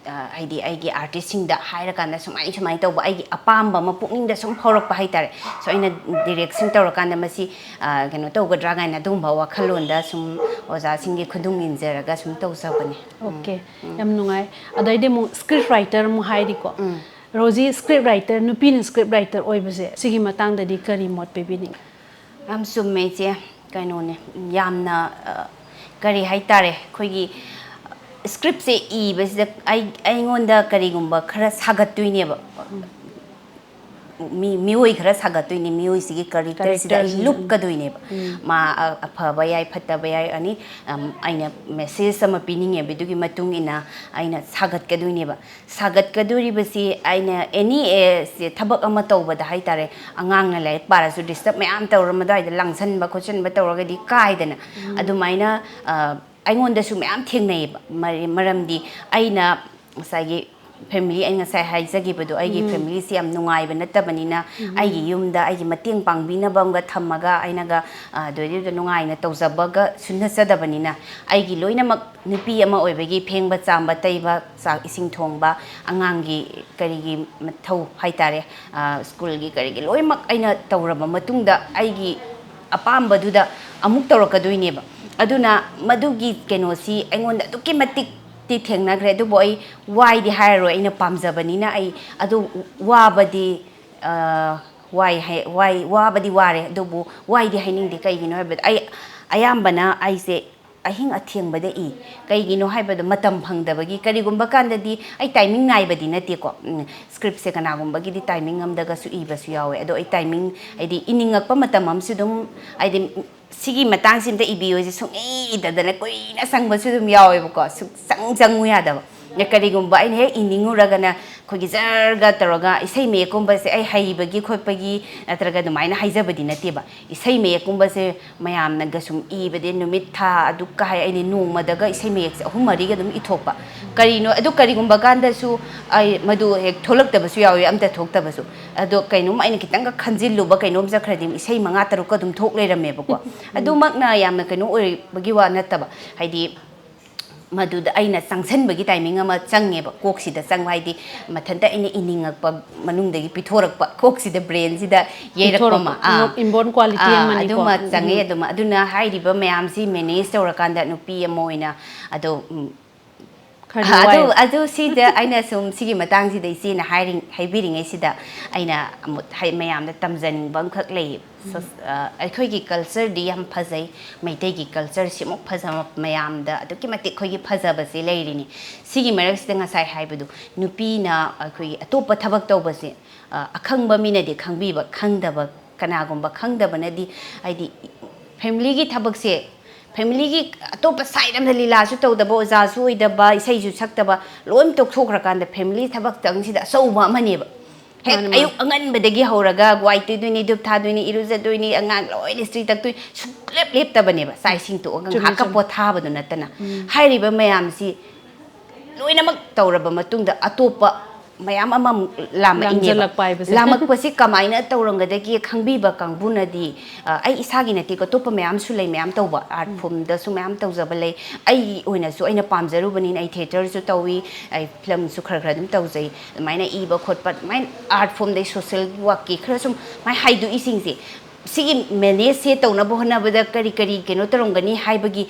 ꯑ, ꯍꯥꯏꯗꯤ ꯑꯩꯒꯤ ꯑꯥꯔꯇꯤꯁꯁꯤꯡꯗ ꯍꯥꯏꯔꯀꯥꯟꯗ ꯁꯨꯃꯥꯏ ꯁꯨꯃꯥꯏꯅ ꯇꯧꯕ ꯑꯩꯒꯤ ꯑꯄꯥꯝꯕ ꯑꯃ ꯄꯨꯛꯅꯤꯡꯗ ꯁꯨꯝ ꯐꯥꯎꯔꯛꯄ ꯍꯥꯏꯇꯥꯔꯦ꯫ So ꯑꯩꯅ ꯗꯤꯔꯦꯛꯁꯟ ꯇꯧꯔꯀꯥꯟꯗ ꯃꯁꯤ, ꯑ, ꯀꯩꯅꯣ ꯇꯧꯒꯗ꯭ꯔꯥ ꯀꯥꯏꯅ ꯑꯗꯨꯒꯨꯝꯕ ꯋꯥꯈꯜꯂꯣꯟꯗ ꯁꯨꯝ ꯑꯣꯖꯥꯁꯤꯡꯒꯤ ꯈꯨꯗꯨꯡ ꯏꯟꯖꯔꯒ ꯁꯨꯝ ꯇꯧꯖꯕꯅꯦ꯫ ꯎꯝ꯫ ꯑꯣꯀꯦ꯫ ꯌꯥꯝ ꯅꯨꯡꯉꯥꯏ꯫ ꯑꯗꯩꯗꯤ ꯑꯃꯨꯛ ꯁ꯭ꯀ꯭ꯔꯤꯞ ꯔꯥꯏꯇꯔ ꯑꯃꯨꯛ ꯍꯥꯏꯔꯤꯀꯣ꯫ ꯎꯝ꯫ ꯔꯣꯖꯤ ꯁ꯭ꯀ꯭ꯔꯤꯞ ꯔꯥꯏꯇꯔ, ꯅꯨꯄꯤꯅ ꯁ꯭ꯀ꯭ꯔꯤꯞ ꯔꯥꯏꯇꯔ ꯑꯣꯏꯕꯁꯦ, ꯁꯤꯒꯤ ꯃꯇꯥꯡꯗꯗꯤ ꯀꯔꯤ ꯃꯣꯠ ꯄꯤꯕꯤꯅꯤꯡꯉꯤ? ꯌꯥꯝ ꯆꯨꯝꯃꯦ ꯏꯆꯦ꯫ ꯀꯩꯅꯣꯅꯦ, ꯌꯥꯝꯅ, ꯑ, ꯀꯔꯤ ꯍꯥꯏꯇꯥꯔꯦ, ꯑꯩꯈꯣꯏꯒꯤ ꯁ꯭ꯀ꯭ꯔꯤꯞꯁꯦ ꯏꯕꯁꯤꯗ ꯑꯩ, ꯑꯩꯉꯣꯟꯗ ꯀꯔꯤꯒꯨꯝꯕ ꯈꯔ ꯁꯥꯒꯠꯇꯣꯏꯅꯦꯕ꯫ ꯃꯤ, ꯃꯤꯑꯣꯏ ꯈꯔ ꯁꯥꯒꯠꯇꯣꯏꯅꯦ, ꯃꯤꯑꯣꯏꯁꯤꯒꯤ ꯀꯔꯦꯛꯇꯔꯁꯤꯗ ꯑꯩ ꯀꯔꯦꯛꯇꯔꯁꯤꯗ꯫ ꯂꯨꯞꯀꯗꯣꯏꯅꯦꯕ꯫ ꯃꯥ, ꯑ-, ꯑꯐꯕ ꯌꯥꯏ, ꯐꯠꯇꯕ ꯌꯥꯏ, ꯑꯅꯤ, ꯑꯝ, ꯑꯩꯅ ꯃꯦꯁꯦꯖ ꯑꯃ ꯄꯤꯅꯤꯡꯉꯦꯕ, ꯑꯗꯨꯒꯤ ꯃꯇꯨꯡ ꯏꯟꯅ ꯑꯩꯅ ꯁꯥꯒꯠꯀꯗꯣꯏꯅꯦꯕ꯫ ꯁꯥꯒꯠꯀꯗꯣꯔꯤꯕꯁꯤ ꯑꯩꯅ ꯑꯦꯅꯤ, ꯑꯦ, ꯁꯦ, ꯊꯕꯛ ꯑꯃ ꯇꯧꯕꯗ ꯍꯥꯏꯇꯥꯔꯦ, ꯑꯉꯥꯡꯅ ꯂꯥꯏꯔꯤꯛ ꯄꯥꯔꯁꯨ ꯗꯤꯁꯇꯔꯕ ꯃꯌꯥꯝ ꯇꯧꯔ ꯃꯗꯨꯋꯥꯏꯗ ꯂꯥꯡꯁꯟꯕ ꯈꯣꯠꯆꯟꯕ ꯇꯧꯔꯒꯗꯤ ꯀꯥꯏꯗꯅ꯫ ꯑꯗꯨꯃꯥꯏꯅ, ꯑ, ꯑꯩꯉꯣꯟꯗꯁꯨ ꯃꯌꯥꯝ ꯊꯦꯡꯅꯩꯌꯦꯕ꯫ ꯃꯔ-, ꯃꯔꯝꯗꯤ ꯑꯩꯅ ꯉꯁꯥꯏꯒꯤ ꯐꯦꯃꯤꯂꯤ, ꯑꯩ ꯉꯁꯥꯏ ꯍꯥꯏꯖꯈꯤꯕꯗꯣ, ꯑꯩꯒꯤ ꯐꯦꯃꯤꯂꯤꯁꯤ ꯌꯥꯝ ꯅꯨꯡꯉꯥꯏꯕ ꯅꯠꯇꯕꯅꯤꯅ, ꯑꯩꯒꯤ ꯌꯨꯝꯗ ꯑꯩꯒꯤ ꯃꯇꯦꯡ ꯄꯥꯡꯕꯤꯅꯕ ꯑꯃꯒ ꯊꯝꯃꯒ ꯑꯩꯅꯒ, ꯑ, ꯑꯗꯨꯗꯩꯗꯨꯗ ꯅꯨꯡꯉꯥꯏꯅ ꯇꯧꯖꯕꯒ ꯁꯨꯅꯆꯗꯕꯅꯤꯅ, ꯑꯩꯒꯤ ꯂꯣꯏꯅꯃꯛ ꯅꯨꯄꯤ ꯑꯃ ꯑꯣꯏꯕꯒꯤ ꯐꯦꯡꯕ ꯆꯥꯝꯕ ꯇꯩꯕ, ꯆꯥꯛ ꯏꯁꯤꯡ ꯊꯣꯡꯕ, ꯑꯉꯥꯡꯒꯤ ꯀꯔꯤꯒꯤ ꯃꯊꯧ ꯍꯥꯏꯇꯥꯔꯦ, ꯑ, ꯁ꯭ꯀꯨꯜꯒꯤ ꯀꯔꯤꯒꯤ ꯂꯣꯏꯅꯃꯛ ꯑꯩꯅ ꯇꯧꯔꯕ ꯃꯇꯨꯡꯗ ꯑꯩꯒꯤ ꯑꯄꯥꯝꯕꯗꯨꯗ ꯑꯃꯨꯛ ꯇꯧꯔꯛꯀꯗꯣꯏꯅꯦꯕ꯫ ꯑꯗꯨꯅ ꯃꯗꯨꯒꯤ ꯀꯩꯅꯣꯁꯤ ꯑꯩꯉꯣꯟꯗ ꯑꯗꯨꯛꯀꯤ ꯃꯇꯤꯛꯇꯤ ꯊꯦꯡꯅꯈ꯭ꯔꯦ, ꯑꯗꯨꯕꯨ ꯑꯩ ꯋꯥꯏꯗꯤ ꯍꯥꯏꯔꯔꯣꯏ, ꯑꯩꯅ ꯄꯥꯝꯖꯕꯅꯤꯅ꯫ ꯑꯩ ꯑꯗꯨ ꯋꯥꯕꯗꯤ, ꯑ, ꯋꯥꯏ ꯍꯥꯏ-, ꯋꯥꯏ-, ꯋꯥꯕꯗꯤ ꯋꯥꯔꯦ, ꯑꯗꯨꯕꯨ ꯋꯥꯏꯗꯤ ꯍꯥꯏꯅꯤꯡꯗꯦ꯫ ꯀꯩꯒꯤꯅꯣ ꯍꯥꯏꯕꯗ ꯑꯩ ꯑꯌꯥꯝꯕꯅ ꯑꯩꯁꯦ ꯑꯍꯤꯡ ꯑꯊꯦꯡꯕꯗ ꯏ꯫ ꯀꯩꯒꯤꯅꯣ ꯍꯥꯏꯕꯗ ꯃꯇꯝ ꯐꯪꯗꯕꯒꯤ꯫ ꯀꯔꯤꯒꯨꯝꯕ ꯀꯥꯟꯗꯗꯤ ꯑꯩ ꯇꯥꯏꯃꯤꯡ ꯅꯥꯏꯕꯗꯤ ꯅꯠꯇꯦꯀꯣ꯫ ꯎꯝ, ꯁ꯭ꯀ꯭ꯔꯤꯞꯁꯦ ꯀꯅꯥꯒꯨꯝꯕꯒꯤꯗꯤ ꯇꯥꯏꯃꯤꯡ ꯑꯃꯗꯒꯁꯨ ꯏꯕꯁꯨ ꯌꯥꯎꯋꯦ꯫ ꯑꯗꯣ ꯑꯩ ꯇꯥꯏꯃꯤꯡ, ꯍꯥꯏꯗꯤ ꯏꯅꯤꯡꯉꯛꯄ ꯃꯇꯝ ꯑꯃꯁꯨ ꯑꯗꯨꯝ, ꯍꯥꯏꯗꯤ ꯁꯤꯒꯤ ꯃꯇꯥꯡꯁꯤꯝꯇ ꯏꯕꯤꯌꯨ ꯍꯥꯏꯁꯦ ꯁꯨꯡꯏ ꯏꯗꯗꯅ ꯀꯨꯏꯅ ꯆꯪꯕꯁꯨ ꯑꯗꯨꯝ ꯌꯥꯎꯋꯦꯕꯀꯣ꯫ ꯁꯨꯡꯆꯪ ꯆꯪꯉꯨ ꯌꯥꯗꯕ꯫ ꯀꯔꯤꯒꯨꯝꯕ ꯑꯩꯅ ꯍꯦꯛ ꯏꯅꯤꯡꯉꯨꯔꯒꯅ ꯑꯩꯈꯣꯏꯒꯤ ꯖꯔꯒ ꯇꯧꯔꯒ ꯏꯁꯩ ꯃꯌꯦꯛꯀꯨꯝꯕꯁꯦ ꯑꯩ ꯍꯩꯕꯒꯤ ꯈꯣꯠꯄꯒꯤ ꯅꯠꯇ꯭ꯔꯒ ꯑꯗꯨꯃꯥꯏꯅ ꯍꯥꯏꯖꯕꯗꯤ ꯅꯠꯇꯦꯕ꯫ ꯏꯁꯩ ꯃꯌꯦꯛꯀꯨꯝꯕꯁꯦ ꯃꯌꯥꯝꯅꯒ ꯁꯨꯝ ꯏꯕꯗꯤ ꯅꯨꯃꯤꯠ ꯊꯥ ꯑꯗꯨꯛꯀ ꯍꯥꯏ ꯑꯩꯅ ꯅꯣꯡꯃꯗꯒ ꯏꯁꯩ ꯃꯌꯦꯛꯁꯦ ꯑꯍꯨꯝ ꯃꯔꯤꯒ ꯑꯗꯨꯝ ꯏꯊꯣꯛꯄ꯫ ꯀꯔꯤꯅꯣ ꯑꯗꯨ, ꯀꯔꯤꯒꯨꯝꯕ ꯀꯥꯟꯗꯁꯨ ꯑꯩ ꯃꯗꯨ ꯍꯦꯛ ꯊꯣꯛꯂꯛꯇꯕꯁꯨ ꯌꯥꯎꯏ, ꯑꯝꯇ ꯊꯣꯛꯇꯕꯁꯨ꯫ ꯑꯗꯣ ꯀꯩꯅꯣꯝ ꯑꯩꯅ ꯈꯤꯇꯪꯒ ꯈꯟꯖꯤꯜꯂꯨꯕ, ꯀꯩꯅꯣꯝ ꯆꯠꯈ꯭ꯔꯗꯤ ꯏꯁꯩ ꯃꯉꯥ ꯇꯔꯨꯛꯀ ꯑꯗꯨꯝ ꯊꯣꯛ ꯂꯩꯔꯝꯃꯦꯕꯀꯣ꯫ ꯑꯗꯨꯃꯛꯅ ꯌꯥꯝꯅ ꯀꯩꯅꯣ ꯑꯣꯏꯕꯒꯤ ꯋꯥ ꯅꯠꯇꯕ, ꯍꯥꯏꯗꯤ ꯃꯗꯨꯗ ꯑꯩꯅ ꯆꯪꯁꯟꯕꯒꯤ ꯇꯥꯏꯃꯤꯡ ꯑꯃ ꯆꯪꯉꯦꯕ꯫ ꯀꯣꯛꯁꯤꯗ ꯆꯪꯕ ꯍꯥꯏꯗꯤ ꯃꯊꯟꯇ ꯑꯩꯅ ꯏꯅꯤꯡꯉꯛꯄ, ꯃꯅꯨꯡꯗꯒꯤ ꯄꯤꯊꯣꯔꯛꯄ, ꯀꯣꯛꯁꯤꯗ, ꯕ꯭ꯔꯦꯟꯁꯤꯗ ꯌꯩꯔꯛꯄ ꯑꯃ꯫ ꯄꯤꯊꯣꯔꯛꯄ, ꯑꯥ, inborn quality ꯑꯥ, ꯑꯃꯅꯤꯀꯣ꯫ ꯑꯗꯨꯃ ꯎꯝ, ꯆꯪꯉꯦ꯫ ꯎꯝ꯫ ꯑꯗꯨꯃ, ꯑꯗꯨꯅ ꯍꯥꯏꯔꯤꯕ ꯃꯌꯥꯝꯁꯤ ꯃꯦꯅꯦꯖ ꯇꯧꯔꯀꯥꯟꯗ ꯅꯨꯄꯤ ꯑꯃ ꯑꯣꯏꯅ ꯑꯗꯣ, ꯎꯝ, ꯈꯔꯗꯤ ꯑꯗꯨ, ꯋꯥꯏ꯫ ꯑꯗꯨ ꯁꯤꯗ ꯑꯩꯅ ꯁꯨꯝ ꯁꯤꯒꯤ ꯃꯇꯥꯡꯁꯤꯗ ꯏꯆꯦꯅ ꯍꯥꯏꯔꯤ-, ꯍꯥꯏꯕꯤꯔꯤꯉꯩꯁꯤꯗ ꯑꯩꯅ ꯑꯃꯨꯛ ꯍꯥꯏ-, ꯃꯌꯥꯝꯗ ꯇꯝꯖꯅꯤꯡꯕ ꯑꯃꯈꯛ ꯂꯩꯌꯦ꯫ ꯁꯣꯁ-, ꯑ, ꯑꯩꯈꯣꯏꯒꯤ ꯀꯜꯆꯔꯗꯤ ꯌꯥꯝ ꯐꯖꯩ꯫ ꯃꯩꯇꯩꯒꯤ ꯀꯜꯆꯔꯁꯤꯃꯨꯛ ꯐꯖꯕ, ꯃꯌꯥꯝꯗ ꯑꯗꯨꯛꯀꯤ ꯃꯇꯤꯛ ꯑꯩꯈꯣꯏꯒꯤ ꯐꯖꯕꯁꯦ ꯂꯩꯔꯤꯅꯤ꯫ ꯁꯤꯒꯤ ꯃꯔꯛꯁꯤꯗ ꯉꯁꯥꯏ ꯍꯥꯏꯕꯗꯨ, ꯅꯨꯄꯤꯅ ꯑꯩꯈꯣꯏꯒꯤ ꯑꯇꯣꯞꯄ ꯊꯕꯛ ꯇꯧꯕꯁꯦ, ꯑ, ꯑꯈꯪꯕ ꯃꯤꯅꯗꯤ ꯈꯪꯕꯤꯕ, ꯈꯪꯗꯕ, ꯀꯅꯥꯒꯨꯝꯕ ꯈꯪꯗꯕꯅꯗꯤ, ꯍꯥꯏꯗꯤ, ꯐꯦꯃꯤꯂꯤꯒꯤ ꯊꯕꯛꯁꯦ, ꯐꯦꯃꯤꯂꯤꯒꯤ ꯑꯇꯣꯞꯄ ꯁꯥꯏꯠ ꯑꯃꯗ ꯂꯤꯂꯥꯁꯨ ꯇꯧꯗꯕ, ꯑꯣꯖꯥꯁꯨ ꯑꯣꯏꯗꯕ, ꯏꯁꯩꯁꯨ ꯁꯛꯇꯕ, ꯂꯣꯏ ꯇꯣꯛꯊꯣꯛꯈ꯭ꯔꯀꯥꯟꯗ ꯐꯦꯃꯤꯂꯤ ꯊꯕꯛꯇꯪꯁꯤꯗ ꯑꯆꯧꯕ ꯑꯃꯅꯦꯕ꯫ ꯍꯦꯛ ꯃꯥꯅꯦ, ꯃꯥꯅꯦ꯫ ꯑꯌꯨꯛ ꯑꯉꯟꯕꯗꯒꯤ ꯍꯧꯔꯒ ꯋꯥꯏ ꯇꯩꯗꯣꯏꯅꯤ, ꯙꯨꯞ ꯊꯥꯗꯣꯏꯅꯤ, ꯏꯔꯨꯖꯗꯣꯏꯅꯤ, ꯑꯉꯥꯡ ꯂꯣꯏꯅ ꯏꯁꯇ꯭ꯔꯤ ꯇꯛꯇꯣꯏꯅꯤ, ꯁꯨꯡꯂꯦꯞ ꯂꯦꯞꯇꯕꯅꯦꯕ꯫ ꯆꯥꯛ ꯏꯁꯤꯡ ꯇꯣꯛꯑꯒ ꯆꯨꯝꯃꯦ, ꯉꯥꯏꯍꯥꯛꯀ ꯆꯨꯝꯃꯦ꯫ ꯄꯣꯊꯥꯕꯗꯨ ꯅꯠꯇꯅ꯫ ꯎꯝ꯫ ꯍꯥꯏꯔꯤꯕ ꯃꯌꯥꯝꯁꯤ ꯂꯣꯏꯅꯃꯛ ꯇꯧꯔꯕ ꯃꯇꯨꯡꯗ ꯑꯇꯣꯞꯄ ꯃꯌꯥꯝ ꯑꯃꯃꯨꯛ ꯂꯥꯝꯃꯛꯏꯅꯦꯕ꯫ ꯂꯥꯝꯖꯜꯂꯛꯄ ꯍꯥꯏꯕꯁꯦ꯫ ꯂꯥꯝꯃꯛꯄꯁꯤ ꯀꯃꯥꯏꯅ ꯇꯧꯔꯝꯒꯗꯒꯦ ꯈꯪꯕꯤꯕ ꯀꯥꯡꯕꯨꯅꯗꯤ, ꯑ, ꯑꯩ ꯏꯁꯥꯒꯤ ꯅꯠꯇꯦꯀꯣ, ꯑꯇꯣꯞꯄ ꯃꯌꯥꯝꯁꯨ ꯂꯩ, ꯃꯌꯥꯝ ꯇꯧꯕ, ꯑꯥꯔꯠ ꯎꯝ꯫ ꯐꯣꯝꯗꯁꯨ ꯃꯌꯥꯝ ꯇꯧꯖꯕ ꯂꯩ꯫ ꯑꯩꯒꯤ ꯑꯣꯏꯅꯁꯨ ꯑꯩꯅ ꯄꯥꯝꯖꯔꯨꯕꯅꯤꯅ ꯑꯩ ꯊꯤꯌꯦꯇꯔꯁꯨ ꯇꯧꯏ, ꯑꯩ ꯐꯤꯂꯝꯁꯨ ꯈꯔ ꯈꯔ ꯑꯗꯨꯝ ꯇꯧꯖꯩ꯫ ꯑꯗꯨꯃꯥꯏꯅ ꯏꯕ ꯈꯣꯠꯄ, ꯑꯗꯨꯃꯥꯏꯅ ꯑꯥꯔꯠ ꯐꯣꯝꯗꯩ ꯁꯣꯁꯦꯜ ꯋꯥꯔꯛꯀꯤ ꯈꯔ ꯁꯨꯝ ꯃꯥꯏ ꯍꯥꯏꯗꯣꯛꯏꯁꯤꯡꯁꯦ, ꯁꯤꯒꯤ ꯃꯦꯅꯦꯖꯁꯦ ꯇꯧꯅꯕ ꯍꯣꯠꯅꯕꯗ ꯀꯔꯤ ꯀꯔꯤ ꯀꯩꯅꯣ ꯇꯧꯔꯝꯒꯅꯤ ꯍꯥꯏꯕꯒꯤ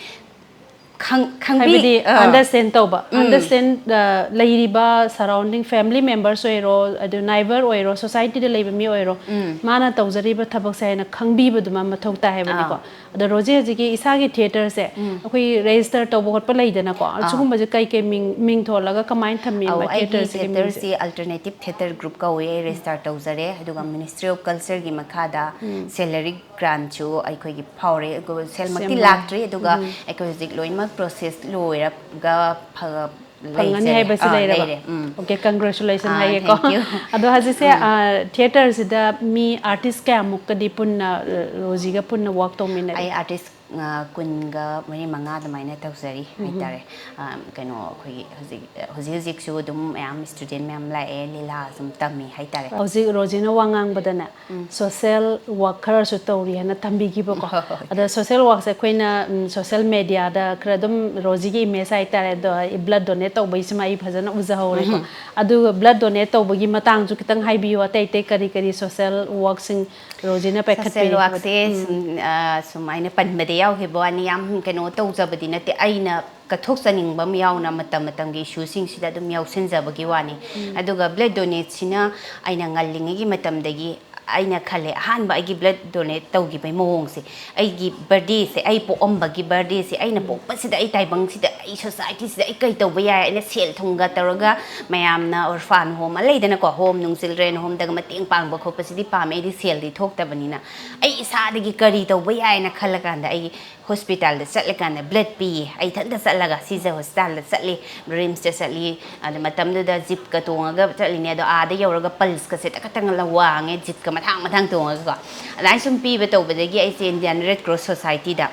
ꯈꯪ-, ꯈꯪꯕꯤ-, ꯍꯥꯏꯕꯗꯤ ꯑꯥ꯫ Understand ꯇꯧꯕ, ꯎꯝ꯫ Understand, ꯑ, ꯂꯩꯔꯤꯕ surrounding family members ꯑꯣꯏꯔꯣ, ꯑꯗꯨ neighbor ꯑꯣꯏꯔꯣ, societyꯗ ꯂꯩꯕ ꯃꯤ ꯑꯣꯏꯔꯣ, ꯎꯝ꯫ ꯃꯥꯅ ꯇꯧꯖꯔꯤꯕ ꯊꯕꯛꯁꯦ ꯍꯥꯏꯅ ꯈꯪꯕꯤꯕꯗꯨꯃ ꯃꯊꯧ ꯇꯥꯏ ꯍꯥꯏꯕꯅꯤꯀꯣ꯫ ꯑꯥ꯫ ꯑꯗꯣ ꯔꯣꯖꯤ ꯍꯧꯖꯤꯛꯀꯤ ꯏꯁꯥꯒꯤ ꯊꯤꯌꯦꯇꯔꯁꯦ ꯎꯝ꯫ ꯑꯩꯈꯣꯏ register ꯇꯧꯕ ꯈꯣꯠꯄ ꯂꯩꯗꯅꯀꯣ, ꯑꯥ꯫ ꯁꯤꯒꯨꯝꯕꯁꯦ ꯀꯩ ꯀꯩ ꯃꯤꯡ, ꯃꯤꯡ ꯊꯣꯜꯂꯒ ꯀꯃꯥꯏꯅ ꯊꯝꯃꯤ ꯑꯧ, ꯑꯩꯒꯤ ꯊꯤꯌꯦꯇꯔꯁꯤꯒꯤ ꯃꯤꯡꯁꯦ? Theatre Group ꯀꯧꯏ꯫ ꯑꯩ register ꯇꯧꯖꯔꯦ꯫ ꯑꯗꯨꯒ Ministry of Cultureꯒꯤ ꯃꯈꯥꯗ ꯎꯝ꯫ Salary grantꯁꯨ ꯑꯩꯈꯣꯏꯒꯤ ꯐꯥꯎꯔꯦ꯫ ꯑꯗꯨꯒ ꯁꯦꯜꯃꯛꯇꯤ ꯁꯦꯝꯕ꯫ ꯂꯥꯛꯇ꯭ꯔꯤ, ꯑꯗꯨꯒ ꯎꯝ꯫ ꯑꯩꯈꯣꯏ ꯍꯧꯖꯤꯛ ꯂꯣꯏꯅꯃꯛ process ꯂꯣꯏꯔꯒ ꯐ-, ꯐꯪꯒꯅꯤ ꯍꯥꯏꯕꯁꯤ ꯑꯥ, ꯂꯩꯔꯕ? ꯂꯩꯔꯦ꯫ ꯎꯝ꯫ Okay, congratulations ꯑꯥ, ꯍꯥꯏꯒꯦꯀꯣ꯫ Thank you꯫ ꯑꯗꯣ ꯍꯧꯖꯤꯛꯁꯦ, ꯎꯝ꯫ ꯑꯥ, theatreꯁꯤꯗ ꯃꯤ artist ꯀꯌꯥꯃꯨꯛꯀꯗꯤ ꯄꯨꯟꯅ, ꯑ, ꯔꯣꯖꯤꯒ ꯄꯨꯟꯅ work ꯇꯧꯃꯤꯟꯅꯔꯤ? ꯑꯩ artist, ꯑ, ꯀꯨꯟꯒ ꯃꯔꯤ ꯃꯉꯥ ꯑꯗꯨꯃꯥꯏꯅ ꯇꯧꯖꯔꯤ ꯎꯝ꯫ ꯍꯥꯏꯇꯥꯔꯦ꯫ ꯑ, ꯀꯩꯅꯣ, ꯑꯩꯈꯣꯏꯒꯤ ꯍꯧꯖꯤꯛ, ꯍꯧꯖꯤꯛ ꯍꯧꯖꯤꯛꯁꯨ ꯑꯗꯨꯝ ꯃꯌꯥꯝ student ꯃꯌꯥꯝ ꯂꯥꯛꯑꯦ, ꯂꯤꯂꯥ ꯁꯨꯝ ꯇꯝꯃꯤ ꯍꯥꯏꯇꯥꯔꯦ꯫ ꯍꯧꯖꯤꯛ ꯔꯣꯖꯤꯅ ꯋꯥ ꯉꯥꯡꯕꯗꯅꯦ, ꯎꯝ꯫ Social work ꯈꯔꯁꯨ ꯇꯧꯔꯤ ꯍꯥꯏꯅ ꯊꯝꯕꯤꯈꯤꯕꯀꯣ꯫ ꯍꯣꯏ, ꯍꯣꯏ, ꯍꯣꯏ꯫ ꯑꯗ social workꯁꯦ ꯑꯩꯈꯣꯏꯅ, ꯎꯝ, social mediaꯗ ꯈꯔ ꯑꯗꯨꯝ ꯔꯣꯖꯤꯒꯤ image ꯍꯥꯏꯇꯥꯔꯦ, ꯑꯗꯣ ꯑꯩ blood donate ꯇꯧꯕꯩꯁꯤꯃ ꯑꯩ ꯐꯖꯅ ꯎꯖꯍꯧꯔꯦꯀꯣ꯫ ꯎꯝ꯫ ꯑꯗꯨꯒ blood donate ꯇꯧꯕꯒꯤ ꯃꯇꯥꯡꯁꯨ ꯈꯤꯇꯪ ꯍꯥꯏꯕꯤꯌꯨ, ꯑꯇꯩ ꯑꯇꯩ ꯀꯔꯤ ꯀꯔꯤ social workꯁꯤꯡ ꯔꯣꯖꯤꯅ ꯄꯥꯏꯈꯠꯄꯤꯔꯤ? Social workꯁꯦ ꯎꯝ꯫ ꯁꯨꯝ, ꯑ, ꯁꯨꯝ ꯑꯩꯅ ꯄꯟꯕꯗ ꯌꯥꯎꯈꯤꯕ ꯋꯥꯅꯤ, ꯌꯥꯝ ꯀꯩꯅꯣ ꯇꯧꯖꯕꯗꯤ ꯅꯠꯇꯦ꯫ ꯑꯩꯅ ꯀꯠꯊꯣꯛꯆꯅꯤꯡꯕ ꯑꯃ ꯌꯥꯎꯅ ꯃꯇꯝ ꯃꯇꯝꯒꯤ issueꯁꯤꯡꯁꯤꯗ ꯑꯗꯨꯝ ꯌꯥꯎꯁꯤꯟꯖꯕꯒꯤ ꯋꯥꯅꯤ꯫ ꯎꯝ꯫ ꯑꯗꯨꯒ blood donateꯁꯤꯅ ꯑꯩꯅ ꯉꯜꯂꯤꯉꯩꯒꯤ ꯃꯇꯝꯗꯒꯤ ꯑꯩꯅ ꯈꯜꯂꯦ, ꯑꯍꯥꯟꯕ ꯑꯩꯒꯤ blood donate ꯇꯧꯈꯤꯕꯒꯤ ꯃꯑꯣꯡꯁꯦ, ꯑꯩꯒꯤ birthdayꯁꯦ, ꯑꯩ ꯄꯣꯛꯑꯝꯕꯒꯤ birthdayꯁꯦ, ꯑꯩꯅ ꯎꯝ꯫ ꯄꯣꯛꯄꯁꯤꯗ, ꯑꯩ ꯇꯥꯏꯕꯪꯁꯤꯗ, ꯑꯩ societyꯁꯤꯗ ꯑꯩ ꯀꯩ ꯇꯧꯕ ꯌꯥꯏ? ꯑꯩꯅ ꯁꯦꯜ ꯊꯨꯝꯒ ꯇꯧꯔꯒ ꯃꯌꯥꯝꯅ orphan home ꯑꯃ ꯂꯩꯗꯅꯀꯣ, home ꯅꯨꯡ, children homeꯗꯒ ꯃꯇꯦꯡ ꯄꯥꯡꯕ ꯈꯣꯠꯄꯁꯤꯗꯤ ꯄꯥꯝꯃꯦ, ꯑꯩꯗꯤ ꯁꯦꯜꯗꯤ ꯊꯣꯛꯇꯕꯅꯤꯅ꯫ ꯑꯩ ꯏꯁꯥꯗꯒꯤ ꯀꯔꯤ ꯇꯧꯕ ꯌꯥꯏꯅ ꯈꯜꯂꯀꯥꯟꯗ ꯑꯩꯒꯤ hospitalꯗ ꯆꯠꯂꯀꯥꯟꯗ blood ꯄꯤꯌꯦ꯫ ꯑꯩ ꯏꯊꯟꯇ ꯆꯠꯂꯒ ꯁꯤꯖ hospitalꯗ ꯆꯠꯂꯤ, RIMSꯇ ꯆꯠꯂꯤ꯫ ꯑꯗ ꯃꯇꯝꯗꯨꯗ jeepꯀ ꯇꯣꯡꯉꯒ ꯆꯠꯂꯤꯅꯦ꯫ ꯑꯗꯣ ꯑꯥꯗ ꯌꯧꯔꯒ pulseꯀꯁꯦ ꯇꯛ ꯇꯛ ꯋꯥꯡꯉꯦ, jeepꯀ ꯃꯊꯥꯡ ꯃꯊꯥꯡ ꯇꯣꯡꯉꯒꯀꯣ꯫ ꯑꯗꯨꯃꯥꯏꯅ ꯁꯨꯝ ꯄꯤꯕ ꯇꯧꯕꯗꯒꯤ ꯑꯩꯁꯦ Indian Red Cross Societyꯗ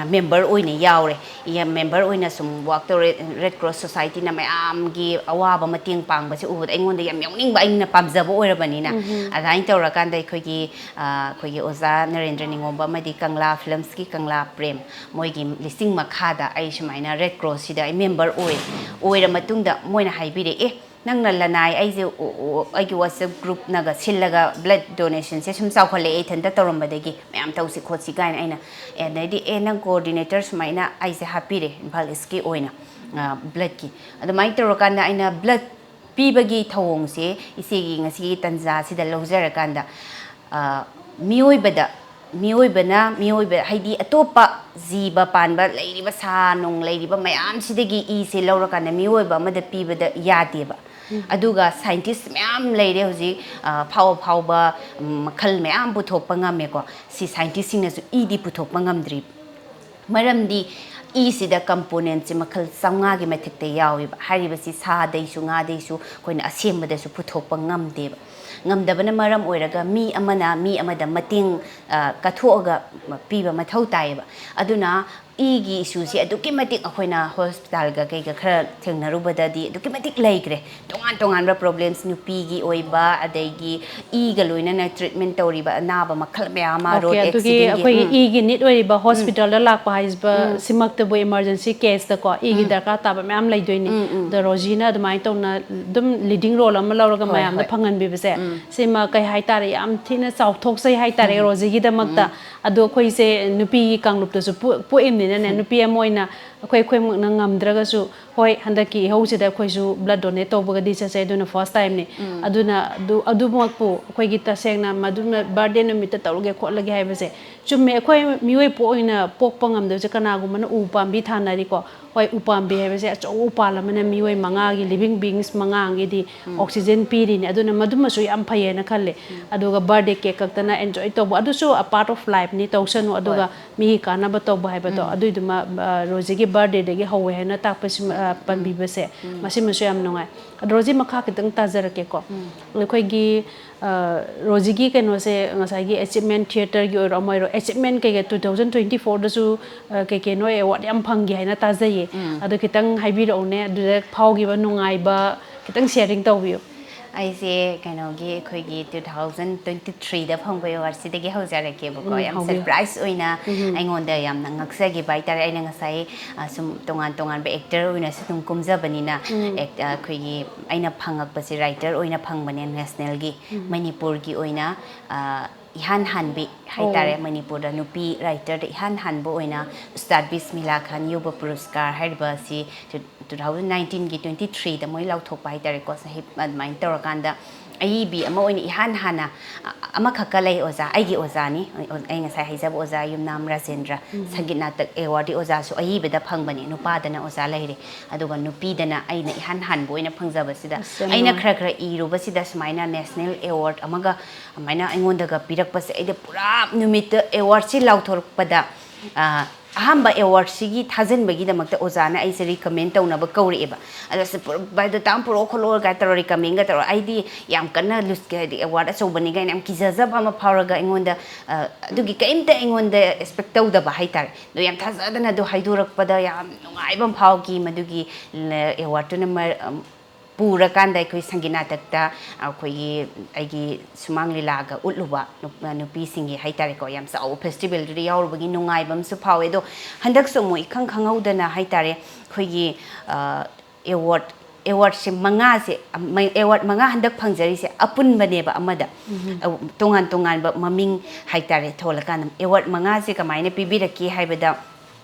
member ꯑꯣꯏꯅ ꯌꯥꯎꯔꯦ꯫ ꯌꯥ-, member ꯑꯣꯏꯅ ꯁꯨꯝ work ꯇꯧꯔꯦ꯫ Red Cross Societyꯅ ꯃꯌꯥꯝꯒꯤ ꯑꯋꯥꯕ ꯃꯇꯦꯡ ꯄꯥꯡꯕꯁꯦ ꯎꯕꯗ ꯑꯩꯉꯣꯟꯗ ꯌꯥꯝ ꯌꯥꯎꯅꯤꯡꯕ, ꯑꯩꯅ ꯄꯥꯝꯖꯕ ꯑꯣꯏꯔꯕꯅꯤꯅ꯫ ꯎꯝ꯫ ꯑꯗꯨꯃꯥꯏꯅ ꯇꯧꯔꯀꯥꯟꯗ ꯑꯩꯈꯣꯏꯒꯤ, ꯑ, ꯑꯩꯈꯣꯏꯒꯤ ꯑꯣꯖꯥ ꯅꯔꯦꯟꯗ꯭ꯔ ꯅꯤꯉꯣꯝꯕ ꯑꯃꯗꯤ ꯀꯪꯂꯥ Filmsꯀꯤ ꯀꯪꯂꯥ ꯄ꯭ꯔꯦꯝ, ꯃꯣꯏꯒꯤ ꯂꯤꯁꯤꯡ ꯃꯈꯥꯗ ꯑꯩ ꯁꯨꯃꯥꯏꯅ Red Crossꯁꯤꯗ ꯑꯩ member ꯑꯣꯏ꯫ ꯑꯣꯏꯔ ꯃꯇꯨꯡꯗ ꯃꯣꯏꯅ ꯍꯥꯏꯕꯤꯔꯦ, "ꯑꯦ, ꯅꯪꯅ ꯂꯅꯥꯏ ꯑꯩꯁꯦ ꯑꯣ-, ꯑꯣ-, ꯑꯩꯒꯤ WhatsApp groupꯅꯒ ꯁꯤꯜꯂꯒ blood donationꯁꯦ ꯁꯨꯝ ꯆꯥꯎꯈꯠꯂꯛꯑꯦ, ꯏꯊꯟꯇ ꯇꯧꯔꯝꯕꯗꯒꯤ ꯃꯌꯥꯝ ꯇꯧꯁꯤ ꯈꯣꯠꯁꯤ" ꯀꯥꯏꯅ ꯑꯩꯅ, ꯑꯗꯩꯗꯤ, "ꯑꯦ, ꯅꯪ coordinator ꯁꯨꯃꯥꯏꯅ ꯑꯩꯁꯦ ꯍꯥꯞꯄꯤꯔꯦ ꯏꯝꯐꯥꯜ Eastꯀꯤ ꯑꯣꯏꯅ, ꯑ, bloodꯀꯤ"꯫ ꯑꯗꯨꯃꯥꯏꯅ ꯇꯧꯔꯀꯥꯟꯗ ꯑꯩꯅ blood ꯄꯤꯕꯒꯤ ꯊꯧꯑꯣꯡꯁꯦ ꯏꯆꯦꯒꯤ ꯉꯁꯤꯒꯤ ꯇꯟꯖꯥꯁꯤꯗ ꯂꯧꯖꯔꯀꯥꯟꯗ, ꯑ, ꯃꯤꯑꯣꯏꯕꯗ, ꯃꯤꯑꯣꯏꯕꯅ ꯃꯤꯑꯣꯏꯕ, ꯍꯥꯏꯗꯤ ꯑꯇꯣꯞꯄ ꯖꯤꯕ ꯄꯥꯟꯕ ꯂꯩꯔꯤꯕ ꯁꯥ ꯅꯨꯡ ꯂꯩꯔꯤꯕ ꯃꯌꯥꯝꯁꯤꯗꯒꯤ ꯏꯁꯦ ꯂꯧꯔꯀꯥꯟꯗ ꯃꯤꯑꯣꯏꯕ ꯑꯃꯗ ꯄꯤꯕꯗ ꯌꯥꯗꯦꯕ꯫ ꯎꯝ꯫ ꯑꯗꯨꯒ scientist ꯃꯌꯥꯝ ꯂꯩꯔꯦ ꯍꯧꯖꯤꯛ, ꯑ, ꯐꯥꯎ ꯐꯥꯎꯕ, ꯎꯝ, ꯃꯈꯜ ꯃꯌꯥꯝ ꯄꯨꯊꯣꯛꯄ ꯉꯝꯃꯦꯀꯣ꯫ ꯁꯤ scientistꯁꯤꯡꯅꯁꯨ ꯏꯗꯤ ꯄꯨꯊꯣꯛꯄ ꯉꯝꯗ꯭ꯔꯤ꯫ ꯃꯔꯝꯗꯤ ꯏꯁꯤꯗ ꯀꯝꯄꯣꯅꯦꯟꯁꯦ ꯃꯈꯜ ꯆꯥꯝꯃꯉꯥꯒꯤ ꯃꯊꯛꯇ ꯌꯥꯎꯋꯦꯕ꯫ ꯍꯥꯏꯔꯤꯕꯁꯤ ꯁꯥꯗꯩꯁꯨ ꯉꯥꯗꯩꯁꯨ ꯑꯩꯈꯣꯏꯅ ꯑꯁꯦꯝꯕꯗꯁꯨ ꯄꯨꯊꯣꯛꯄ ꯉꯝꯗꯦꯕ꯫ ꯉꯝꯗꯕꯅ ꯃꯔꯝ ꯑꯣꯏꯔꯒ ꯃꯤ ꯑꯃꯅ ꯃꯤ ꯑꯃꯗ ꯃꯇꯦꯡ, ꯑ, ꯀꯠꯊꯣꯛꯑꯒ ꯄꯤꯕ ꯃꯊꯧ ꯇꯥꯏꯌꯦꯕ꯫ ꯑꯗꯨꯅ ꯏꯒꯤ ꯏꯁꯨꯁꯦ ꯑꯗꯨꯛꯀꯤ ꯃꯇꯤꯛ ꯑꯩꯈꯣꯏꯅ ꯍꯣꯁꯄꯤꯇꯥꯜꯒ ꯀꯩꯒ ꯈꯔ ꯊꯦꯡꯅꯔꯨꯕꯗꯗꯤ ꯑꯗꯨꯛꯀꯤ ꯃꯇꯤꯛ ꯂꯩꯈ꯭ꯔꯦ꯫ ꯇꯣꯉꯥꯟ ꯇꯣꯉꯥꯟꯕ ꯄ꯭ꯔꯣꯕ꯭ꯂꯦꯝꯁ, ꯅꯨꯄꯤꯒꯤ ꯑꯣꯏꯕ, ꯑꯗꯒꯤ ꯏꯒ ꯂꯣꯏꯅꯅ ꯇ꯭ꯔꯤꯠꯃꯦꯟ ꯇꯧꯔꯤꯕ ꯑꯅꯥꯕ ꯃꯈꯜ ꯃꯌꯥꯝ ꯑꯃ, ꯑꯣꯀꯦ, ꯔꯣꯗ ꯑꯗꯨꯒꯤ ꯑꯦꯛꯁꯤꯗꯦꯟꯒꯤ꯫ ꯑꯩꯈꯣꯏꯒꯤ ꯎꯝ꯫ ꯏꯒꯤ ꯅꯤꯠ ꯑꯣꯏꯔꯤꯕ ꯍꯣꯁꯄꯤꯇꯥꯜꯗ ꯂꯥꯛꯄ ꯍꯥꯏꯕ ꯁꯤꯃꯛꯇꯕꯨ ꯏꯃꯥꯔꯖꯦꯟꯁꯤ ꯀꯦꯁꯇꯀꯣ ꯏꯒꯤ ꯗꯔꯀꯥꯔ ꯇꯥꯕ ꯃꯌꯥꯝ ꯂꯩꯗꯣꯏꯅꯤ꯫ ꯑꯗꯣ ꯔꯣꯖꯤꯅ ꯑꯗꯨꯃꯥꯏꯅ ꯇꯧꯅ ꯑꯗꯨꯝ ꯂꯤꯗꯤꯡ ꯔꯣꯜ ꯑꯃ ꯂꯧꯔꯒ ꯍꯣꯏ, ꯃꯌꯥꯝꯗ ꯍꯣꯏ꯫ ꯐꯪꯍꯟꯕꯤꯕꯁꯦ, ꯁꯤꯃ ꯀꯩ ꯍꯥꯏꯇꯥꯔꯦ, ꯌꯥꯝ ꯊꯤꯅ ꯆꯥꯎꯊꯣꯛꯆꯩ ꯍꯥꯏꯇꯥꯔꯦ ꯔꯣꯖꯤꯒꯤꯗꯃꯛꯇ꯫ ꯑꯗꯣ ꯑꯩꯈꯣꯏꯁꯦ ꯅꯨꯄꯤꯒꯤ ꯀꯥꯡꯂꯨꯞꯇꯁꯨ ꯄꯣꯛ-, ꯄꯣꯛꯏꯕꯅꯤꯅꯅꯦ, ꯅꯨꯄꯤ ꯑꯃ ꯑꯣꯏꯅ ꯑꯩꯈꯣꯏ, ꯑꯩꯈꯣꯏꯃꯛꯅ ꯉꯝꯗ꯭ꯔꯒꯁꯨ, ꯍꯣꯏ, ꯍꯟꯗꯛꯀꯤ ꯏꯍꯧꯁꯤꯗ ꯑꯩꯈꯣꯏꯁꯨ ꯕ꯭ꯂꯗ ꯗꯣꯅꯦꯠ ꯇꯧꯕꯒꯗꯤ ꯆꯠꯆꯩ, ꯑꯗꯨꯅ ꯐꯥꯔꯁ ꯇꯥꯏꯝꯅꯤ꯫ ꯑꯗꯨꯅ ꯑꯗꯨ, ꯑꯗꯨꯃꯛꯄꯨ ꯑꯩꯈꯣꯏꯒꯤ ꯇꯁꯦꯡꯅ ꯃꯗꯨꯅ ꯕꯥꯔꯗꯦ ꯅꯨꯃꯤꯠꯇ ꯇꯧꯔꯒꯦ ꯈꯣꯠꯂꯒꯦ ꯍꯥꯏꯕꯁꯦ ꯆꯨꯝꯃꯦ꯫ ꯑꯩꯈꯣꯏ ꯃꯤꯑꯣꯏ ꯄꯣꯛ ꯑꯣꯏꯅ ꯄꯣꯛꯄ ꯉꯝꯗꯕꯁꯦ ꯀꯅꯥꯒꯨꯝꯕꯅ ꯎ ꯄꯥꯝꯕꯤ ꯊꯥꯅꯔꯤꯀꯣ꯫ ꯍꯣꯏ, ꯎ ꯄꯥꯝꯕꯤ ꯍꯥꯏꯕꯁꯦ ꯑꯆꯧꯕ ꯎꯄꯥꯜ ꯑꯃꯅ ꯃꯤꯑꯣꯏ ꯃꯉꯥꯒꯤ, ꯂꯤꯚꯤꯡ ꯕꯤꯡꯁ ꯃꯉꯥꯒꯤꯗꯤ ꯑꯣꯛꯁꯤꯖꯦꯟ ꯄꯤꯔꯤꯅꯤ꯫ ꯑꯗꯨꯅ ꯃꯗꯨꯃꯁꯨ ꯌꯥꯝ ꯐꯩ ꯍꯥꯏꯅ ꯈꯜꯂꯦ꯫ ꯑꯗꯨꯒ ꯕꯥꯔꯗꯦ ꯀꯦꯛ ꯈꯛꯇꯅ ꯑꯦꯟꯖꯣꯏ ꯇꯧꯕ, ꯑꯗꯨꯁꯨ ꯑ ꯄꯥꯔꯠ ꯑꯣꯐ ꯂꯥꯏꯐꯅꯤ, ꯇꯧꯁꯅꯨ꯫ ꯑꯗꯨꯒ ꯃꯤꯒꯤ ꯀꯥꯟꯅꯕ ꯇꯧꯕ ꯍꯥꯏꯕꯗꯣ, ꯑꯗꯨꯏꯗꯨꯃ, ꯑ, ꯔꯣꯖꯤꯒꯤ ꯕꯥꯔꯗꯦꯗꯒꯤ ꯍꯧꯋꯦ ꯍꯥꯏꯅ ꯇꯥꯛꯄꯁꯤ, ꯑ, ꯄꯟꯕꯤꯕꯁꯦ, ꯃꯁꯤꯃꯁꯨ ꯌꯥꯝ ꯅꯨꯡꯉꯥꯏ꯫ ꯑꯗꯣ ꯔꯣꯖꯤ, ꯃꯈꯥ ꯈꯤꯇꯪ ꯇꯥꯖꯔꯛꯀꯦꯀꯣ꯫ ꯑꯩꯈꯣꯏꯒꯤ, ꯑ, ꯔꯣꯖꯤꯒꯤ ꯀꯩꯅꯣꯁꯦ, ꯉꯁꯥꯏꯒꯤ ꯑꯦꯆꯤꯞꯃꯦꯟ ꯊꯤꯌꯦꯇꯔꯒꯤ ꯑꯣꯏꯔꯣ, ꯑꯃ ꯑꯣꯏꯔꯣ, ꯑꯦꯆꯤꯞꯃꯦꯟ ꯀꯩꯀꯩ two thousand twenty fourꯗꯁꯨ, ꯑ, ꯀꯩ ꯀꯩꯅꯣ ꯑꯦꯋꯥꯔꯗ ꯌꯥꯝ ꯐꯪꯈꯤ ꯍꯥꯏꯅ ꯇꯥꯖꯩꯌꯦ꯫ ꯑꯗꯣ ꯈꯤꯇꯪ ꯍꯥꯏꯕꯤꯔꯛꯎꯅꯦ, ꯑꯗꯨꯗ ꯐꯥꯎꯈꯤꯕ ꯅꯨꯡꯉꯥꯏꯕ ꯈꯤꯇꯪ ꯁꯤꯌꯥꯔꯤꯡ ꯇꯧꯕꯤꯌꯨ꯫ ꯑꯩꯁꯦ ꯀꯩꯅꯣꯒꯤ, ꯑꯩꯈꯣꯏꯒꯤ two thousand twenty threeꯗ ꯐꯪꯕ ꯑꯦꯋꯥꯔꯗꯁꯤꯗꯒꯤ ꯍꯧꯖꯔꯛꯀꯦꯕꯀꯣ꯫ ꯎꯝ, ꯌꯥꯝ ꯍꯧꯕꯤꯌꯨ꯫ ꯁꯔꯄ꯭ꯔꯥꯏꯁ ꯑꯣꯏꯅ ꯑꯩꯉꯣꯟꯗ ꯌꯥꯝꯅ ꯉꯛꯆꯈꯤꯕ ꯍꯥꯏꯇꯥꯔꯦ꯫ ꯑꯩꯅ ꯉꯁꯥꯏ, ꯑ, ꯁꯨꯝ ꯇꯣꯉꯥꯟ ꯇꯣꯉꯥꯟꯕ ꯑꯦꯛꯇꯔ ꯑꯣꯏꯅꯁꯨ ꯑꯗꯨꯝ ꯀꯨꯝꯖꯕꯅꯤꯅ, ꯑꯦꯛ-, ꯑ, ꯑꯩꯈꯣꯏꯒꯤ ꯑꯩꯅ ꯐꯪꯉꯛꯄꯁꯦ ꯔꯥꯏꯇꯔ ꯑꯣꯏꯅ ꯐꯪꯕꯅꯦ ꯅꯦꯁꯅꯦꯜꯒꯤ꯫ ꯃꯅꯤꯄꯨꯔꯒꯤ ꯑꯣꯏꯅ, ꯑ, ꯏꯍꯥꯟ ꯍꯥꯟꯕꯤ ꯍꯥꯏꯇꯥꯔꯦ, ꯃꯅꯤꯄꯨꯔꯗ ꯅꯨꯄꯤ ꯔꯥꯏꯇꯔꯗ ꯏꯍꯥꯟ ꯍꯥꯟꯕ ꯑꯣꯏꯅ ꯎꯁꯇꯥꯗ ꯕꯤꯁꯃꯤꯂꯥ ꯈꯥꯟ ꯌꯨꯕ ꯄꯨꯔꯁꯀꯥꯔ ꯍꯥꯏꯔꯤꯕ ꯑꯁꯤ two thousand nineteenꯒꯤ twenty threeꯗ ꯃꯣꯏ ꯂꯥꯎꯊꯣꯛꯄ ꯍꯥꯏꯇꯥꯔꯦꯀꯣ꯫ ꯁꯍꯤꯕ ꯑꯗꯨꯃꯥꯏꯅ ꯇꯧꯔꯀꯥꯟꯗ ꯑꯏꯕꯤ ꯑꯃ ꯑꯣꯏꯅ ꯏꯍꯥꯟ ꯍꯥꯟꯅ, ꯑ-, ꯑꯃꯈꯛꯀ ꯂꯩ ꯑꯣꯖꯥ, ꯑꯩꯒꯤ ꯑꯣꯖꯥꯅꯤ, ꯑꯩ ꯉꯁꯥꯏ ꯍꯥꯏꯖꯕ ꯑꯣꯖꯥ ꯌꯨꯝꯅꯥꯝ ꯔꯥꯖꯦꯟꯗ꯭ꯔ꯫ ꯁꯪꯒꯤꯠ ꯅꯥꯇꯛ ꯑꯦꯋꯥꯔꯗꯤ ꯑꯣꯖꯥꯁꯨ ꯑꯏꯕꯗ ꯐꯪꯕꯅꯤ, ꯅꯨꯄꯥꯗꯅ ꯑꯣꯖꯥ ꯂꯩꯔꯦ꯫ ꯑꯗꯨꯒ ꯅꯨꯄꯤꯗꯅ ꯑꯩꯅ ꯏꯍꯥꯟ ꯍꯥꯟꯕ ꯑꯣꯏꯅ ꯐꯪꯖꯕꯁꯤꯗ, ꯑꯁ, ꯌꯥꯝ ꯑꯩꯅ ꯅꯨꯡꯉꯥꯏ꯫ ꯈꯔ ꯈꯔ ꯏꯔꯨꯕꯁꯤꯗ ꯁꯨꯃꯥꯏꯅ ꯅꯦꯁꯅꯦꯜ ꯑꯦꯋꯥꯔꯗ ꯑꯃꯒ ꯑꯗꯨꯃꯥꯏꯅ ꯑꯩꯉꯣꯟꯗꯒ ꯄꯤꯔꯛꯄꯁꯦ, ꯑꯩꯗꯤ ꯄꯨꯔꯥ ꯅꯨꯃꯤꯠꯇ ꯑꯦꯋꯥꯔꯗꯁꯤ ꯂꯥꯎꯊꯣꯔꯛꯄꯗ, ꯑ, ꯑꯍꯥꯟꯕ ꯑꯦꯋꯥꯔꯗꯁꯤꯒꯤ ꯊꯥꯖꯤꯟꯕꯒꯤꯗꯃꯛꯇ ꯑꯣꯖꯥꯅ ꯑꯩꯁꯦ ꯔꯤꯀꯃꯦꯟ ꯇꯧꯅꯕ ꯀꯧꯔꯛꯑꯦꯕ꯫ ꯑꯗꯣ ꯑꯁ ꯄꯨꯔ-, ꯕꯥꯏꯑꯣꯗꯥꯇꯥ ꯑꯃ ꯄꯨꯔꯛꯑꯣ ꯈꯣꯠꯂꯣ ꯀꯥꯏ ꯇꯧꯔ ꯔꯤꯀꯃꯦꯟꯒ ꯇꯧꯔ, ꯑꯩꯗꯤ ꯌꯥꯝ ꯀꯟꯅ ꯂꯨꯁ-, ꯍꯥꯏꯗꯤ ꯑꯦꯋꯥꯔꯗ ꯑꯆꯧꯕꯅꯤꯒꯥꯏꯅ ꯌꯥꯝ ꯀꯤꯖꯖꯕ ꯑꯃ ꯐꯥꯎꯔꯒ ꯑꯩꯉꯣꯟꯗ, ꯑ, ꯑꯗꯨꯒꯤ ꯀꯔꯤꯝꯇ ꯑꯩꯉꯣꯟꯗ ꯑꯦꯛꯁꯄꯦꯛ ꯇꯧꯗꯕ ꯍꯥꯏꯇꯥꯔꯦ꯫ ꯑꯗꯣ ꯌꯥꯝ ꯊꯥꯖꯗꯅ ꯑꯗꯨ ꯍꯥꯏꯗꯣꯔꯛꯄꯗ ꯌꯥꯝ ꯅꯨꯡꯉꯥꯏꯕ ꯑꯃ ꯐꯥꯎꯈꯤ꯫ ꯃꯗꯨꯒꯤ ꯂ-, ꯑꯦꯋꯥꯔꯗꯇꯨꯅ ꯃꯔ-, ꯑꯝ, ꯄꯨꯔꯀꯥꯟꯗ ꯑꯩꯈꯣꯏ ꯁꯪꯒꯤꯠ ꯅꯥꯇꯛꯇ ꯑꯩꯈꯣꯏꯒꯤ, ꯑꯩꯒꯤ ꯁꯨꯃꯥꯡ ꯂꯤꯂꯥꯒ ꯎꯠꯂꯨꯕ ꯅꯨꯞ-, ꯅꯨꯄꯤꯁꯤꯡꯒꯤ ꯍꯥꯏꯇꯥꯔꯦꯀꯣ, ꯌꯥꯝ ꯆꯥꯎꯕ ꯐꯦꯁꯇꯤꯚꯦꯜꯗꯨꯗ ꯌꯥꯎꯔꯨꯕꯒꯤ ꯅꯨꯡꯉꯥꯏꯕ ꯑꯃꯁꯨ ꯐꯥꯎꯋꯦ꯫ ꯑꯗꯣ ꯍꯟꯗꯛꯁꯨ ꯑꯃꯨꯛ ꯏꯈꯪ ꯈꯪꯍꯧꯗꯅ ꯍꯥꯏꯇꯥꯔꯦ, ꯑꯩꯈꯣꯏꯒꯤ, ꯑ, ꯑꯦꯋꯥꯔꯗ, ꯑꯦꯋꯥꯔꯗꯁꯦ ꯃꯉꯥꯁꯦ, ꯑꯃ-, ꯑꯦꯋꯥꯔꯗ ꯃꯉꯥ ꯍꯟꯗꯛ ꯐꯪꯖꯔꯤꯁꯦ ꯑꯄꯨꯟꯕꯅꯦꯕ ꯑꯃꯗ꯫ ꯎꯝ꯫ ꯑ, ꯇꯣꯉꯥꯟ ꯇꯣꯉꯥꯟꯕ ꯃꯃꯤꯡ ꯍꯥꯏꯇꯥꯔꯦ ꯊꯣꯜꯂꯀꯥꯟꯗ꯫ ꯑꯦꯋꯥꯔꯗ ꯃꯉꯥꯁꯦ ꯀꯃꯥꯏꯅ ꯄꯤꯕꯤꯔꯛꯀꯦ ꯍꯥꯏꯕꯗ,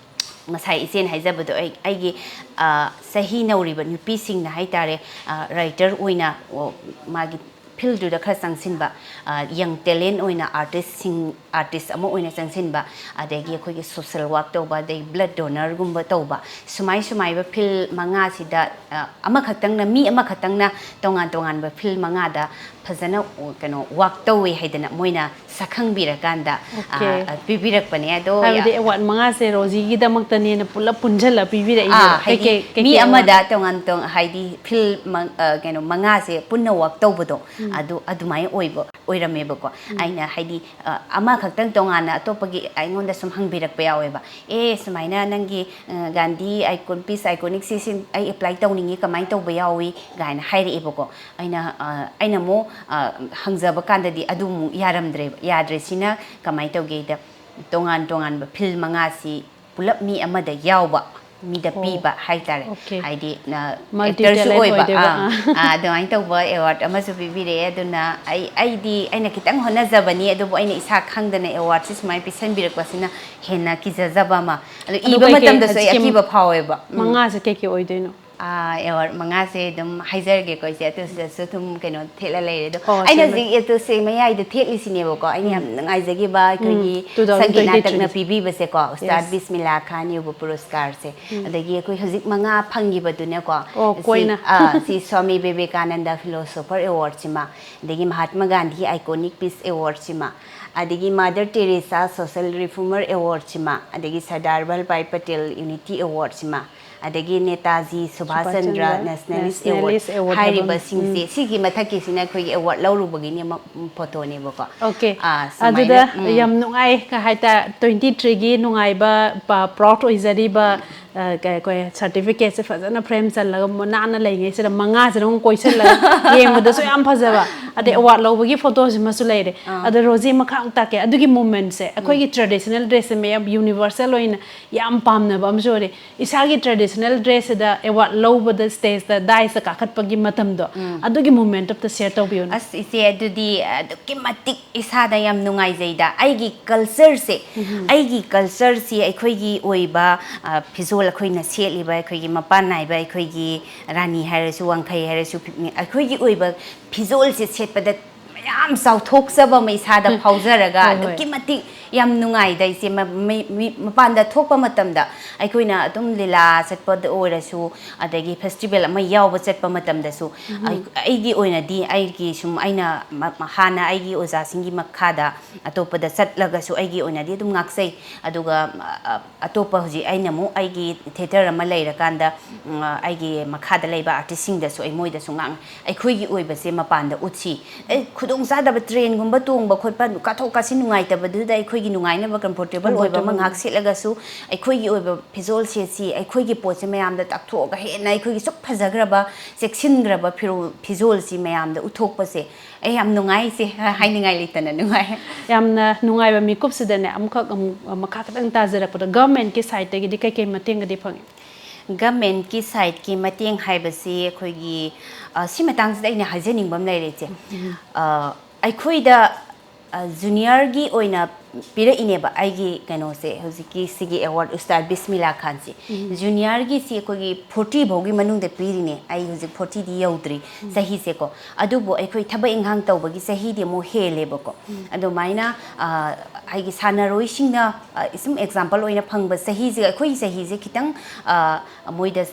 ꯉꯁꯥꯏ ꯏꯆꯦꯅ ꯍꯥꯏꯖꯕꯗꯣ, ꯑꯩ, ꯑꯩꯒꯤ, ꯑ, ꯆꯍꯤ ꯅꯧꯔꯤꯕ ꯅꯨꯄꯤꯁꯤꯡꯅ ꯍꯥꯏꯇꯥꯔꯦ, ꯑ, ꯔꯥꯏꯇꯔ ꯑꯣꯏꯅ, ꯑꯣ, ꯃꯥꯒꯤ ꯐꯤꯜꯗꯨꯗ ꯈꯔ ꯆꯪꯁꯤꯟꯕ, ꯑ, ꯌꯪ ꯇꯦꯂꯦꯟ ꯑꯣꯏꯅ ꯑꯥꯔꯇꯤꯁꯁꯤꯡ, ꯑꯥꯔꯇꯤꯁ ꯑꯃ ꯑꯣꯏꯅ ꯆꯪꯁꯤꯟꯕ, ꯑꯗꯒꯤ ꯑꯩꯈꯣꯏꯒꯤ ꯁꯣꯁꯦꯜ ꯋꯥꯔꯛ ꯇꯧꯕ, ꯑꯗꯩ ꯕ꯭ꯂꯗ ꯗꯣꯅꯔꯒꯨꯝꯕ ꯇꯧꯕ, ꯁꯨꯃꯥꯏ ꯁꯨꯃꯥꯏꯕ ꯐꯤꯜ ꯃꯉꯥꯁꯤꯗ, ꯑ, ꯑꯃꯈꯛꯇꯪꯅ, ꯃꯤ ꯑꯃꯈꯛꯇꯪꯅ ꯇꯣꯉꯥꯟ ꯇꯣꯉꯥꯟꯕ ꯐꯤꯜ ꯃꯉꯥꯗ ꯐꯖꯅ, ꯀꯩꯅꯣ, ꯋꯥꯔꯛ ꯇꯧꯋꯦ ꯍꯥꯏꯗꯅ ꯃꯣꯏꯅ ꯁꯛꯈꯪꯕꯤꯔꯀꯥꯟꯗ, ꯑꯣꯀꯦ꯫ ꯑ, ꯄꯤꯕꯤꯔꯛꯄꯅꯦ꯫ ꯑꯗꯣ ꯍꯥꯏꯕꯗꯤ ꯌꯥ-, ꯑꯦꯋꯥꯔꯗ ꯃꯉꯥꯁꯦ ꯔꯣꯖꯤꯒꯤꯗꯃꯛꯇꯅꯦꯅ ꯄꯨꯂꯞ ꯄꯨꯟꯁꯤꯜꯂ ꯄꯤꯕꯤꯔꯛꯏꯅꯦꯕ꯫ ꯑꯥ, ꯍꯥꯏꯗꯤ ꯀꯩꯀꯩ, ꯃꯤ ꯀꯩꯀꯩ ꯑꯃꯗ ꯑꯦꯋꯥꯔꯗ? ꯇꯣꯉꯥꯟ ꯇꯣꯉꯥꯟ, ꯍꯥꯏꯗꯤ ꯐꯤꯜ ꯃ-, ꯑ, ꯀꯩꯅꯣ, ꯃꯉꯥꯁꯦ ꯄꯨꯟꯅ ꯋꯥꯔꯛ ꯇꯧꯕꯗꯣ, ꯎꯝ꯫ ꯑꯗꯨ ꯑꯗꯨꯃꯥꯏꯅ ꯑꯣꯏꯕ, ꯑꯣꯏꯔꯝꯃꯦꯕꯀꯣ꯫ ꯎꯝ꯫ ꯑꯩꯅ ꯍꯥꯏꯗꯤ, ꯑ, ꯑꯃꯈꯛꯇꯪ ꯇꯣꯉꯥꯟꯅ ꯑꯇꯣꯞꯄꯒꯤ ꯑꯩꯉꯣꯟꯗ ꯁꯨꯝ ꯍꯪꯕꯤꯔꯛꯄ ꯌꯥꯎꯋꯦꯕ, "ꯑꯦ, ꯁꯨꯃꯥꯏꯅ ꯅꯪꯒꯤ, ꯑ, ꯒꯥꯟꯙꯤ ꯑꯥꯏꯀꯣꯟ, ꯄꯤꯁ ꯑꯥꯏꯀꯣꯅꯤꯛꯁꯤ ꯁꯤ ꯑꯩ ꯑꯦꯄ꯭ꯂꯥꯏ ꯇꯧꯅꯤꯡꯉꯤ, ꯀꯃꯥꯏꯅ ꯇꯧꯕ ꯌꯥꯎꯏ?" ꯀꯥꯏꯅ ꯍꯥꯏꯔꯛꯑꯦꯕꯀꯣ꯫ ꯑꯩꯅ, ꯑ, ꯑꯩꯅ ꯑꯃꯨꯛ, ꯑ, ꯍꯪꯖꯕ ꯀꯥꯟꯗꯗꯤ ꯑꯗꯨ ꯑꯃꯨꯛ ꯌꯥꯔꯝꯗ꯭ꯔꯦꯕ꯫ ꯌꯥꯗ꯭ꯔꯤꯁꯤꯅ ꯀꯃꯥꯏꯅ ꯇꯧꯒꯦꯗ, ꯇꯣꯉꯥꯟ ꯇꯣꯉꯥꯟꯕ ꯐꯤꯜ ꯃꯉꯥꯁꯤ ꯄꯨꯂꯞ ꯃꯤ ꯑꯃꯗ ꯌꯥꯎꯕ, ꯃꯤꯗ ꯑꯣ, ꯄꯤꯕ ꯍꯥꯏꯇꯥꯔꯦ꯫ ꯑꯣꯀꯦ꯫ ꯍꯥꯏꯗꯤ, ꯅ-, ꯃꯜꯇꯤ ꯑꯦꯛꯇꯔꯁꯨ ꯇꯦꯂꯦꯟ ꯑꯣꯏꯕ, ꯑꯣꯏꯗꯣꯏꯕ, ꯑꯥ, ꯑꯥ꯫ ꯑꯥ, ꯑꯗꯨꯃꯥꯏꯅ ꯇꯧꯕ ꯑꯦꯋꯥꯔꯗ ꯑꯃꯁꯨ ꯄꯤꯕꯤꯔꯛꯑꯦ꯫ ꯑꯗꯨꯅ ꯑꯩ, ꯑꯩꯗꯤ ꯑꯩꯅ ꯈꯤꯇꯪ ꯍꯣꯠꯅꯖꯕꯅꯤ, ꯑꯗꯨꯕꯨ ꯑꯩꯅ ꯏꯁꯥ ꯈꯪꯗꯅ ꯑꯦꯋꯥꯔꯗꯁꯤ ꯁꯨꯃꯥꯏꯅ ꯄꯤꯁꯟꯕꯤꯔꯛꯄꯁꯤꯅ ꯍꯦꯟꯅ ꯀꯤꯖꯖꯕ ꯑꯃ꯫ ꯑꯗꯨ ꯑꯗꯨ ꯏꯕ ꯀꯩꯀꯩ ꯃꯇꯝꯗꯁꯨ ꯑꯩ ꯍꯧꯖꯤꯛꯀꯤ ꯑꯀꯤꯕ ꯐꯥꯎꯋꯦꯕ꯫ ꯎꯝ꯫ ꯃꯉꯥꯁꯦ ꯀꯩꯀꯩ ꯑꯣꯏꯗꯣꯏꯅꯣ? ꯑꯦꯋꯥꯔꯗ ꯃꯉꯥꯁꯦ ꯑꯗꯨꯝ ꯍꯥꯏꯖꯔꯒꯦꯀꯣ ꯏꯆꯦ, ꯑꯗꯨ ꯁꯤꯗꯁꯨ ꯑꯗꯨꯝ ꯀꯩꯅꯣ ꯊꯦꯠꯂ ꯂꯩꯔꯦ ꯑꯗꯣ, ꯑꯣ, ꯑꯩꯅ ꯁꯦꯝꯃꯦ꯫ ꯍꯧꯖꯤꯛ ꯑꯗꯨꯁꯦ ꯃꯌꯥꯏꯗ ꯊꯦꯠꯂꯤꯁꯤꯅꯦꯕꯀꯣ, ꯑꯩꯅ ꯌꯥꯝ ꯅꯨꯡꯉꯥꯏꯖꯈꯤꯕ ꯑꯩꯈꯣꯏꯒꯤ two thousand ꯁꯪꯒꯤꯠ twenty-three. ꯁꯪꯒꯤꯠꯅꯥꯇꯛꯅ ꯄꯤꯕꯤꯕꯁꯦꯀꯣ, ꯎꯁꯇꯥꯗ Yes. ꯕꯤꯁꯃꯤꯂꯥ ꯈꯥꯟ ꯌꯧꯕ ꯄꯨꯔꯁꯀꯥꯔꯁꯦ, ꯑꯗꯒꯤ ꯑꯩꯈꯣꯏ ꯍꯧꯖꯤꯛ ꯃꯉꯥ ꯐꯪꯈꯤꯕꯗꯨꯅꯀꯣ, ꯑꯣ, ꯁꯤ- ꯀꯣꯏꯅ꯫ ꯑꯥ, ꯁꯤ ꯁ꯭ꯋꯥꯃꯤ ꯕꯤꯕꯦꯀꯥꯅꯟꯗ ꯐꯤꯂꯣꯁꯣꯐꯔ ꯑꯦꯋꯥꯔꯗꯁꯤꯃ, ꯑꯗꯒꯤ ꯃꯍꯥꯠꯃ ꯒꯥꯟꯙꯤ ꯑꯥꯏꯀꯣꯅꯤꯛ ꯄꯤꯁ ꯑꯦꯋꯥꯔꯗꯁꯤꯃ, ꯑꯗꯒꯤ ꯃꯥꯗꯔ ꯇꯦꯔꯦꯁꯥ ꯁꯣꯁꯦꯜ ꯔꯤꯐꯣꯔꯃꯔ ꯑꯦꯋꯥꯔꯗꯁꯤꯃ, ꯑꯗꯒꯤ ꯁꯔꯗꯥꯔ ꯚꯜꯚꯥꯏ ꯄꯇꯦꯜ ꯌꯨꯅꯤꯇꯤ ꯑꯦꯋꯥꯔꯗꯁꯤꯃ, ꯑꯗꯒꯤ Netaji Subhas Chandra Chandra nationalist nationalist award award ꯍꯥꯏꯕ ꯑꯃ꯫ ꯍꯥꯏꯔꯤꯕꯁꯤꯡꯁꯦ, ꯁꯤꯒꯤ ꯃꯊꯛꯀꯤꯁꯤꯅ ꯑꯩꯈꯣꯏꯒꯤ ꯑꯦꯋꯥꯔꯗ ꯂꯧꯔꯨꯕꯒꯤꯅꯦ ꯃ- ꯐꯣꯇꯣꯅꯦꯕꯀꯣ꯫ ꯑꯣꯀꯦ꯫ ꯑꯥ, ꯁꯨꯃꯥꯏꯅ, ꯑꯗꯨꯗ ꯎꯝ꯫ ꯌꯥꯝ ꯅꯨꯡꯉꯥꯏ ꯀ ꯍꯥꯏꯇꯥꯔꯦ, ꯇ꯭ꯋꯦꯟꯇꯤ ꯊ꯭ꯔꯤꯒꯤ ꯅꯨꯡꯉꯥꯏꯕ, ꯄ꯭ꯔꯥꯎꯗ ꯑꯣꯏꯖꯔꯤꯕ, ꯑ, ꯀꯩ- ꯑꯩꯈꯣꯏ ꯁꯥꯔꯇꯤꯐꯤꯀꯦꯠꯁꯦ ꯐꯖꯅ ꯐ꯭ꯔꯦꯝ ꯆꯜꯂꯒ ꯃ- ꯅꯥꯟꯅ ꯂꯩꯉꯩꯁꯤꯗ ꯃꯉꯥꯁꯤꯗ ꯑꯃꯨꯛ ꯀꯣꯏꯁꯤꯜꯂꯒ ꯌꯦꯡꯕꯗꯁꯨ ꯌꯥꯝ ꯐꯖꯕ, ꯑꯗꯩ ꯑꯦꯋꯥꯔꯗ ꯂꯧꯕꯒꯤ ꯐꯣꯇꯣꯁꯤꯃꯁꯨ ꯂꯩꯔꯦ꯫ ꯑꯗꯣ ꯔꯣꯖꯤ, ꯃꯈꯥ ꯑꯃꯨꯛ ꯇꯥꯛꯀꯦ, ꯑꯗꯨꯒꯤ ꯃꯣꯃꯦꯟꯁꯦ, ꯑꯩꯈꯣꯏꯒꯤ ꯇ꯭ꯔꯦꯗꯤꯁꯅꯦꯜ ꯗ꯭ꯔꯦꯁꯁꯦ ꯃꯌꯥꯝ ꯌꯨꯅꯤꯚꯔꯁꯦꯜ ꯑꯣꯏꯅ ꯌꯥꯝ ꯄꯥꯝꯅꯕ ꯑꯃꯁꯨ ꯑꯣꯏꯔꯦ꯫ ꯏꯁꯥꯒꯤ ꯇ꯭ꯔꯦꯗꯤꯁꯅꯦꯜ ꯗ꯭ꯔꯦꯁꯁꯤꯗ ꯑꯦꯋꯥꯔꯗ ꯂꯧꯕꯗ ꯁ꯭ꯇꯦꯖꯇ ꯗꯥꯏꯁꯇ ꯀꯥꯈꯠꯄꯒꯤ ꯃꯇꯝꯗꯣ, ꯑꯗꯨꯒꯤ ꯃꯣꯃꯦꯟꯠ ꯑꯝꯇ ꯁꯤꯌꯔ ꯇꯧꯕꯤꯌꯨꯅꯦ꯫ ꯑꯁ ꯏꯆꯦ, ꯑꯗꯨꯗꯤ ꯑꯗꯨꯛꯀꯤ ꯃꯇꯤꯛ ꯏꯁꯥꯗ ꯌꯥꯝ ꯅꯨꯡꯉꯥꯏꯖꯩꯗ꯫ ꯑꯩꯒꯤ ꯀꯜꯆꯔꯁꯦ, ꯑꯩꯒꯤ ꯀꯜꯆꯔꯁꯤ, ꯑꯩꯈꯣꯏꯒꯤ ꯑꯣꯏꯕ, ꯑ, ꯐꯤꯖꯣꯜ, ꯑꯩꯈꯣꯏꯅ ꯁꯦꯠꯂꯤꯕ, ꯑꯩꯈꯣꯏꯒꯤ ꯃꯄꯥꯟ ꯅꯥꯏꯕ, ꯑꯩꯈꯣꯏꯒꯤ ꯔꯥꯅꯤ ꯍꯥꯏꯔꯁꯨ, ꯋꯥꯡꯈꯩ ꯍꯥꯏꯔꯁꯨ, ꯐꯤ- ꯑꯩꯈꯣꯏꯒꯤ ꯑꯣꯏꯕ ꯐꯤꯖꯣꯜꯁꯦ ꯁꯦꯠꯄꯗ ꯃꯌꯥꯝ ꯆꯥꯎꯊꯣꯛꯆꯕ ꯑꯃ ꯏꯁꯥꯗ ꯐꯥꯎꯖꯔꯒ, ꯍꯣꯏ, ꯍꯣꯏ꯫ ꯑꯗꯨꯛꯀꯤ ꯃꯇꯤꯛ ꯌꯥꯝ ꯅꯨꯡꯉꯥꯏꯗ ꯏꯆꯦ꯫ ꯃ- ꯃꯤ- ꯃꯤ- ꯃꯄꯥꯟꯗ ꯊꯣꯛꯄ ꯃꯇꯝꯗ, ꯑꯩꯈꯣꯏꯅ ꯑꯗꯨꯝ ꯂꯤꯂꯥ ꯆꯠꯄꯗ ꯑꯣꯏꯔꯁꯨ, ꯑꯗꯒꯤ ꯐꯦꯁꯇꯤꯚꯦꯜ ꯑꯃ ꯌꯥꯎꯕ ꯆꯠꯄ ꯃꯇꯝꯗꯁꯨ, ꯑꯩ- ꯑꯩꯒꯤ ꯑꯣꯏꯅꯗꯤ, ꯑꯩꯒꯤ ꯁꯨꯝ, ꯑꯩꯅ ꯃ- ꯃ- ꯍꯥꯟꯅ ꯑꯩꯒꯤ ꯑꯣꯖꯥꯁꯤꯡꯒꯤ ꯃꯈꯥꯗ ꯑꯇꯣꯞꯄꯗ ꯆꯠꯂꯒꯁꯨ ꯑꯩꯒꯤ ꯑꯣꯏꯅꯗꯤ ꯑꯗꯨꯝ ꯉꯥꯛꯆꯩ꯫ ꯑꯗꯨꯒ, ꯑ, ꯑꯇꯣꯞꯄ ꯍꯧꯖꯤꯛ ꯑꯩꯅ ꯑꯃꯨꯛ ꯑꯩꯒꯤ ꯊꯤꯌꯦꯇꯔ ꯑꯃ ꯂꯩꯔꯀꯥꯟꯗ, ꯎꯝ, ꯑꯩꯒꯤ ꯃꯈꯥꯗ ꯂꯩꯕ ꯑꯥꯔꯇꯤꯁꯁꯤꯡꯗꯁꯨ ꯑꯩ ꯃꯣꯏꯗꯁꯨ ꯉꯥꯡ-, ꯑꯩꯈꯣꯏꯒꯤ ꯑꯣꯏꯕꯁꯦ ꯃꯄꯥꯟꯗ ꯎꯠꯁꯤ꯫ ꯑꯦ, ꯈꯨꯗꯣꯡꯆꯥꯗꯕ ꯇ꯭ꯔꯦꯟꯒꯨꯝꯕ ꯇꯣꯡꯕ ꯈꯣꯠꯄ, ꯀꯥꯊꯣꯛ ꯀꯥꯁꯤꯟ ꯅꯨꯡꯉꯥꯏꯇꯕꯗꯨꯗ ꯑꯩꯈꯣꯏꯒꯤ ꯅꯨꯡꯉꯥꯏꯅꯕ ꯀꯝꯐꯣꯔꯇꯦꯕꯜ ꯑꯣꯏꯕ ꯑꯃ ꯉꯥꯏꯍꯥꯛ ꯁꯦꯠꯂꯒꯁꯨ, ꯑꯩꯈꯣꯏꯒꯤ ꯑꯣꯏꯕ ꯐꯤꯖꯣꯜ ꯁꯦꯠꯁꯤ, ꯑꯩꯈꯣꯏꯒꯤ ꯄꯣꯠꯁꯦ ꯃꯌꯥꯝꯗ ꯇꯥꯛꯊꯣꯛꯑꯒ ꯍꯦꯟꯅ ꯑꯩꯈꯣꯏꯒꯤ ꯁꯨꯛ ꯐꯖꯈ꯭ꯔꯕ, ꯆꯦꯛꯁꯤꯟꯈ꯭ꯔꯕ ꯐꯤꯔꯣꯜ, ꯐꯤꯖꯣꯜꯁꯤ ꯃꯌꯥꯝꯗ ꯎꯠꯊꯣꯛꯄꯁꯦ ꯑꯩ ꯌꯥꯝ ꯅꯨꯡꯉꯥꯏ ꯏꯆꯦ, ꯍꯥꯏꯅꯤꯡꯉꯥꯏ ꯂꯩꯇꯅ ꯅꯨꯡꯉꯥꯏ꯫ ꯌꯥꯝꯅ ꯅꯨꯡꯉꯥꯏꯕ ꯃꯤꯀꯨꯞꯁꯤꯗꯅꯦ, ꯑꯃꯨꯛꯈꯛ ꯑꯃꯨꯛ ꯃꯈꯥ ꯈꯤꯇꯪ ꯇꯥꯖꯔꯛꯄꯗ, ꯒꯚꯔꯟꯃꯦꯟꯠꯀꯤ ꯁꯥꯏꯠꯇꯒꯤꯗꯤ ꯀꯩꯀꯩ ꯃꯇꯦꯡꯒꯗꯤ ꯐꯪꯉꯤ? ꯒꯚꯔꯟꯃꯦꯟꯠꯀꯤ ꯁꯥꯏꯠꯀꯤ ꯃꯇꯦꯡ ꯍꯥꯏꯕꯁꯤ ꯑꯩꯈꯣꯏꯒꯤ, ꯑ, ꯁꯤ ꯃꯇꯥꯡꯁꯤꯗ ꯑꯩꯅ ꯍꯥꯏꯖꯅꯤꯡꯕ ꯑꯃ ꯂꯩꯔꯦ ꯏꯆꯦ꯫ ꯑ, ꯑꯩꯈꯣꯏꯗ, ꯑ, ꯖꯨꯅꯤꯌꯔꯒꯤ ꯑꯣꯏꯅ ꯄꯤꯔꯛꯏꯅꯦꯕ ꯑꯩꯒꯤ ꯀꯩꯅꯣꯁꯦ, ꯍꯧꯖꯤꯛꯀꯤ ꯁꯤꯒꯤ ꯑꯦꯋꯥꯔꯗ ꯎꯁꯇꯥꯗ ꯕꯤꯁꯃꯤꯂꯥ ꯈꯥꯟꯁꯦ꯫ ꯖꯨꯅꯤꯌꯔꯒꯤꯁꯤ ꯑꯩꯈꯣꯏꯒꯤ ꯐꯣꯔꯇꯤ ꯐꯥꯎꯒꯤ ꯃꯅꯨꯡꯗ ꯄꯤꯔꯤꯅꯦ꯫ ꯑꯩ ꯍꯧꯖꯤꯛ ꯐꯣꯔꯇꯤꯗꯤ ꯌꯧꯗ꯭ꯔꯤ ꯆꯍꯤꯁꯦꯀꯣ꯫ ꯑꯗꯨꯕꯨ ꯑꯩꯈꯣꯏ ꯊꯕꯛ ꯏꯪꯈꯥꯡ ꯇꯧꯕꯒꯤ ꯆꯍꯤꯗꯤ ꯑꯃꯨꯛ ꯍꯦꯜꯂꯦꯕꯀꯣ꯫ ꯑꯗꯨꯃꯥꯏꯅ ꯑ, ꯑꯩꯒꯤ ꯁꯥꯟꯅꯔꯣꯏꯁꯤꯡꯅ, ꯑ, ꯁꯨꯝ ꯑꯦꯛꯖꯥꯝꯄꯜ ꯑꯣꯏꯅ ꯐꯪꯕ ꯆꯍꯤꯁꯦ, ꯑꯩꯈꯣꯏꯒꯤ ꯆꯍꯤꯁꯦ ꯈꯤꯇꯪ, ꯑ, ꯃꯣꯏꯗ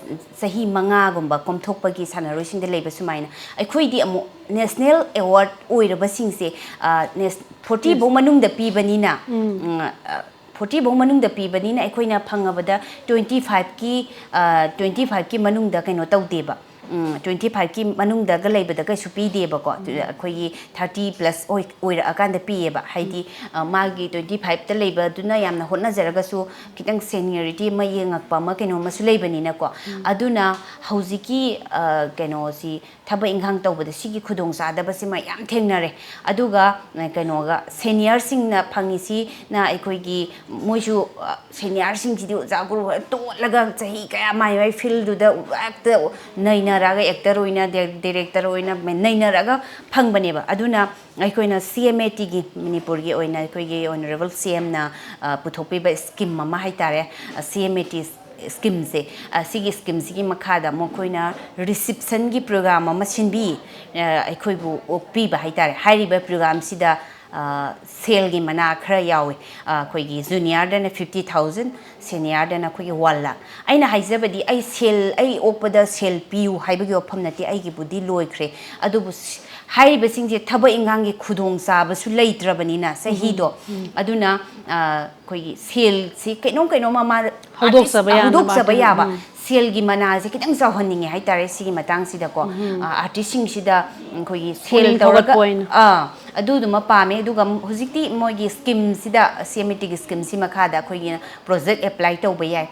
ꯆꯍꯤ ꯃꯉꯥꯒꯨꯝꯕ ꯀꯣꯝꯊꯣꯛꯄꯒꯤ ꯁꯥꯟꯅꯔꯣꯏꯁꯤꯡꯗ ꯂꯩꯕ ꯁꯨꯃꯥꯏꯅ꯫ ꯑꯩꯈꯣꯏꯗꯤ ꯑꯃꯨꯛ ꯅꯦꯁꯅꯦꯜ ꯑꯦꯋꯥꯔꯗ ꯑꯣꯏꯔꯕꯁꯤꯡꯁꯦ, ꯑ, ꯅꯦꯁ-, ꯐꯣꯔꯇꯤ ꯐꯥꯎ ꯃꯅꯨꯡꯗ ꯄꯤꯕꯅꯤꯅ, ꯎꯝ, ꯑ, ꯐꯣꯔꯇꯤ ꯐꯥꯎ ꯃꯅꯨꯡꯗ ꯄꯤꯕꯅꯤꯅ ꯑꯩꯈꯣꯏꯅ ꯐꯪꯉꯕꯗ ꯇ꯭ꯋꯦꯟꯇꯤ ꯐꯥꯏꯚꯀꯤ, ꯑ, ꯇ꯭ꯋꯦꯟꯇꯤ ꯐꯥꯏꯚꯀꯤ ꯃꯅꯨꯡꯗ ꯀꯩꯅꯣ ꯇꯧꯗꯦꯕ꯫ ꯎꯝ, ꯇ꯭ꯋꯦꯟꯇꯤ ꯐꯥꯏꯚꯀꯤ ꯃꯅꯨꯡꯗꯒ ꯂꯩꯕꯗ ꯀꯩꯁꯨ ꯄꯤꯗꯦꯕꯀꯣ꯫ ꯑꯩꯈꯣꯏꯒꯤ ꯊꯥꯔꯇꯤ ꯄ꯭ꯂꯁ ꯑꯣꯏ-, ꯑꯣꯏꯔꯛꯑꯀꯥꯟꯗ ꯄꯤꯌꯦꯕ꯫ ꯍꯥꯏꯗꯤ, ꯑ, ꯃꯥꯒꯤ ꯇ꯭ꯋꯦꯟꯇꯤ ꯐꯥꯏꯚꯇ ꯂꯩꯕꯗꯨꯅ ꯌꯥꯝꯅ ꯍꯣꯠꯅꯖꯔꯒꯁꯨ ꯈꯤꯇꯪ ꯁꯦꯅꯤꯌꯔꯤꯇꯤ ꯑꯃ ꯌꯦꯡꯉꯛꯄ ꯑꯃ ꯀꯩꯅꯣ ꯑꯃꯁꯨ ꯂꯩꯕꯅꯤꯅꯀꯣ꯫ ꯑꯗꯨꯅ ꯍꯧꯖꯤꯛꯀꯤ, ꯑ, ꯀꯩꯅꯣꯁꯤ ꯊꯕꯛ ꯏꯪꯈꯥꯡ ꯇꯧꯕꯗ ꯁꯤꯒꯤ ꯈꯨꯗꯣꯡꯆꯥꯗꯕꯁꯤꯃ ꯌꯥꯝ ꯊꯦꯡꯅꯔꯦ꯫ ꯑꯗꯨꯒ, ꯑ, ꯀꯩꯅꯣꯒ ꯁꯦꯅꯤꯌꯔꯁꯤꯡꯅ ꯐꯪꯉꯤꯁꯤꯅ ꯑꯩꯈꯣꯏꯒꯤ ꯃꯣꯏꯁꯨ, ꯑ, ꯁꯦꯅꯤꯌꯔꯁꯤꯡꯁꯤꯗꯤ ꯑꯣꯖꯥ ꯒꯨꯔꯨ ꯍꯣꯏ ꯇꯣꯠꯂꯒ ꯆꯍꯤ ꯀꯌꯥ ꯃꯥꯏ ꯃꯥꯏ ꯐꯤꯜꯗꯨꯗ ꯍꯦꯛꯇ ꯅꯩꯅꯔꯒ ꯑꯦꯛꯇꯔ ꯑꯣꯏꯅ, ꯗꯤ-, ꯗꯤꯔꯦꯛꯇꯔ ꯑꯣꯏꯅ ꯅꯩꯅꯔꯒ ꯐꯪꯕꯅꯦꯕ꯫ ꯑꯗꯨꯅ ꯑꯩꯈꯣꯏꯅ ꯁꯤ ꯑꯦꯝ ꯑꯦ ꯇꯤꯒꯤ, ꯃꯅꯤꯄꯨꯔꯒꯤ ꯑꯣꯏꯅ ꯑꯩꯈꯣꯏꯒꯤ ꯑꯣꯅꯔꯦꯕꯜ ꯁꯤ ꯑꯦꯝꯅ, ꯑ, ꯄꯨꯊꯣꯛꯄꯤꯕ ꯁ꯭ꯀꯤꯝ ꯑꯃ ꯍꯥꯏꯇꯥꯔꯦ, ꯁꯤ ꯑꯦꯝ ꯑꯦ ꯇꯤ ꯁ꯭ꯀꯤꯝꯁꯦ, ꯑ, ꯁꯤꯒꯤ ꯁ꯭ꯀꯤꯝꯁꯤꯒꯤ ꯃꯈꯥꯗ ꯃꯈꯣꯏꯅ ꯔꯤꯁꯤꯞꯁꯟꯒꯤ ꯄ꯭ꯔꯣꯒ꯭ꯔꯥꯝ ꯑꯃ ꯁꯤꯟꯕꯤ, ꯑ, ꯑꯩꯈꯣꯏꯕꯨ ꯑꯣꯛꯄꯤꯕ ꯍꯥꯏꯇꯥꯔꯦ꯫ ꯍꯥꯏꯔꯤꯕ ꯄ꯭ꯔꯣꯒ꯭ꯔꯥꯝꯁꯤꯗ, ꯑ, ꯁꯦꯜꯒꯤ ꯃꯅꯥ ꯈꯔ ꯌꯥꯎꯏ꯫ ꯑ, ꯑꯩꯈꯣꯏꯒꯤ ꯖꯨꯅꯤꯌꯔꯗꯅ ꯐꯤꯐꯇꯤ ꯊꯥꯎꯖꯟ, ꯁꯦꯅꯤꯌꯔꯗꯅ ꯑꯩꯈꯣꯏꯒꯤ ꯋꯥꯟ ꯂꯥꯈ꯫ ꯑꯩꯅ ꯍꯥꯏꯖꯕꯗꯤ ꯑꯩ ꯁꯦꯜ, ꯑꯩ ꯑꯣꯛꯄꯗ ꯁꯦꯜ ꯄꯤꯌꯨ ꯍꯥꯏꯕꯒꯤ ꯋꯥꯐꯝ ꯅꯠꯇꯦ, ꯑꯩꯒꯤꯕꯨꯗꯤ ꯂꯣꯏꯈ꯭ꯔꯦ꯫ ꯑꯗꯨꯕꯨ ꯁ-, ꯍꯥꯏꯔꯤꯕꯁꯤꯡꯁꯦ ꯊꯕꯛ ꯏꯪꯈꯥꯡꯒꯤ ꯈꯨꯗꯣꯡꯆꯥꯕꯁꯨ ꯂꯩꯇ꯭ꯔꯕꯅꯤꯅ ꯆꯍꯤꯗꯣ꯫ ꯑꯗꯨꯅ, ꯑ, ꯑꯩꯈꯣꯏꯒꯤ ꯁꯦꯜꯁꯤ ꯀꯩꯅꯣꯝ ꯀꯩꯅꯣꯝ ꯑꯃ ꯍꯧꯗꯣꯛꯆꯕ ꯑꯥꯔꯇꯤꯁ ꯌꯥꯅꯕ ꯍꯧꯗꯣꯛꯆꯕ ꯑꯗꯨꯅ, ꯌꯥꯕ꯫ ꯎꯝ꯫ ꯁꯦꯜꯒꯤ ꯃꯅꯥꯁꯦ ꯈꯤꯇꯪ ꯆꯥꯎꯍꯟꯅꯤꯡꯉꯦ ꯍꯥꯏꯇꯥꯔꯦ ꯁꯤꯒꯤ ꯃꯇꯥꯡꯁꯤꯗꯀꯣ꯫ ꯎꯝ꯫ ꯑ, ꯑꯥꯔꯇꯤꯁꯁꯤꯡꯁꯤꯗ ꯑꯩꯈꯣꯏꯒꯤ ꯁꯦꯜ ꯄꯨꯛꯅꯤꯡ ꯇꯧꯔꯒ, ꯊꯧꯒꯠꯄ ꯑꯣꯏꯅ꯫ ꯑꯥ, ꯑꯗꯨꯗꯨꯃ ꯄꯥꯝꯃꯦ꯫ ꯑꯗꯨꯒ ꯍꯧꯖꯤꯛꯇꯤ ꯃꯣꯏꯒꯤ ꯁ꯭ꯀꯤꯝꯁꯤꯗ, ꯁꯤ ꯑꯦꯝ ꯑꯦ ꯇꯤꯒꯤ ꯁ꯭ꯀꯤꯝꯁꯤ ꯃꯈꯥꯗ ꯑꯩꯈꯣꯏꯒꯤ ꯄ꯭ꯔꯣꯖꯦꯛ ꯑꯦꯄ꯭ꯂꯥꯏ ꯇꯧꯕ ꯌꯥꯏ꯫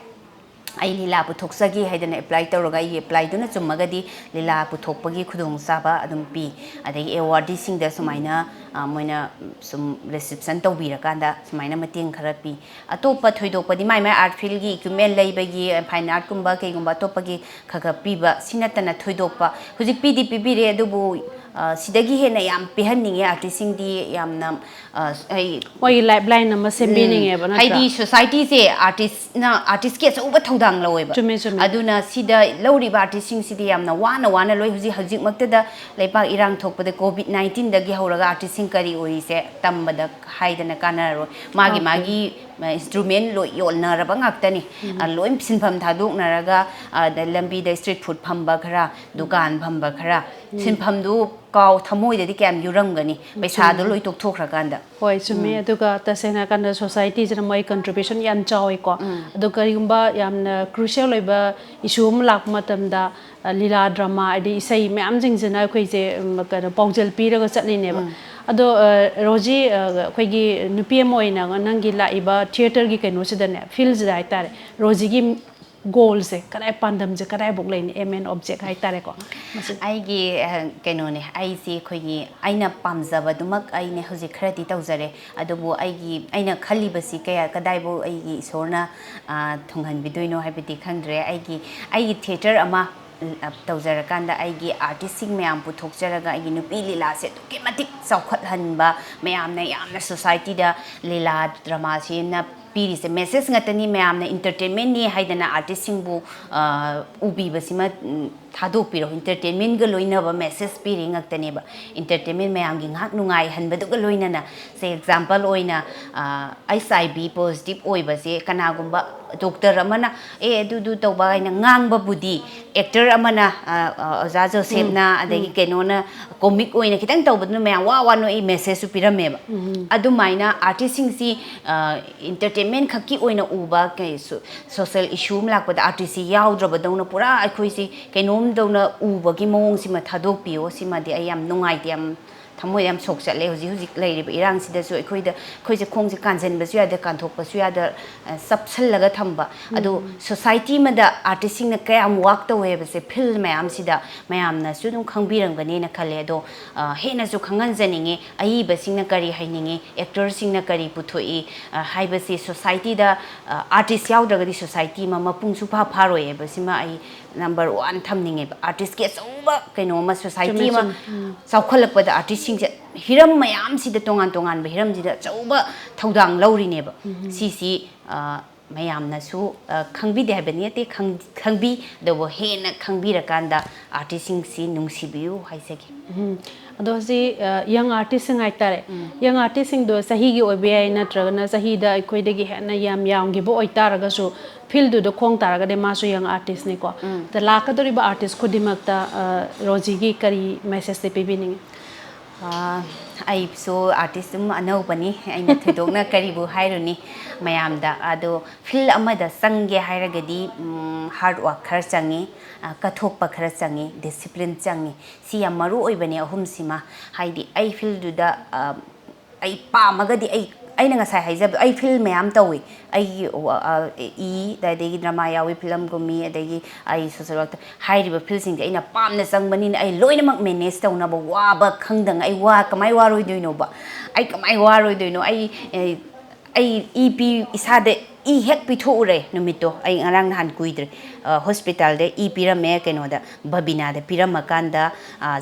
ꯑꯩ ꯂꯤꯂꯥ ꯄꯨꯊꯣꯛꯆꯒꯦ ꯍꯥꯏꯗꯅ ꯑꯦꯄ꯭ꯂꯥꯏ ꯇꯧꯔꯒ ꯑꯩꯒꯤ ꯑꯦꯄ꯭ꯂꯥꯏꯗꯨꯅ ꯆꯨꯝꯃꯒꯗꯤ ꯂꯤꯂꯥ ꯄꯨꯊꯣꯛꯄꯒꯤ ꯈꯨꯗꯣꯡꯆꯥꯕ ꯑꯗꯨꯝ ꯄꯤ꯫ ꯑꯗꯒꯤ ꯑꯦꯋꯥꯔꯗꯤꯁꯤꯡꯗ ꯁꯨꯃꯥꯏꯅ, ꯑ, ꯃꯣꯏꯅ ꯁꯨꯝ ꯔꯤꯁꯤꯞꯁꯟ ꯇꯧꯕꯤꯔꯀꯥꯟꯗ ꯁꯨꯃꯥꯏꯅ ꯃꯇꯦꯡ ꯈꯔ ꯄꯤ꯫ ꯑꯇꯣꯞꯄ ꯊꯣꯏꯗꯣꯛꯄꯗꯤ ꯃꯥꯏ ꯃꯥꯏ ꯑꯥꯔꯠ ꯐꯤꯜꯒꯤ ꯏꯀ꯭ꯋꯤꯞꯃꯦꯟ ꯂꯩꯕꯒꯤ, ꯐꯥꯏꯟ ꯑꯥꯔꯠꯀꯨꯝꯕ ꯀꯩꯒꯨꯝꯕ ꯑꯇꯣꯞꯄꯒꯤ ꯈꯔ ꯈꯔ ꯄꯤꯕ, ꯁꯤ ꯅꯠꯇꯅ ꯊꯣꯏꯗꯣꯛꯄ ꯍꯧꯖꯤꯛ ꯄꯤꯗꯤ ꯄꯤꯕꯤꯔꯦ, ꯑꯗꯨꯕꯨ ꯑ, ꯁꯤꯗꯒꯤ ꯍꯦꯟꯅ ꯌꯥꯝ ꯄꯤꯍꯟꯅꯤꯡꯉꯦ ꯑꯥꯔꯇꯤꯁꯁꯤꯡꯗꯤ꯫ ꯌꯥꯝꯅ, ꯑ, ꯑꯩ ꯃꯣꯏꯒꯤ ꯂꯥꯏꯐ ꯂꯥꯏꯟ ꯑꯃ ꯁꯦꯝꯕꯤꯅꯤꯡꯉꯦꯕ, ꯅꯠꯇ꯭ꯔꯥ? ꯍꯥꯏꯗꯤ ꯁꯣꯁꯥꯏꯇꯤꯁꯦ ꯑꯥꯔꯇꯤꯁꯅ, ꯑꯥꯔꯇꯤꯁꯀꯤ ꯑꯆꯧꯕ ꯊꯧꯗꯥꯡ ꯂꯧꯋꯦꯕ꯫ ꯆꯨꯝꯃꯦ, ꯆꯨꯝꯃꯦ꯫ ꯑꯗꯨꯅ ꯁꯤꯗ ꯂꯧꯔꯤꯕ ꯑꯥꯔꯇꯤꯁꯁꯤꯡꯁꯤꯗꯤ ꯌꯥꯝꯅ ꯋꯥꯅ ꯋꯥꯅ ꯂꯣꯏ, ꯍꯧꯖꯤꯛ, ꯍꯧꯖꯤꯛꯃꯛꯇꯗ ꯂꯩꯄꯥꯛ ꯏꯔꯥꯡ ꯊꯣꯛꯄꯗ ꯀꯣꯚꯤꯗ ꯅꯥꯏꯟꯇꯤꯟꯗꯒꯤ ꯍꯧꯔꯒ ꯑꯥꯔꯇꯤꯁꯁꯤꯡ ꯀꯔꯤ ꯑꯣꯏꯔꯤꯁꯦ ꯇꯝꯕꯗ ꯍꯥꯏꯗꯅ ꯀꯥꯟꯅꯔꯔꯣꯏ꯫ ꯃꯥꯒꯤ Okay. ꯃꯥꯒꯤ ꯏꯟꯁꯇ꯭ꯔꯨꯃꯦꯟ ꯂꯣꯏ ꯌꯣꯟꯅꯔꯕ ꯉꯥꯛꯇꯅꯤ꯫ ꯑ, ꯂꯣꯏ ꯁꯤꯟꯐꯝ ꯊꯥꯗꯣꯛꯅꯔꯒ, ꯑꯗ ꯂꯝꯕꯤꯗ ꯁ꯭ꯇ꯭ꯔꯤꯠ ꯐꯨꯗ ꯐꯝꯕ ꯈꯔ, ꯗꯨꯀꯥꯟ ꯐꯝꯕ ꯈꯔ, ꯁꯤꯟꯐꯝꯗꯨ ꯀꯥꯎ, ꯊꯃꯣꯏꯗꯗꯤ ꯀꯌꯥꯝ ꯌꯨꯔꯝꯒꯅꯤ, ꯄꯩꯁꯥꯗꯣ ꯂꯣꯏ ꯇꯣꯛꯊꯣꯛꯈ꯭ꯔꯀꯥꯟꯗ꯫ ꯍꯣꯏ, ꯆꯨꯝꯃꯦ꯫ ꯑꯗꯨꯒ ꯇꯁꯦꯡꯅ ꯍꯥꯏꯔꯀꯥꯟꯗ ꯁꯣꯁꯥꯏꯇꯤꯁꯤꯅ ꯃꯣꯏ ꯀꯟꯇ꯭ꯔꯤꯕ꯭ꯌꯨꯁꯟ ꯌꯥꯝ ꯆꯥꯎꯋꯤꯀꯣ꯫ ꯑꯗꯣ ꯀꯔꯤꯒꯨꯝꯕ ꯌꯥꯝꯅ ꯀ꯭ꯔꯨꯁꯤꯌꯦꯜ ꯑꯣꯏꯕ ꯏꯁꯨ ꯑꯃ ꯂꯥꯛꯄ ꯃꯇꯝꯗ, ꯑ, ꯂꯤꯂꯥ, ꯗ꯭ꯔꯃꯥ, ꯍꯥꯏꯗꯤ ꯏꯁꯩ ꯃꯌꯥꯝꯁꯤꯡꯁꯤꯅ ꯑꯩꯈꯣꯏꯁꯦ, ꯎꯝ, ꯀꯩꯅꯣ, ꯄꯥꯎꯖꯦꯜ ꯄꯤꯔꯒ ꯆꯠꯂꯤꯅꯦꯕ꯫ ꯑꯗꯣ, ꯑ, ꯔꯣꯖꯤ, ꯑ, ꯑꯩꯈꯣꯏꯒꯤ ꯅꯨꯄꯤ ꯑꯃ ꯑꯣꯏꯅ ꯅꯪꯒꯤ ꯂꯥꯛꯏꯕ ꯊꯤꯌꯦꯇꯔꯒꯤ ꯀꯩꯅꯣꯁꯤꯗꯅꯦ, ꯐꯤꯜꯁꯤꯗ ꯍꯥꯏꯇꯥꯔꯦ, ꯔꯣꯖꯤꯒꯤ ꯒꯣꯜꯁꯦ ꯀꯗꯥꯏ, ꯄꯥꯟꯗꯝꯁꯦ ꯀꯗꯥꯏꯐꯥꯎ ꯂꯩꯅꯤ, ꯑꯦꯝ ꯑꯦꯟ ꯑꯣꯕꯖꯦꯛ ꯍꯥꯏꯇꯥꯔꯦꯀꯣ, ꯃꯁꯤ? ꯑꯩꯒꯤ, ꯑ, ꯀꯩꯅꯣꯅꯦ, ꯑꯩꯁꯤ ꯑꯩꯈꯣꯏꯒꯤ, ꯑꯩꯅ ꯄꯥꯝꯖꯕꯗꯨꯃꯛ ꯑꯩꯅ ꯍꯧꯖꯤꯛ ꯈꯔꯗꯤ ꯇꯧꯖꯔꯦ, ꯑꯗꯨꯕꯨ ꯑꯩꯒꯤ, ꯑꯩꯅ ꯈꯜꯂꯤꯕꯁꯤ ꯀꯌꯥ, ꯀꯗꯥꯏꯐꯥꯎ ꯑꯩꯒꯤ ꯏꯁꯣꯔꯅ, ꯑ, ꯊꯨꯡꯍꯟꯕꯤꯗꯣꯏꯅꯣ ꯍꯥꯏꯕꯗꯤ ꯈꯪꯗ꯭ꯔꯦ꯫ ꯑꯩꯒꯤ, ꯑꯩꯒꯤ ꯊꯤꯌꯦꯇꯔ ꯑꯃ, ꯑ, ꯇꯧꯖꯔꯀꯥꯟꯗ ꯑꯩꯒꯤ ꯑꯥꯔꯇꯤꯁꯁꯤꯡ ꯃꯌꯥꯝ ꯄꯨꯊꯣꯛꯆꯔꯒ ꯑꯩꯒꯤ ꯅꯨꯄꯤ ꯂꯤꯂꯥꯁꯦ ꯑꯗꯨꯛꯀꯤ ꯃꯇꯤꯛ ꯆꯥꯎꯈꯠꯍꯟꯕ, ꯃꯌꯥꯝꯅ ꯌꯥꯝꯅ ꯁꯣꯁꯥꯏꯇꯤꯗ ꯂꯤꯂꯥ ꯗ꯭ꯔꯃꯥꯁꯤꯅ ꯄꯤꯔꯤꯁꯦ ꯃꯦꯁꯦꯖ ꯉꯥꯛꯇꯅꯤ꯫ ꯃꯌꯥꯝꯅ ꯏꯟꯇꯔꯇꯦꯟꯃꯦꯟꯅꯤ ꯍꯥꯏꯗꯅ ꯑꯥꯔꯇꯤꯁꯁꯤꯡꯕꯨ, ꯑ, ꯎꯕꯤꯕꯁꯤꯃ, ꯎꯝ, ꯊꯥꯗꯣꯛꯄꯤꯔꯣ꯫ ꯏꯟꯇꯔꯇꯦꯟꯃꯦꯟꯒ ꯂꯣꯏꯅꯕ ꯃꯦꯁꯦꯖ ꯄꯤꯔꯤ ꯉꯥꯛꯇꯅꯦꯕ꯫ ꯏꯟꯇꯔꯇꯦꯟꯃꯦꯟ ꯃꯌꯥꯝꯒꯤ ꯉꯥꯏꯍꯥꯛ ꯅꯨꯡꯉꯥꯏꯍꯟꯕꯗꯨꯒ ꯂꯣꯏꯅꯅ, ꯁꯦ, ꯑꯦꯛꯖꯥꯝꯄꯜ ꯑꯣꯏꯅ, ꯑ, ꯑꯩꯆ ꯑꯥꯏ ꯚꯤ ꯄꯣꯖꯤꯇꯤꯚ ꯑꯣꯏꯕꯁꯦ ꯀꯅꯥꯒꯨꯝꯕ ꯗꯣꯛꯇꯔ ꯑꯃꯅ, "ꯑꯦ, ꯑꯗꯨꯗꯨ ꯇꯧꯕ" ꯍꯥꯏꯅ ꯉꯥꯡꯕꯕꯨꯗꯤ, ꯑꯦꯛꯇꯔ ꯑꯃꯅ, ꯑ, ꯑ, ꯑꯣꯖꯥ ꯖꯣꯁꯦꯞꯅ, ꯑꯗꯒꯤ ꯀꯩꯅꯣꯅ ꯀꯣꯃꯤꯛ ꯑꯣꯏꯅ ꯈꯤꯇꯪ ꯇꯧꯕꯗꯨꯅ ꯃꯌꯥꯝ ꯋꯥ ꯋꯥ ꯅꯣꯛꯏ, ꯃꯦꯁꯦꯖꯁꯨ ꯄꯤꯔꯝꯃꯦꯕ꯫ ꯑꯗꯨꯃꯥꯏꯅ ꯑꯥꯔꯇꯤꯁꯁꯤꯡꯁꯤ, ꯑ, ꯏꯟꯇꯔꯇꯦꯟꯃꯦꯟ ꯈꯛꯀꯤ ꯑꯣꯏꯅ ꯎꯕ, ꯀꯩ, ꯁꯣ-, ꯁꯣꯁꯦꯜ ꯏꯁꯨ ꯑꯃ ꯂꯥꯛꯄꯗ ꯑꯥꯔꯇꯤꯁꯁꯤ ꯌꯥꯎꯗ꯭ꯔꯕꯗꯧꯅ ꯄꯨꯔꯥ ꯑꯩꯈꯣꯏꯁꯤ ꯀꯩꯅꯣꯝꯗꯧꯅ ꯎꯕꯒꯤ ꯃꯑꯣꯡꯁꯤꯃ ꯊꯥꯗꯣꯛꯄꯤꯌꯣ꯫ ꯁꯤꯃꯗꯤ ꯑꯩ ꯌꯥꯝ ꯅꯨꯡꯉꯥꯏꯇꯦ, ꯌꯥꯝ ꯊꯃꯣꯏ ꯌꯥꯝ ꯁꯣꯛ ꯆꯠꯂꯦ꯫ ꯍꯧꯖꯤꯛ ꯍꯧꯖꯤꯛ ꯂꯩꯔꯤꯕ ꯏꯔꯥꯡꯁꯤꯗꯁꯨ ꯑꯩꯈꯣꯏꯗ, ꯑꯩꯈꯣꯏꯁꯦ ꯈꯣꯡꯁꯦ ꯀꯥꯟꯁꯤꯟꯕꯁꯨ ꯌꯥꯗꯦ, ꯀꯥꯟꯊꯣꯛꯄꯁꯨ ꯌꯥꯗ, ꯑ, ꯆꯞꯁꯤꯜꯂꯒ ꯊꯝꯕ꯫ ꯑꯗꯣ ꯁꯣꯁꯥꯏꯇꯤ ꯑꯃꯗ ꯑꯥꯔꯇꯤꯁꯁꯤꯡꯅ ꯀꯌꯥꯝ ꯋꯥꯛ ꯇꯧꯋꯦ ꯍꯥꯏꯕꯁꯦ ꯐꯤꯜ ꯃꯌꯥꯝꯁꯤꯗ ꯃꯌꯥꯝꯅꯁꯨ ꯑꯗꯨꯝ ꯈꯪꯕꯤꯔꯝꯒꯅꯤꯅ ꯈꯜꯂꯦ꯫ ꯑꯗꯣ, ꯑ, ꯍꯦꯟꯅꯁꯨ ꯈꯪꯍꯟꯖꯅꯤꯡꯉꯤ, ꯑꯏꯕꯁꯤꯡꯅ ꯀꯔꯤ ꯍꯩꯅꯤꯡꯉꯤ, ꯑꯦꯛꯇꯔꯁꯤꯡꯅ ꯀꯔꯤ ꯄꯨꯊꯣꯛꯏ, ꯑ, ꯍꯥꯏꯕꯁꯤ ꯁꯣꯁꯥꯏꯇꯤꯗ, ꯑ, ꯑꯥꯔꯇꯤꯁ ꯌꯥꯎꯗ꯭ꯔꯒꯗꯤ ꯁꯣꯁꯥꯏꯇꯤ ꯑꯃ ꯃꯄꯨꯡꯁꯨ ꯐꯥ ꯐꯥꯔꯣꯏ ꯍꯥꯏꯕꯁꯤꯃ ꯑꯩ ꯅꯝꯕꯔ ꯋꯥꯟ ꯊꯝꯅꯤꯡꯉꯦꯕ꯫ ꯑꯥꯔꯇꯤꯁꯀꯤ ꯑꯆꯧꯕ ꯀꯩꯅꯣ ꯑꯃ, ꯁꯣꯁꯥꯏꯇꯤ ꯑꯃ ꯆꯥꯎꯈꯠꯂꯛꯄꯗ ꯑꯥꯔꯇꯤꯁꯁꯤꯡꯁꯦ ꯍꯤꯔꯝ ꯃꯌꯥꯝꯁꯤꯗ, ꯇꯣꯉꯥꯟ ꯇꯣꯉꯥꯟꯕ ꯍꯤꯔꯝꯁꯤꯗ ꯑꯆꯧꯕ ꯊꯧꯗꯥꯡ ꯂꯧꯔꯤꯅꯦꯕ꯫ ꯁꯤꯁꯤ ꯃꯌꯥꯝꯅꯁꯨ ꯈꯪꯕꯤꯗꯦ ꯍꯥꯏꯕꯗꯤ ꯅꯠꯇꯦ, ꯈꯪꯕꯤ, ꯑꯗꯨꯕꯨ ꯍꯦꯟꯅ ꯈꯪꯕꯤꯔꯀꯥꯟꯗ ꯑꯥꯔꯇꯤꯁꯁꯤꯡꯁꯤ ꯅꯨꯡꯁꯤꯕꯤꯌꯨ ꯍꯥꯏꯖꯒꯦ꯫ ꯑꯗꯣ ꯍꯧꯖꯤꯛ ꯌꯪ ꯑꯥꯔꯇꯤꯁꯁꯤꯡ ꯍꯥꯏꯇꯥꯔꯦ, ꯌꯪ ꯑꯥꯔꯇꯤꯁꯁꯤꯡꯗꯣ ꯆꯍꯤꯒꯤ ꯑꯣꯏꯕ ꯌꯥꯏ, ꯅꯠꯇ꯭ꯔꯒꯅ ꯆꯍꯤꯗ ꯑꯩꯈꯣꯏꯗꯒꯤ ꯍꯦꯟꯅ ꯌꯥꯝ ꯌꯥꯝꯈꯤꯕ ꯑꯣꯏꯇꯥꯔꯒꯁꯨ, ꯐꯤꯜꯗꯨꯗ ꯈꯣꯡ ꯇꯥꯔꯒꯗꯤ ꯃꯥꯁꯨ ꯌꯪ ꯑꯥꯔꯇꯤꯁꯅꯤꯀꯣ꯫ ꯑꯗ ꯂꯥꯛꯀꯗꯧꯔꯤꯕ ꯑꯥꯔꯇꯤꯁ ꯈꯨꯗꯤꯡꯃꯛꯇ ꯔꯣꯖꯤꯒꯤ ꯀꯔꯤ ꯃꯦꯁꯦꯖꯇꯤ ꯄꯤꯕꯤꯅꯤꯡꯉꯤ? ꯑꯩꯁꯨ ꯑꯥꯔꯇꯤꯁ ꯑꯗꯨꯝ ꯑꯅꯧꯕꯅꯤ, ꯑꯩꯅ ꯊꯣꯏꯗꯣꯛꯅ ꯀꯔꯤꯕꯨ ꯍꯥꯏꯔꯨꯅꯤ ꯃꯌꯥꯝꯗ꯫ ꯑꯗꯣ ꯐꯤꯜ ꯑꯃꯗ ꯆꯪꯒꯦ ꯍꯥꯏꯔꯒꯗꯤ ꯍꯥꯔꯗ ꯋꯥꯔꯛ ꯈꯔ ꯆꯪꯉꯤ, ꯀꯠꯊꯣꯛꯄ ꯈꯔ ꯆꯪꯉꯤ, ꯗꯤꯁꯤꯄ꯭ꯂꯤꯟ ꯆꯪꯉꯤ꯫ ꯁꯤ ꯌꯥꯝ ꯃꯔꯨ ꯑꯣꯏꯕꯅꯦ ꯑꯍꯨꯝꯁꯤꯃ꯫ ꯍꯥꯏꯗꯤ ꯑꯩ ꯐꯤꯜꯗꯨꯗ ꯑꯩ ꯄꯥꯝꯃꯒꯗꯤ, ꯑꯩ, ꯑꯩꯅ ꯉꯁꯥꯏ ꯍꯥꯏꯖꯕꯗꯣ, ꯑꯩ ꯐꯤꯜ ꯃꯌꯥꯝ ꯇꯧꯏ꯫ ꯑꯩꯒꯤ ꯏ, ꯑꯗꯒꯤ ꯗ꯭ꯔꯃꯥ ꯌꯥꯎꯏ, ꯐꯤꯂꯝ ꯀꯨꯝꯃꯤ, ꯑꯗꯒꯤ ꯑꯩ ꯁꯣꯁꯦꯜ ꯋꯥꯔꯛꯇ꯫ ꯍꯥꯏꯔꯤꯕ ꯐꯤꯜꯁꯤꯡꯁꯦ ꯑꯩꯅ ꯄꯥꯝꯅ ꯆꯪꯕꯅꯤꯅ ꯑꯩ ꯂꯣꯏꯅꯃꯛ ꯃꯦꯅꯦꯖ ꯇꯧꯅꯕ ꯋꯥꯕ ꯈꯪꯗꯉꯩ, ꯑꯩ ꯋꯥ ꯀꯃꯥꯏ ꯋꯥꯔꯣꯏꯗꯣꯏꯅꯣꯕ? ꯑꯩ ꯀꯃꯥꯏ ꯋꯥꯔꯣꯏꯗꯣꯏꯅꯣ? ꯑꯩ, ꯑꯩ ꯏ ꯄꯤ, ꯏꯁꯥꯗ ꯏ ꯍꯦꯛ ꯄꯤꯊꯣꯛꯎꯔꯦ ꯅꯨꯃꯤꯠꯇꯣ꯫ ꯑꯩ ꯉꯔꯥꯡ ꯅꯍꯥꯟ ꯀꯨꯏꯗ꯭ꯔꯦ, ꯍꯣꯁꯄꯤꯇꯥꯜꯗ ꯏ ꯄꯤꯔꯝꯃꯦ, ꯀꯩꯅꯣꯗ, ꯕꯕꯤꯅꯥꯗ ꯄꯤꯔꯝꯃꯀꯥꯟꯗ,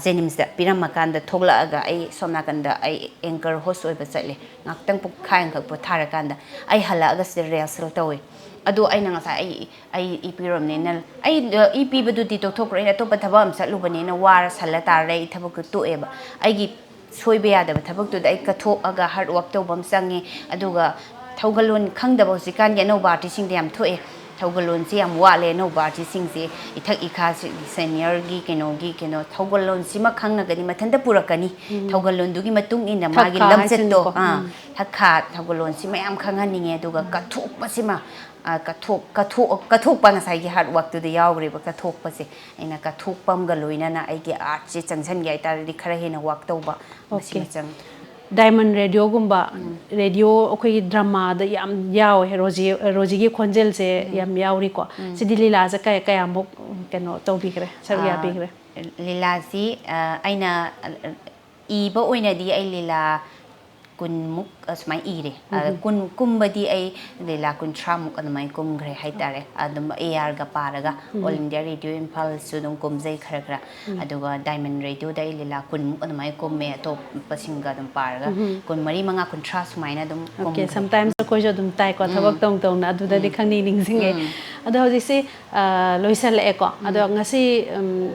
ꯖꯦꯅꯤꯝꯁꯇ ꯄꯤꯔꯝꯃꯀꯥꯟꯗ ꯊꯣꯛꯂꯛꯑꯒ ꯑꯩ ꯁꯣꯝ ꯅꯥꯀꯟꯗ ꯑꯩ ꯑꯦꯡꯀꯔ ꯍꯣꯁ ꯑꯣꯏꯕ ꯆꯠꯂꯦ꯫ ꯉꯥꯛꯇꯪ ꯄꯨꯡꯈꯥꯏ ꯑꯃꯈꯛ ꯄꯣꯊꯥꯔꯀꯥꯟꯗ ꯑꯩ ꯍꯜꯂꯛꯑꯒ ꯁꯤꯗ ꯔꯤꯍꯔꯁꯦꯜ ꯇꯧꯋꯦ꯫ ꯑꯗꯣ ꯑꯩꯅ ꯉꯁꯥꯏ ꯑꯩ, ꯑꯩ ꯏ ꯄꯤꯔꯝꯅꯤꯅ, ꯑꯩ ꯏ ꯄꯤꯕꯗꯨꯗꯤ ꯇꯣꯛꯊꯣꯛꯈ꯭ꯔꯣ, ꯑꯩꯅ ꯑꯇꯣꯞꯄ ꯊꯕꯛ ꯑꯃ ꯆꯠꯂꯨꯕꯅꯤꯅ ꯋꯥꯔ ꯁꯜꯂ ꯇꯥꯔꯦ, ꯑꯩ ꯊꯕꯛꯇꯨ ꯇꯣꯛꯑꯦꯕ꯫ ꯑꯩꯒꯤ ꯁꯣꯏꯕ ꯌꯥꯗꯕ ꯊꯕꯛꯇꯨꯗ ꯑꯩ ꯀꯠꯊꯣꯛꯑꯒ ꯍꯥꯔꯗ ꯋꯥꯔꯛ ꯇꯧꯕ ꯑꯃ ꯆꯪꯉꯤ꯫ ꯑꯗꯨꯒ ꯊꯧꯒꯜꯂꯣꯟ ꯈꯪꯗꯕ ꯍꯧꯖꯤꯛꯀꯥꯟꯒꯤ ꯑꯅꯧꯕ ꯑꯥꯔꯇꯤꯁꯁꯤꯡꯗ ꯌꯥꯝ ꯊꯣꯛꯑꯦ꯫ ꯊꯧꯒꯜꯂꯣꯟꯁꯤ ꯌꯥꯝ ꯋꯥꯠꯂꯦ ꯑꯅꯧꯕ ꯑꯥꯔꯇꯤꯁꯁꯤꯡꯁꯤ꯫ ꯏꯊꯛ ꯏꯈꯥ ꯁꯦꯅꯤꯌꯔꯒꯤ ꯀꯩꯅꯣꯒꯤ ꯀꯩꯅꯣ ꯊꯧꯒꯜꯂꯣꯟꯁꯤꯃ ꯈꯪꯉꯒꯗꯤ ꯃꯊꯟꯇ ꯄꯨꯔꯛꯀꯅꯤ꯫ ꯊꯧꯒꯜꯂꯣꯟꯗꯨꯒꯤ ꯃꯇꯨꯡ ꯏꯟꯅ ꯃꯥꯒꯤ ꯊꯛꯈꯥ ꯂꯝꯆꯠꯇꯣ, ꯍꯥꯏꯁꯤꯅꯀꯣ꯫ ꯑꯥ, ꯎꯝ꯫ ꯊꯛꯈꯥ ꯊꯧꯒꯜꯂꯣꯟꯁꯤ ꯃꯌꯥꯝ ꯈꯪꯍꯟꯅꯤꯡꯉꯦ꯫ ꯑꯗꯨꯒ ꯀꯠꯊꯣꯛꯄꯁꯤꯃ, ꯑ, ꯀꯠꯊꯣꯛ-, ꯀꯠꯊꯣꯛ-, ꯀꯠꯊꯣꯛꯄ ꯉꯁꯥꯏꯒꯤ ꯍꯥꯔꯗ ꯋꯥꯔꯛꯇꯨꯗ ꯌꯥꯎꯈ꯭ꯔꯦꯕ꯫ ꯀꯠꯊꯣꯛꯄꯁꯦ ꯑꯩꯅ ꯀꯠꯊꯣꯛꯄ ꯑꯃꯒ ꯂꯣꯏꯅꯅ ꯑꯩꯒꯤ ꯑꯥꯔꯠꯁꯦ ꯆꯪꯁꯤꯟꯒꯦ ꯍꯥꯏꯇꯥꯔꯗꯤ ꯈꯔ ꯍꯦꯟꯅ ꯋꯥꯔꯛ ꯇꯧꯕ ꯃꯁꯤꯃ ꯑꯣꯀꯦ꯫ ꯆꯪꯉꯤ꯫ ꯗꯥꯏꯃꯟ ꯔꯦꯗꯤꯑꯣꯒꯨꯝꯕ, ꯔꯦꯗꯤꯑꯣ ꯑꯩꯈꯣꯏꯒꯤ ꯗ꯭ꯔꯃꯥꯗ ꯌꯥꯝ ꯌꯥꯎꯋꯦ, ꯔꯣꯖꯤ, ꯔꯣꯖꯤꯒꯤ ꯈꯣꯟꯖꯦꯜꯁꯦ ꯌꯥꯝ ꯌꯥꯎꯔꯤꯀꯣ꯫ ꯁꯤꯗꯤ ꯂꯤꯂꯥꯁꯦ ꯀꯌꯥ, ꯀꯌꯥꯃꯨꯛ ꯀꯩꯅꯣ ꯇꯧꯕꯤꯈ꯭ꯔꯦ, ꯁꯔꯨꯛ ꯑ, ꯌꯥꯕꯤꯈ꯭ꯔꯦ? ꯂꯤꯂꯥꯁꯤ, ꯑ, ꯑꯩꯅ ꯏꯕ ꯑꯣꯏꯅꯗꯤ ꯑꯩ ꯂꯤꯂꯥ ꯀꯨꯟꯃꯨꯛ ꯑꯁꯨꯃꯥꯏꯅ ꯏꯔꯦ꯫ ꯑꯗ ꯀꯨꯟ ꯀꯨꯝꯕꯗꯤ ꯑꯩ ꯂꯤꯂꯥ ꯀꯨꯟꯊ꯭ꯔꯥꯃꯨꯛ ꯑꯗꯨꯃꯥꯏꯅ ꯀꯨꯝꯈ꯭ꯔꯦ ꯍꯥꯏꯇꯥꯔꯦ꯫ ꯑꯗꯨꯝ ꯑꯦ ꯑꯥꯔꯒ ꯄꯥꯔꯒ ꯑꯣꯜ ꯏꯟꯗꯤꯌꯥ ꯔꯦꯗꯤꯑꯣ ꯏꯝꯐꯥꯜꯁꯨ ꯑꯗꯨꯝ ꯀꯨꯝꯖꯩ ꯈꯔ ꯈꯔ꯫ ꯑꯗꯨꯒ ꯗꯥꯏꯃꯟ ꯔꯦꯗꯤꯑꯣꯗ ꯑꯩ ꯂꯤꯂꯥ ꯀꯨꯟꯃꯨꯛ ꯑꯗꯨꯃꯥꯏꯅ ꯀꯨꯝꯃꯦ, ꯑꯇꯣꯞꯄꯁꯤꯡꯒ ꯑꯗꯨꯝ ꯄꯥꯔꯒ ꯀꯨꯟꯃꯔꯤ, ꯃꯉꯥ, ꯀꯨꯟꯊ꯭ꯔꯥ ꯁꯨꯃꯥꯏꯅ ꯑꯗꯨꯝ ꯑꯣꯀꯦ꯫ ꯀꯨꯝꯈ꯭ꯔꯦ꯫ Sometimes ꯑꯩꯈꯣꯏꯁꯨ ꯑꯗꯨꯝ ꯇꯥꯏꯀꯣ, ꯊꯕꯛ ꯇꯧ ꯇꯧꯅ, ꯑꯗꯨꯗꯗꯤ ꯈꯪꯅꯤ ꯅꯤꯡꯁꯤꯡꯉꯦ꯫ ꯑꯗꯣ ꯍꯧꯖꯤꯛꯁꯤ ꯑ, ꯂꯣꯏꯁꯜꯂꯛꯑꯦꯀꯣ꯫ ꯑꯗꯣ ꯉꯁꯤ ꯎꯝ,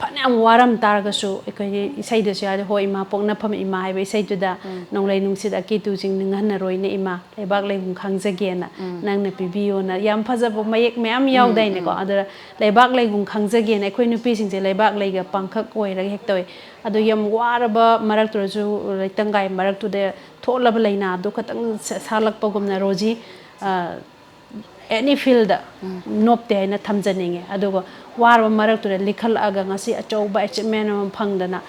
ꯐꯅꯌꯥꯝ ꯋꯥꯔꯝ ꯇꯥꯔꯒꯁꯨ, ꯑꯩꯈꯣꯏꯒꯤ ꯏꯁꯩꯗꯁꯨ ꯌꯥꯎꯔꯤ, "ꯍꯣ ꯏꯃꯥ ꯄꯣꯛꯅꯐꯝ ꯏꯃꯥ" ꯍꯥꯏꯕ ꯏꯁꯩꯗꯨꯗ, "ꯅꯣꯡꯂꯩ ꯅꯨꯡꯁꯤꯠ ꯑꯀꯤꯇꯨꯁꯤꯡ ꯅꯤꯡꯍꯟꯅꯔꯣꯏꯅꯦ ꯏꯃꯥ, ꯂꯩꯕꯥꯛ ꯂꯩꯕꯨꯡ ꯈꯪꯖꯒꯦꯅ ꯅꯪꯅ ꯄꯤꯕꯤꯌꯣꯅ", ꯌꯥꯝ ꯐꯖꯕ ꯃꯌꯦꯛ ꯃꯌꯥꯝ ꯌꯥꯎꯗꯥꯏꯅꯦꯀꯣ꯫ ꯑꯗꯨꯗ ꯂꯩꯕꯥꯛ ꯂꯩꯕꯨꯡ ꯈꯪꯖꯒꯦꯅ ꯑꯩꯈꯣꯏ ꯅꯨꯄꯤꯁꯤꯡꯁꯦ ꯂꯩꯕꯥꯛ ꯂꯩꯒ ꯄꯥꯡꯈꯛ ꯑꯣꯏꯔꯒ ꯍꯦꯛ ꯇꯧꯋꯦ꯫ ꯑꯗꯣ ꯌꯥꯝ ꯋꯥꯔꯕ ꯃꯔꯛꯇꯨꯗꯁꯨ, ꯂꯩꯇꯪꯒꯥꯏ ꯃꯔꯛꯇꯨꯗ ꯊꯣꯛꯂꯕ ꯂꯩꯅꯥꯗꯣ ꯈꯇꯪ ꯁ-, ꯁꯥꯠꯂꯛꯄꯒꯨꯝꯅ ꯔꯣꯖꯤ, ꯑ, ꯑꯦꯅꯤ ꯐꯤꯜꯗ ꯅꯣꯞꯇꯦ ꯍꯥꯏꯅ ꯊꯝꯖꯅꯤꯡꯉꯦ꯫ ꯑꯗꯨꯒ ꯋꯥꯔꯕ ꯃꯔꯛꯇꯨꯗ ꯂꯤꯈꯠꯂꯛꯑꯒ ꯉꯁꯤ ꯑꯆꯧꯕ ꯑꯦꯆꯤꯞꯃꯦꯟ ꯑꯃ ꯐꯪꯗꯅ,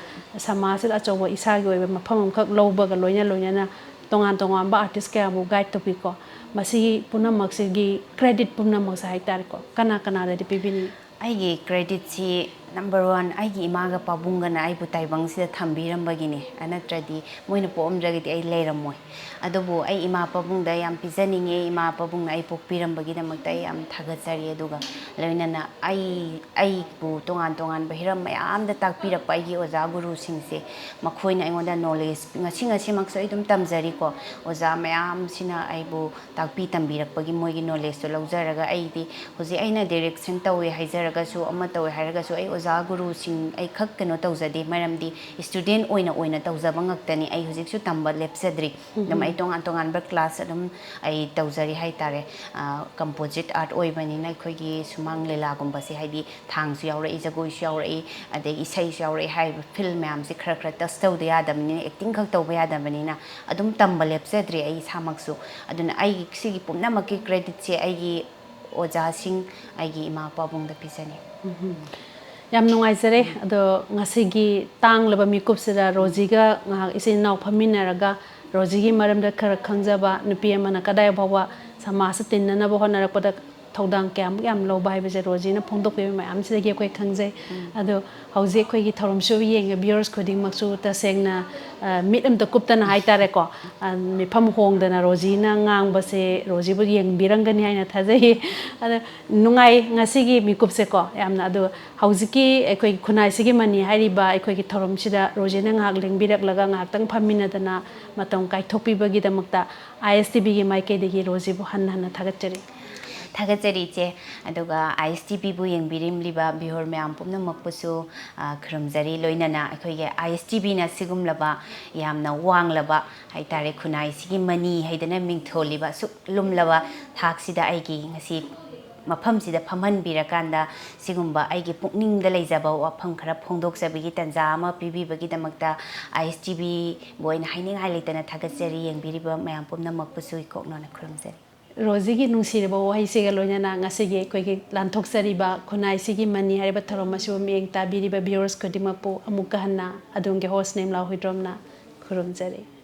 ꯁꯃꯥꯖꯁꯤꯗ ꯑꯆꯧꯕ ꯏꯁꯥꯒꯤ ꯑꯣꯏꯕ ꯃꯐꯝ ꯑꯃꯈꯛ ꯂꯧꯕꯒ ꯂꯣꯏꯅ ꯂꯣꯏꯅꯅ ꯇꯣꯉꯥꯟ ꯇꯣꯉꯥꯟꯕ ꯑꯥꯔꯇꯤꯁ ꯀꯌꯥꯕꯨ ꯒꯥꯏꯗ ꯇꯧꯕꯤꯀꯣ꯫ ꯃꯁꯤꯒꯤ ꯄꯨꯝꯅꯃꯛꯁꯤꯒꯤ ꯀ꯭ꯔꯦꯗꯤꯠ ꯄꯨꯝꯅꯃꯛꯁꯦ ꯍꯥꯏꯇꯥꯔꯦꯀꯣ, ꯀꯅꯥ ꯀꯅꯥꯗꯗꯤ ꯄꯤꯕꯤꯅꯤꯡꯉꯤ? ꯑꯩꯒꯤ ꯀ꯭ꯔꯦꯗꯤꯠꯁꯤ, ꯅꯝꯕꯔ ꯋꯥꯟ, ꯑꯩꯒꯤ ꯏꯃꯥꯒ ꯄꯥꯕꯨꯡꯒꯅ ꯑꯩꯕꯨ ꯇꯥꯏꯕꯪꯁꯤꯗ ꯊꯝꯕꯤꯔꯝꯕꯒꯤꯅꯤ꯫ ꯅꯠꯇ꯭ꯔꯗꯤ ꯃꯣꯏꯅ ꯄꯣꯛꯑꯝꯗ꯭ꯔꯒꯗꯤ ꯑꯩ ꯂꯩꯔꯝꯃꯣꯏ꯫ ꯑꯗꯨꯕꯨ ꯑꯩ ꯏꯃꯥ ꯄꯥꯕꯨꯡꯗ ꯌꯥꯝ ꯄꯤꯖꯅꯤꯡꯉꯦ꯫ ꯏꯃꯥ ꯄꯥꯕꯨꯡꯅ ꯑꯩ ꯄꯣꯛꯄꯤꯔꯝꯕꯒꯤꯗꯃꯛꯇ ꯑꯩ ꯌꯥꯝ ꯊꯥꯒꯠꯆꯔꯤ꯫ ꯑꯗꯨꯒ ꯂꯣꯏꯅꯅ ꯑꯩ, ꯑꯩꯕꯨ ꯇꯣꯉꯥꯟ ꯇꯣꯉꯥꯟꯕ ꯍꯤꯔꯝ ꯃꯌꯥꯝꯗ ꯇꯥꯛꯄꯤꯔꯛꯄ ꯑꯩꯒꯤ ꯑꯣꯖꯥ ꯒꯨꯔꯨꯁꯤꯡꯁꯦ, ꯃꯈꯣꯏꯅ ꯑꯩꯉꯣꯟꯗ ꯅꯣꯂꯦꯖ, ꯉꯁꯤ ꯉꯁꯤꯃꯛꯁꯨ ꯑꯩ ꯑꯗꯨꯝ ꯇꯝꯖꯔꯤꯀꯣ꯫ ꯑꯣꯖꯥ ꯃꯌꯥꯝꯁꯤꯅ ꯑꯩꯕꯨ ꯇꯥꯛꯄꯤ ꯇꯝꯕꯤꯔꯛꯄꯒꯤ ꯃꯣꯏꯒꯤ ꯅꯣꯂꯦꯖꯇꯣ ꯂꯧꯖꯔꯒ, ꯑꯩꯗꯤ ꯍꯧꯖꯤꯛ ꯑꯩꯅ ꯗꯥꯏꯔꯦꯛꯁꯟ ꯇꯧꯋꯦ ꯍꯥꯏꯖꯔꯒꯁꯨ, ꯑꯃ ꯇꯧꯋꯦ ꯍꯥꯏꯔꯒꯁꯨ, ꯑꯩ ꯑꯣꯖꯥ ꯒꯨꯔꯨꯁꯤꯡ ꯑꯩ ꯈꯛ ꯀꯩꯅꯣ ꯇꯧꯖꯗꯦ꯫ ꯃꯔꯝꯗꯤ ꯏꯁꯇꯨꯗꯦꯟ ꯑꯣꯏꯅ ꯑꯣꯏꯅ ꯇꯧꯖꯕ ꯉꯥꯛꯇꯅꯤ꯫ ꯑꯩ ꯍꯧꯖꯤꯛꯁꯨ ꯇꯝꯕ ꯂꯦꯞꯆꯗ꯭ꯔꯤ꯫ ꯑꯗꯨꯝ ꯑꯩ ꯇꯣꯉꯥꯟ ꯇꯣꯉꯥꯟꯕ ꯀ꯭ꯂꯥꯁ ꯑꯗꯨꯝ ꯑꯩ ꯇꯧꯖꯔꯤ ꯍꯥꯏꯇꯥꯔꯦ꯫ ꯑ, ꯀꯝꯄꯣꯖꯤꯠ ꯑꯥꯔꯠ ꯑꯣꯏꯕꯅꯤꯅ ꯑꯩꯈꯣꯏꯒꯤ ꯁꯨꯃꯥꯡ ꯂꯤꯂꯥꯒꯨꯝꯕꯁꯦ, ꯍꯥꯏꯗꯤ ꯊꯥꯡꯁꯨ ꯌꯥꯎꯔꯛꯏ, ꯖꯒꯣꯏꯁꯨ ꯌꯥꯎꯔꯛꯏ, ꯑꯗꯒꯤ ꯏꯁꯩꯁꯨ ꯌꯥꯎꯔꯛꯏ꯫ ꯍꯥꯏꯔꯤꯕ ꯐꯤꯜ ꯃꯌꯥꯝꯁꯦ ꯈꯔ ꯈꯔ ꯇꯆ ꯇꯧꯗ ꯌꯥꯗꯕꯅꯤꯅ, ꯑꯦꯛꯇꯤꯡ ꯈꯛ ꯇꯧꯕ ꯌꯥꯗꯕꯅꯤꯅ ꯑꯗꯨꯝ ꯇꯝꯕ ꯂꯦꯞꯆꯗ꯭ꯔꯤ ꯑꯩ ꯏꯁꯥꯃꯛꯁꯨ꯫ ꯑꯗꯨꯅ ꯑꯩꯒꯤ ꯁꯤꯒꯤ ꯄꯨꯝꯅꯃꯛꯀꯤ ꯀ꯭ꯔꯦꯗꯤꯠꯁꯦ ꯑꯩꯒꯤ ꯑꯣꯖꯥꯁꯤꯡ, ꯑꯩꯒꯤ ꯏꯃꯥ ꯄꯥꯕꯨꯡꯗ ꯄꯤꯖꯅꯤ꯫ ꯌꯥꯝ ꯅꯨꯡꯉꯥꯏꯖꯔꯦ꯫ ꯑꯗꯣ ꯉꯁꯤꯒꯤ ꯇꯥꯡꯂꯕ ꯃꯤꯀꯨꯞꯁꯤꯗ ꯔꯣꯖꯤꯒ ꯉꯥꯏꯍꯥꯛ ꯏꯆꯤꯟ ꯏꯅꯥꯎ ꯐꯝꯃꯤꯟꯅꯔꯒ ꯔꯣꯖꯤꯒꯤ ꯃꯔꯝꯗ ꯈꯔ ꯈꯪꯖꯕ, ꯅꯨꯄꯤ ꯑꯃꯅ ꯀꯗꯥꯏ ꯐꯥꯎꯕ ꯁꯃꯥꯖꯇ ꯇꯤꯟꯅꯅꯕ ꯍꯣꯠꯅꯔꯛꯄꯗ ꯊꯧꯗꯥꯡ ꯀꯌꯥꯃꯨꯛ ꯌꯥꯝ ꯂꯧꯕ ꯍꯥꯏꯕꯁꯦ ꯔꯣꯖꯤꯅ ꯐꯣꯡꯗꯣꯛꯄꯤꯕ ꯃꯌꯥꯝꯁꯤꯗꯒꯤ ꯑꯩꯈꯣꯏ ꯈꯪꯖꯩ꯫ ꯑꯗꯣ ꯍꯧꯖꯤꯛ ꯑꯩꯈꯣꯏꯒꯤ ꯊꯧꯔꯝꯁꯤꯕꯨ ꯌꯦꯡꯉꯤꯕ viewers ꯈꯨꯗꯤꯡꯃꯛꯁꯨ ꯇꯁꯦꯡꯅ, ꯑ, ꯃꯤꯠ ꯑꯝꯇ ꯀꯨꯞꯇꯅ ꯍꯥꯏꯇꯥꯔꯦꯀꯣ, ꯑ, ꯃꯤꯐꯝ ꯍꯣꯡꯗꯅ ꯔꯣꯖꯤꯅ ꯉꯥꯡꯕꯁꯦ ꯔꯣꯖꯤꯕꯨ ꯌꯦꯡꯕꯤꯔꯝꯒꯅꯤ ꯍꯥꯏꯅ ꯊꯥꯖꯩ꯫ ꯑꯗꯣ ꯅꯨꯡꯉꯥꯏ ꯉꯁꯤꯒꯤ ꯃꯤꯀꯨꯞꯁꯦꯀꯣ ꯌꯥꯝꯅ꯫ ꯑꯗꯣ ꯍꯧꯖꯤꯛꯀꯤ ꯑꯩꯈꯣꯏꯒꯤ ꯈꯨꯟꯅꯥꯏꯁꯤꯒꯤ ꯃꯅꯤ ꯍꯥꯏꯔꯤꯕ ꯑꯩꯈꯣꯏꯒꯤ ꯊꯧꯔꯝꯁꯤꯗ ꯔꯣꯖꯤꯅ ꯉꯥꯏꯍꯥꯛ ꯂꯦꯡꯕꯤꯔꯛꯂꯒ ꯉꯥꯏꯍꯥꯛꯇꯪ ꯐꯝꯃꯤꯟꯅꯗꯅ ꯃꯇꯝ ꯀꯥꯏꯊꯣꯛꯄꯤꯕꯒꯤꯗꯃꯛꯇ ISTVꯒꯤ ꯃꯥꯏꯀꯩꯗꯒꯤ ꯔꯣꯖꯤꯕꯨ ꯍꯟꯅ ꯍꯟꯅ ꯊꯥꯒꯠꯆꯔꯤ꯫ ꯊꯥꯒꯠꯆꯔꯤ ꯏꯆꯦ꯫ ꯑꯗꯨꯒ ISTVꯕꯨ ꯌꯦꯡꯕꯤꯔꯝꯂꯤꯕ viewer ꯃꯌꯥꯝ ꯄꯨꯝꯅꯃꯛꯄꯨꯁꯨ, ꯑ, ꯈꯨꯔꯨꯝꯖꯔꯤ꯫ ꯂꯣꯏꯅꯅ ꯑꯩꯈꯣꯏꯒꯤ ISTVꯅ ꯁꯤꯒꯨꯝꯂꯕ ꯌꯥꯝꯅ ꯋꯥꯡꯂꯕ ꯍꯥꯏꯇꯥꯔꯦ, ꯈꯨꯟꯅꯥꯏꯁꯤꯒꯤ ꯃꯅꯤ ꯍꯥꯏꯗꯅ ꯃꯤꯡꯊꯣꯜꯂꯤꯕ ꯑꯁꯨꯛ ꯂꯨꯝꯂꯕ ꯊꯥꯛꯁꯤꯗ ꯑꯩꯒꯤ ꯉꯁꯤ ꯃꯐꯝꯁꯤꯗ ꯐꯝꯍꯟꯕꯤꯔꯀꯥꯟꯗ ꯁꯤꯒꯨꯝꯕ ꯑꯩꯒꯤ ꯄꯨꯛꯅꯤꯡꯗ ꯂꯩꯖꯕ ꯋꯥꯐꯝ ꯈꯔ ꯐꯣꯡꯗꯣꯛꯆꯕꯒꯤ ꯇꯥꯟꯖꯥ ꯑꯃ ꯄꯤꯕꯤꯕꯒꯤꯗꯃꯛꯇ ISTVꯕꯨ ꯑꯩꯅ ꯍꯥꯏꯅꯤꯡꯉꯥꯏ ꯂꯩꯇꯅ ꯊꯥꯒꯠꯆꯔꯤ꯫ ꯌꯦꯡꯕꯤꯔꯤꯕ ꯃꯌꯥꯝ ꯄꯨꯝꯅꯃꯛꯄꯨꯁꯨ ꯏꯀꯣꯛꯅꯅ ꯈꯨꯔꯨꯝꯖꯔꯤ꯫ ꯔꯣꯖꯤꯒꯤ ꯅꯨꯡꯁꯤꯔꯕ ꯋꯥꯍꯩꯁꯤꯒ ꯂꯣꯏꯅꯅ ꯉꯁꯤꯒꯤ ꯑꯩꯈꯣꯏꯒꯤ ꯂꯥꯟꯊꯣꯛꯆꯔꯤꯕ ꯈꯨꯟꯅꯥꯏꯁꯤꯒꯤ ꯃꯅꯤ ꯍꯥꯏꯔꯤꯕ ꯊꯧꯔꯝ ꯑꯁꯤꯕꯨ ꯃꯤꯠꯌꯦꯡ ꯇꯥꯕꯤꯔꯤꯕ viewers ꯈꯨꯗꯤꯡꯃꯛꯄꯨ ꯑꯃꯨꯛꯀ ꯍꯟꯅ ꯑꯗꯣꯝꯒꯤ host ꯅꯦꯝꯂꯥꯎ ꯍꯨꯏꯗ꯭ꯔꯣꯝꯅ ꯈꯨꯔꯨꯝꯖꯔꯤ꯫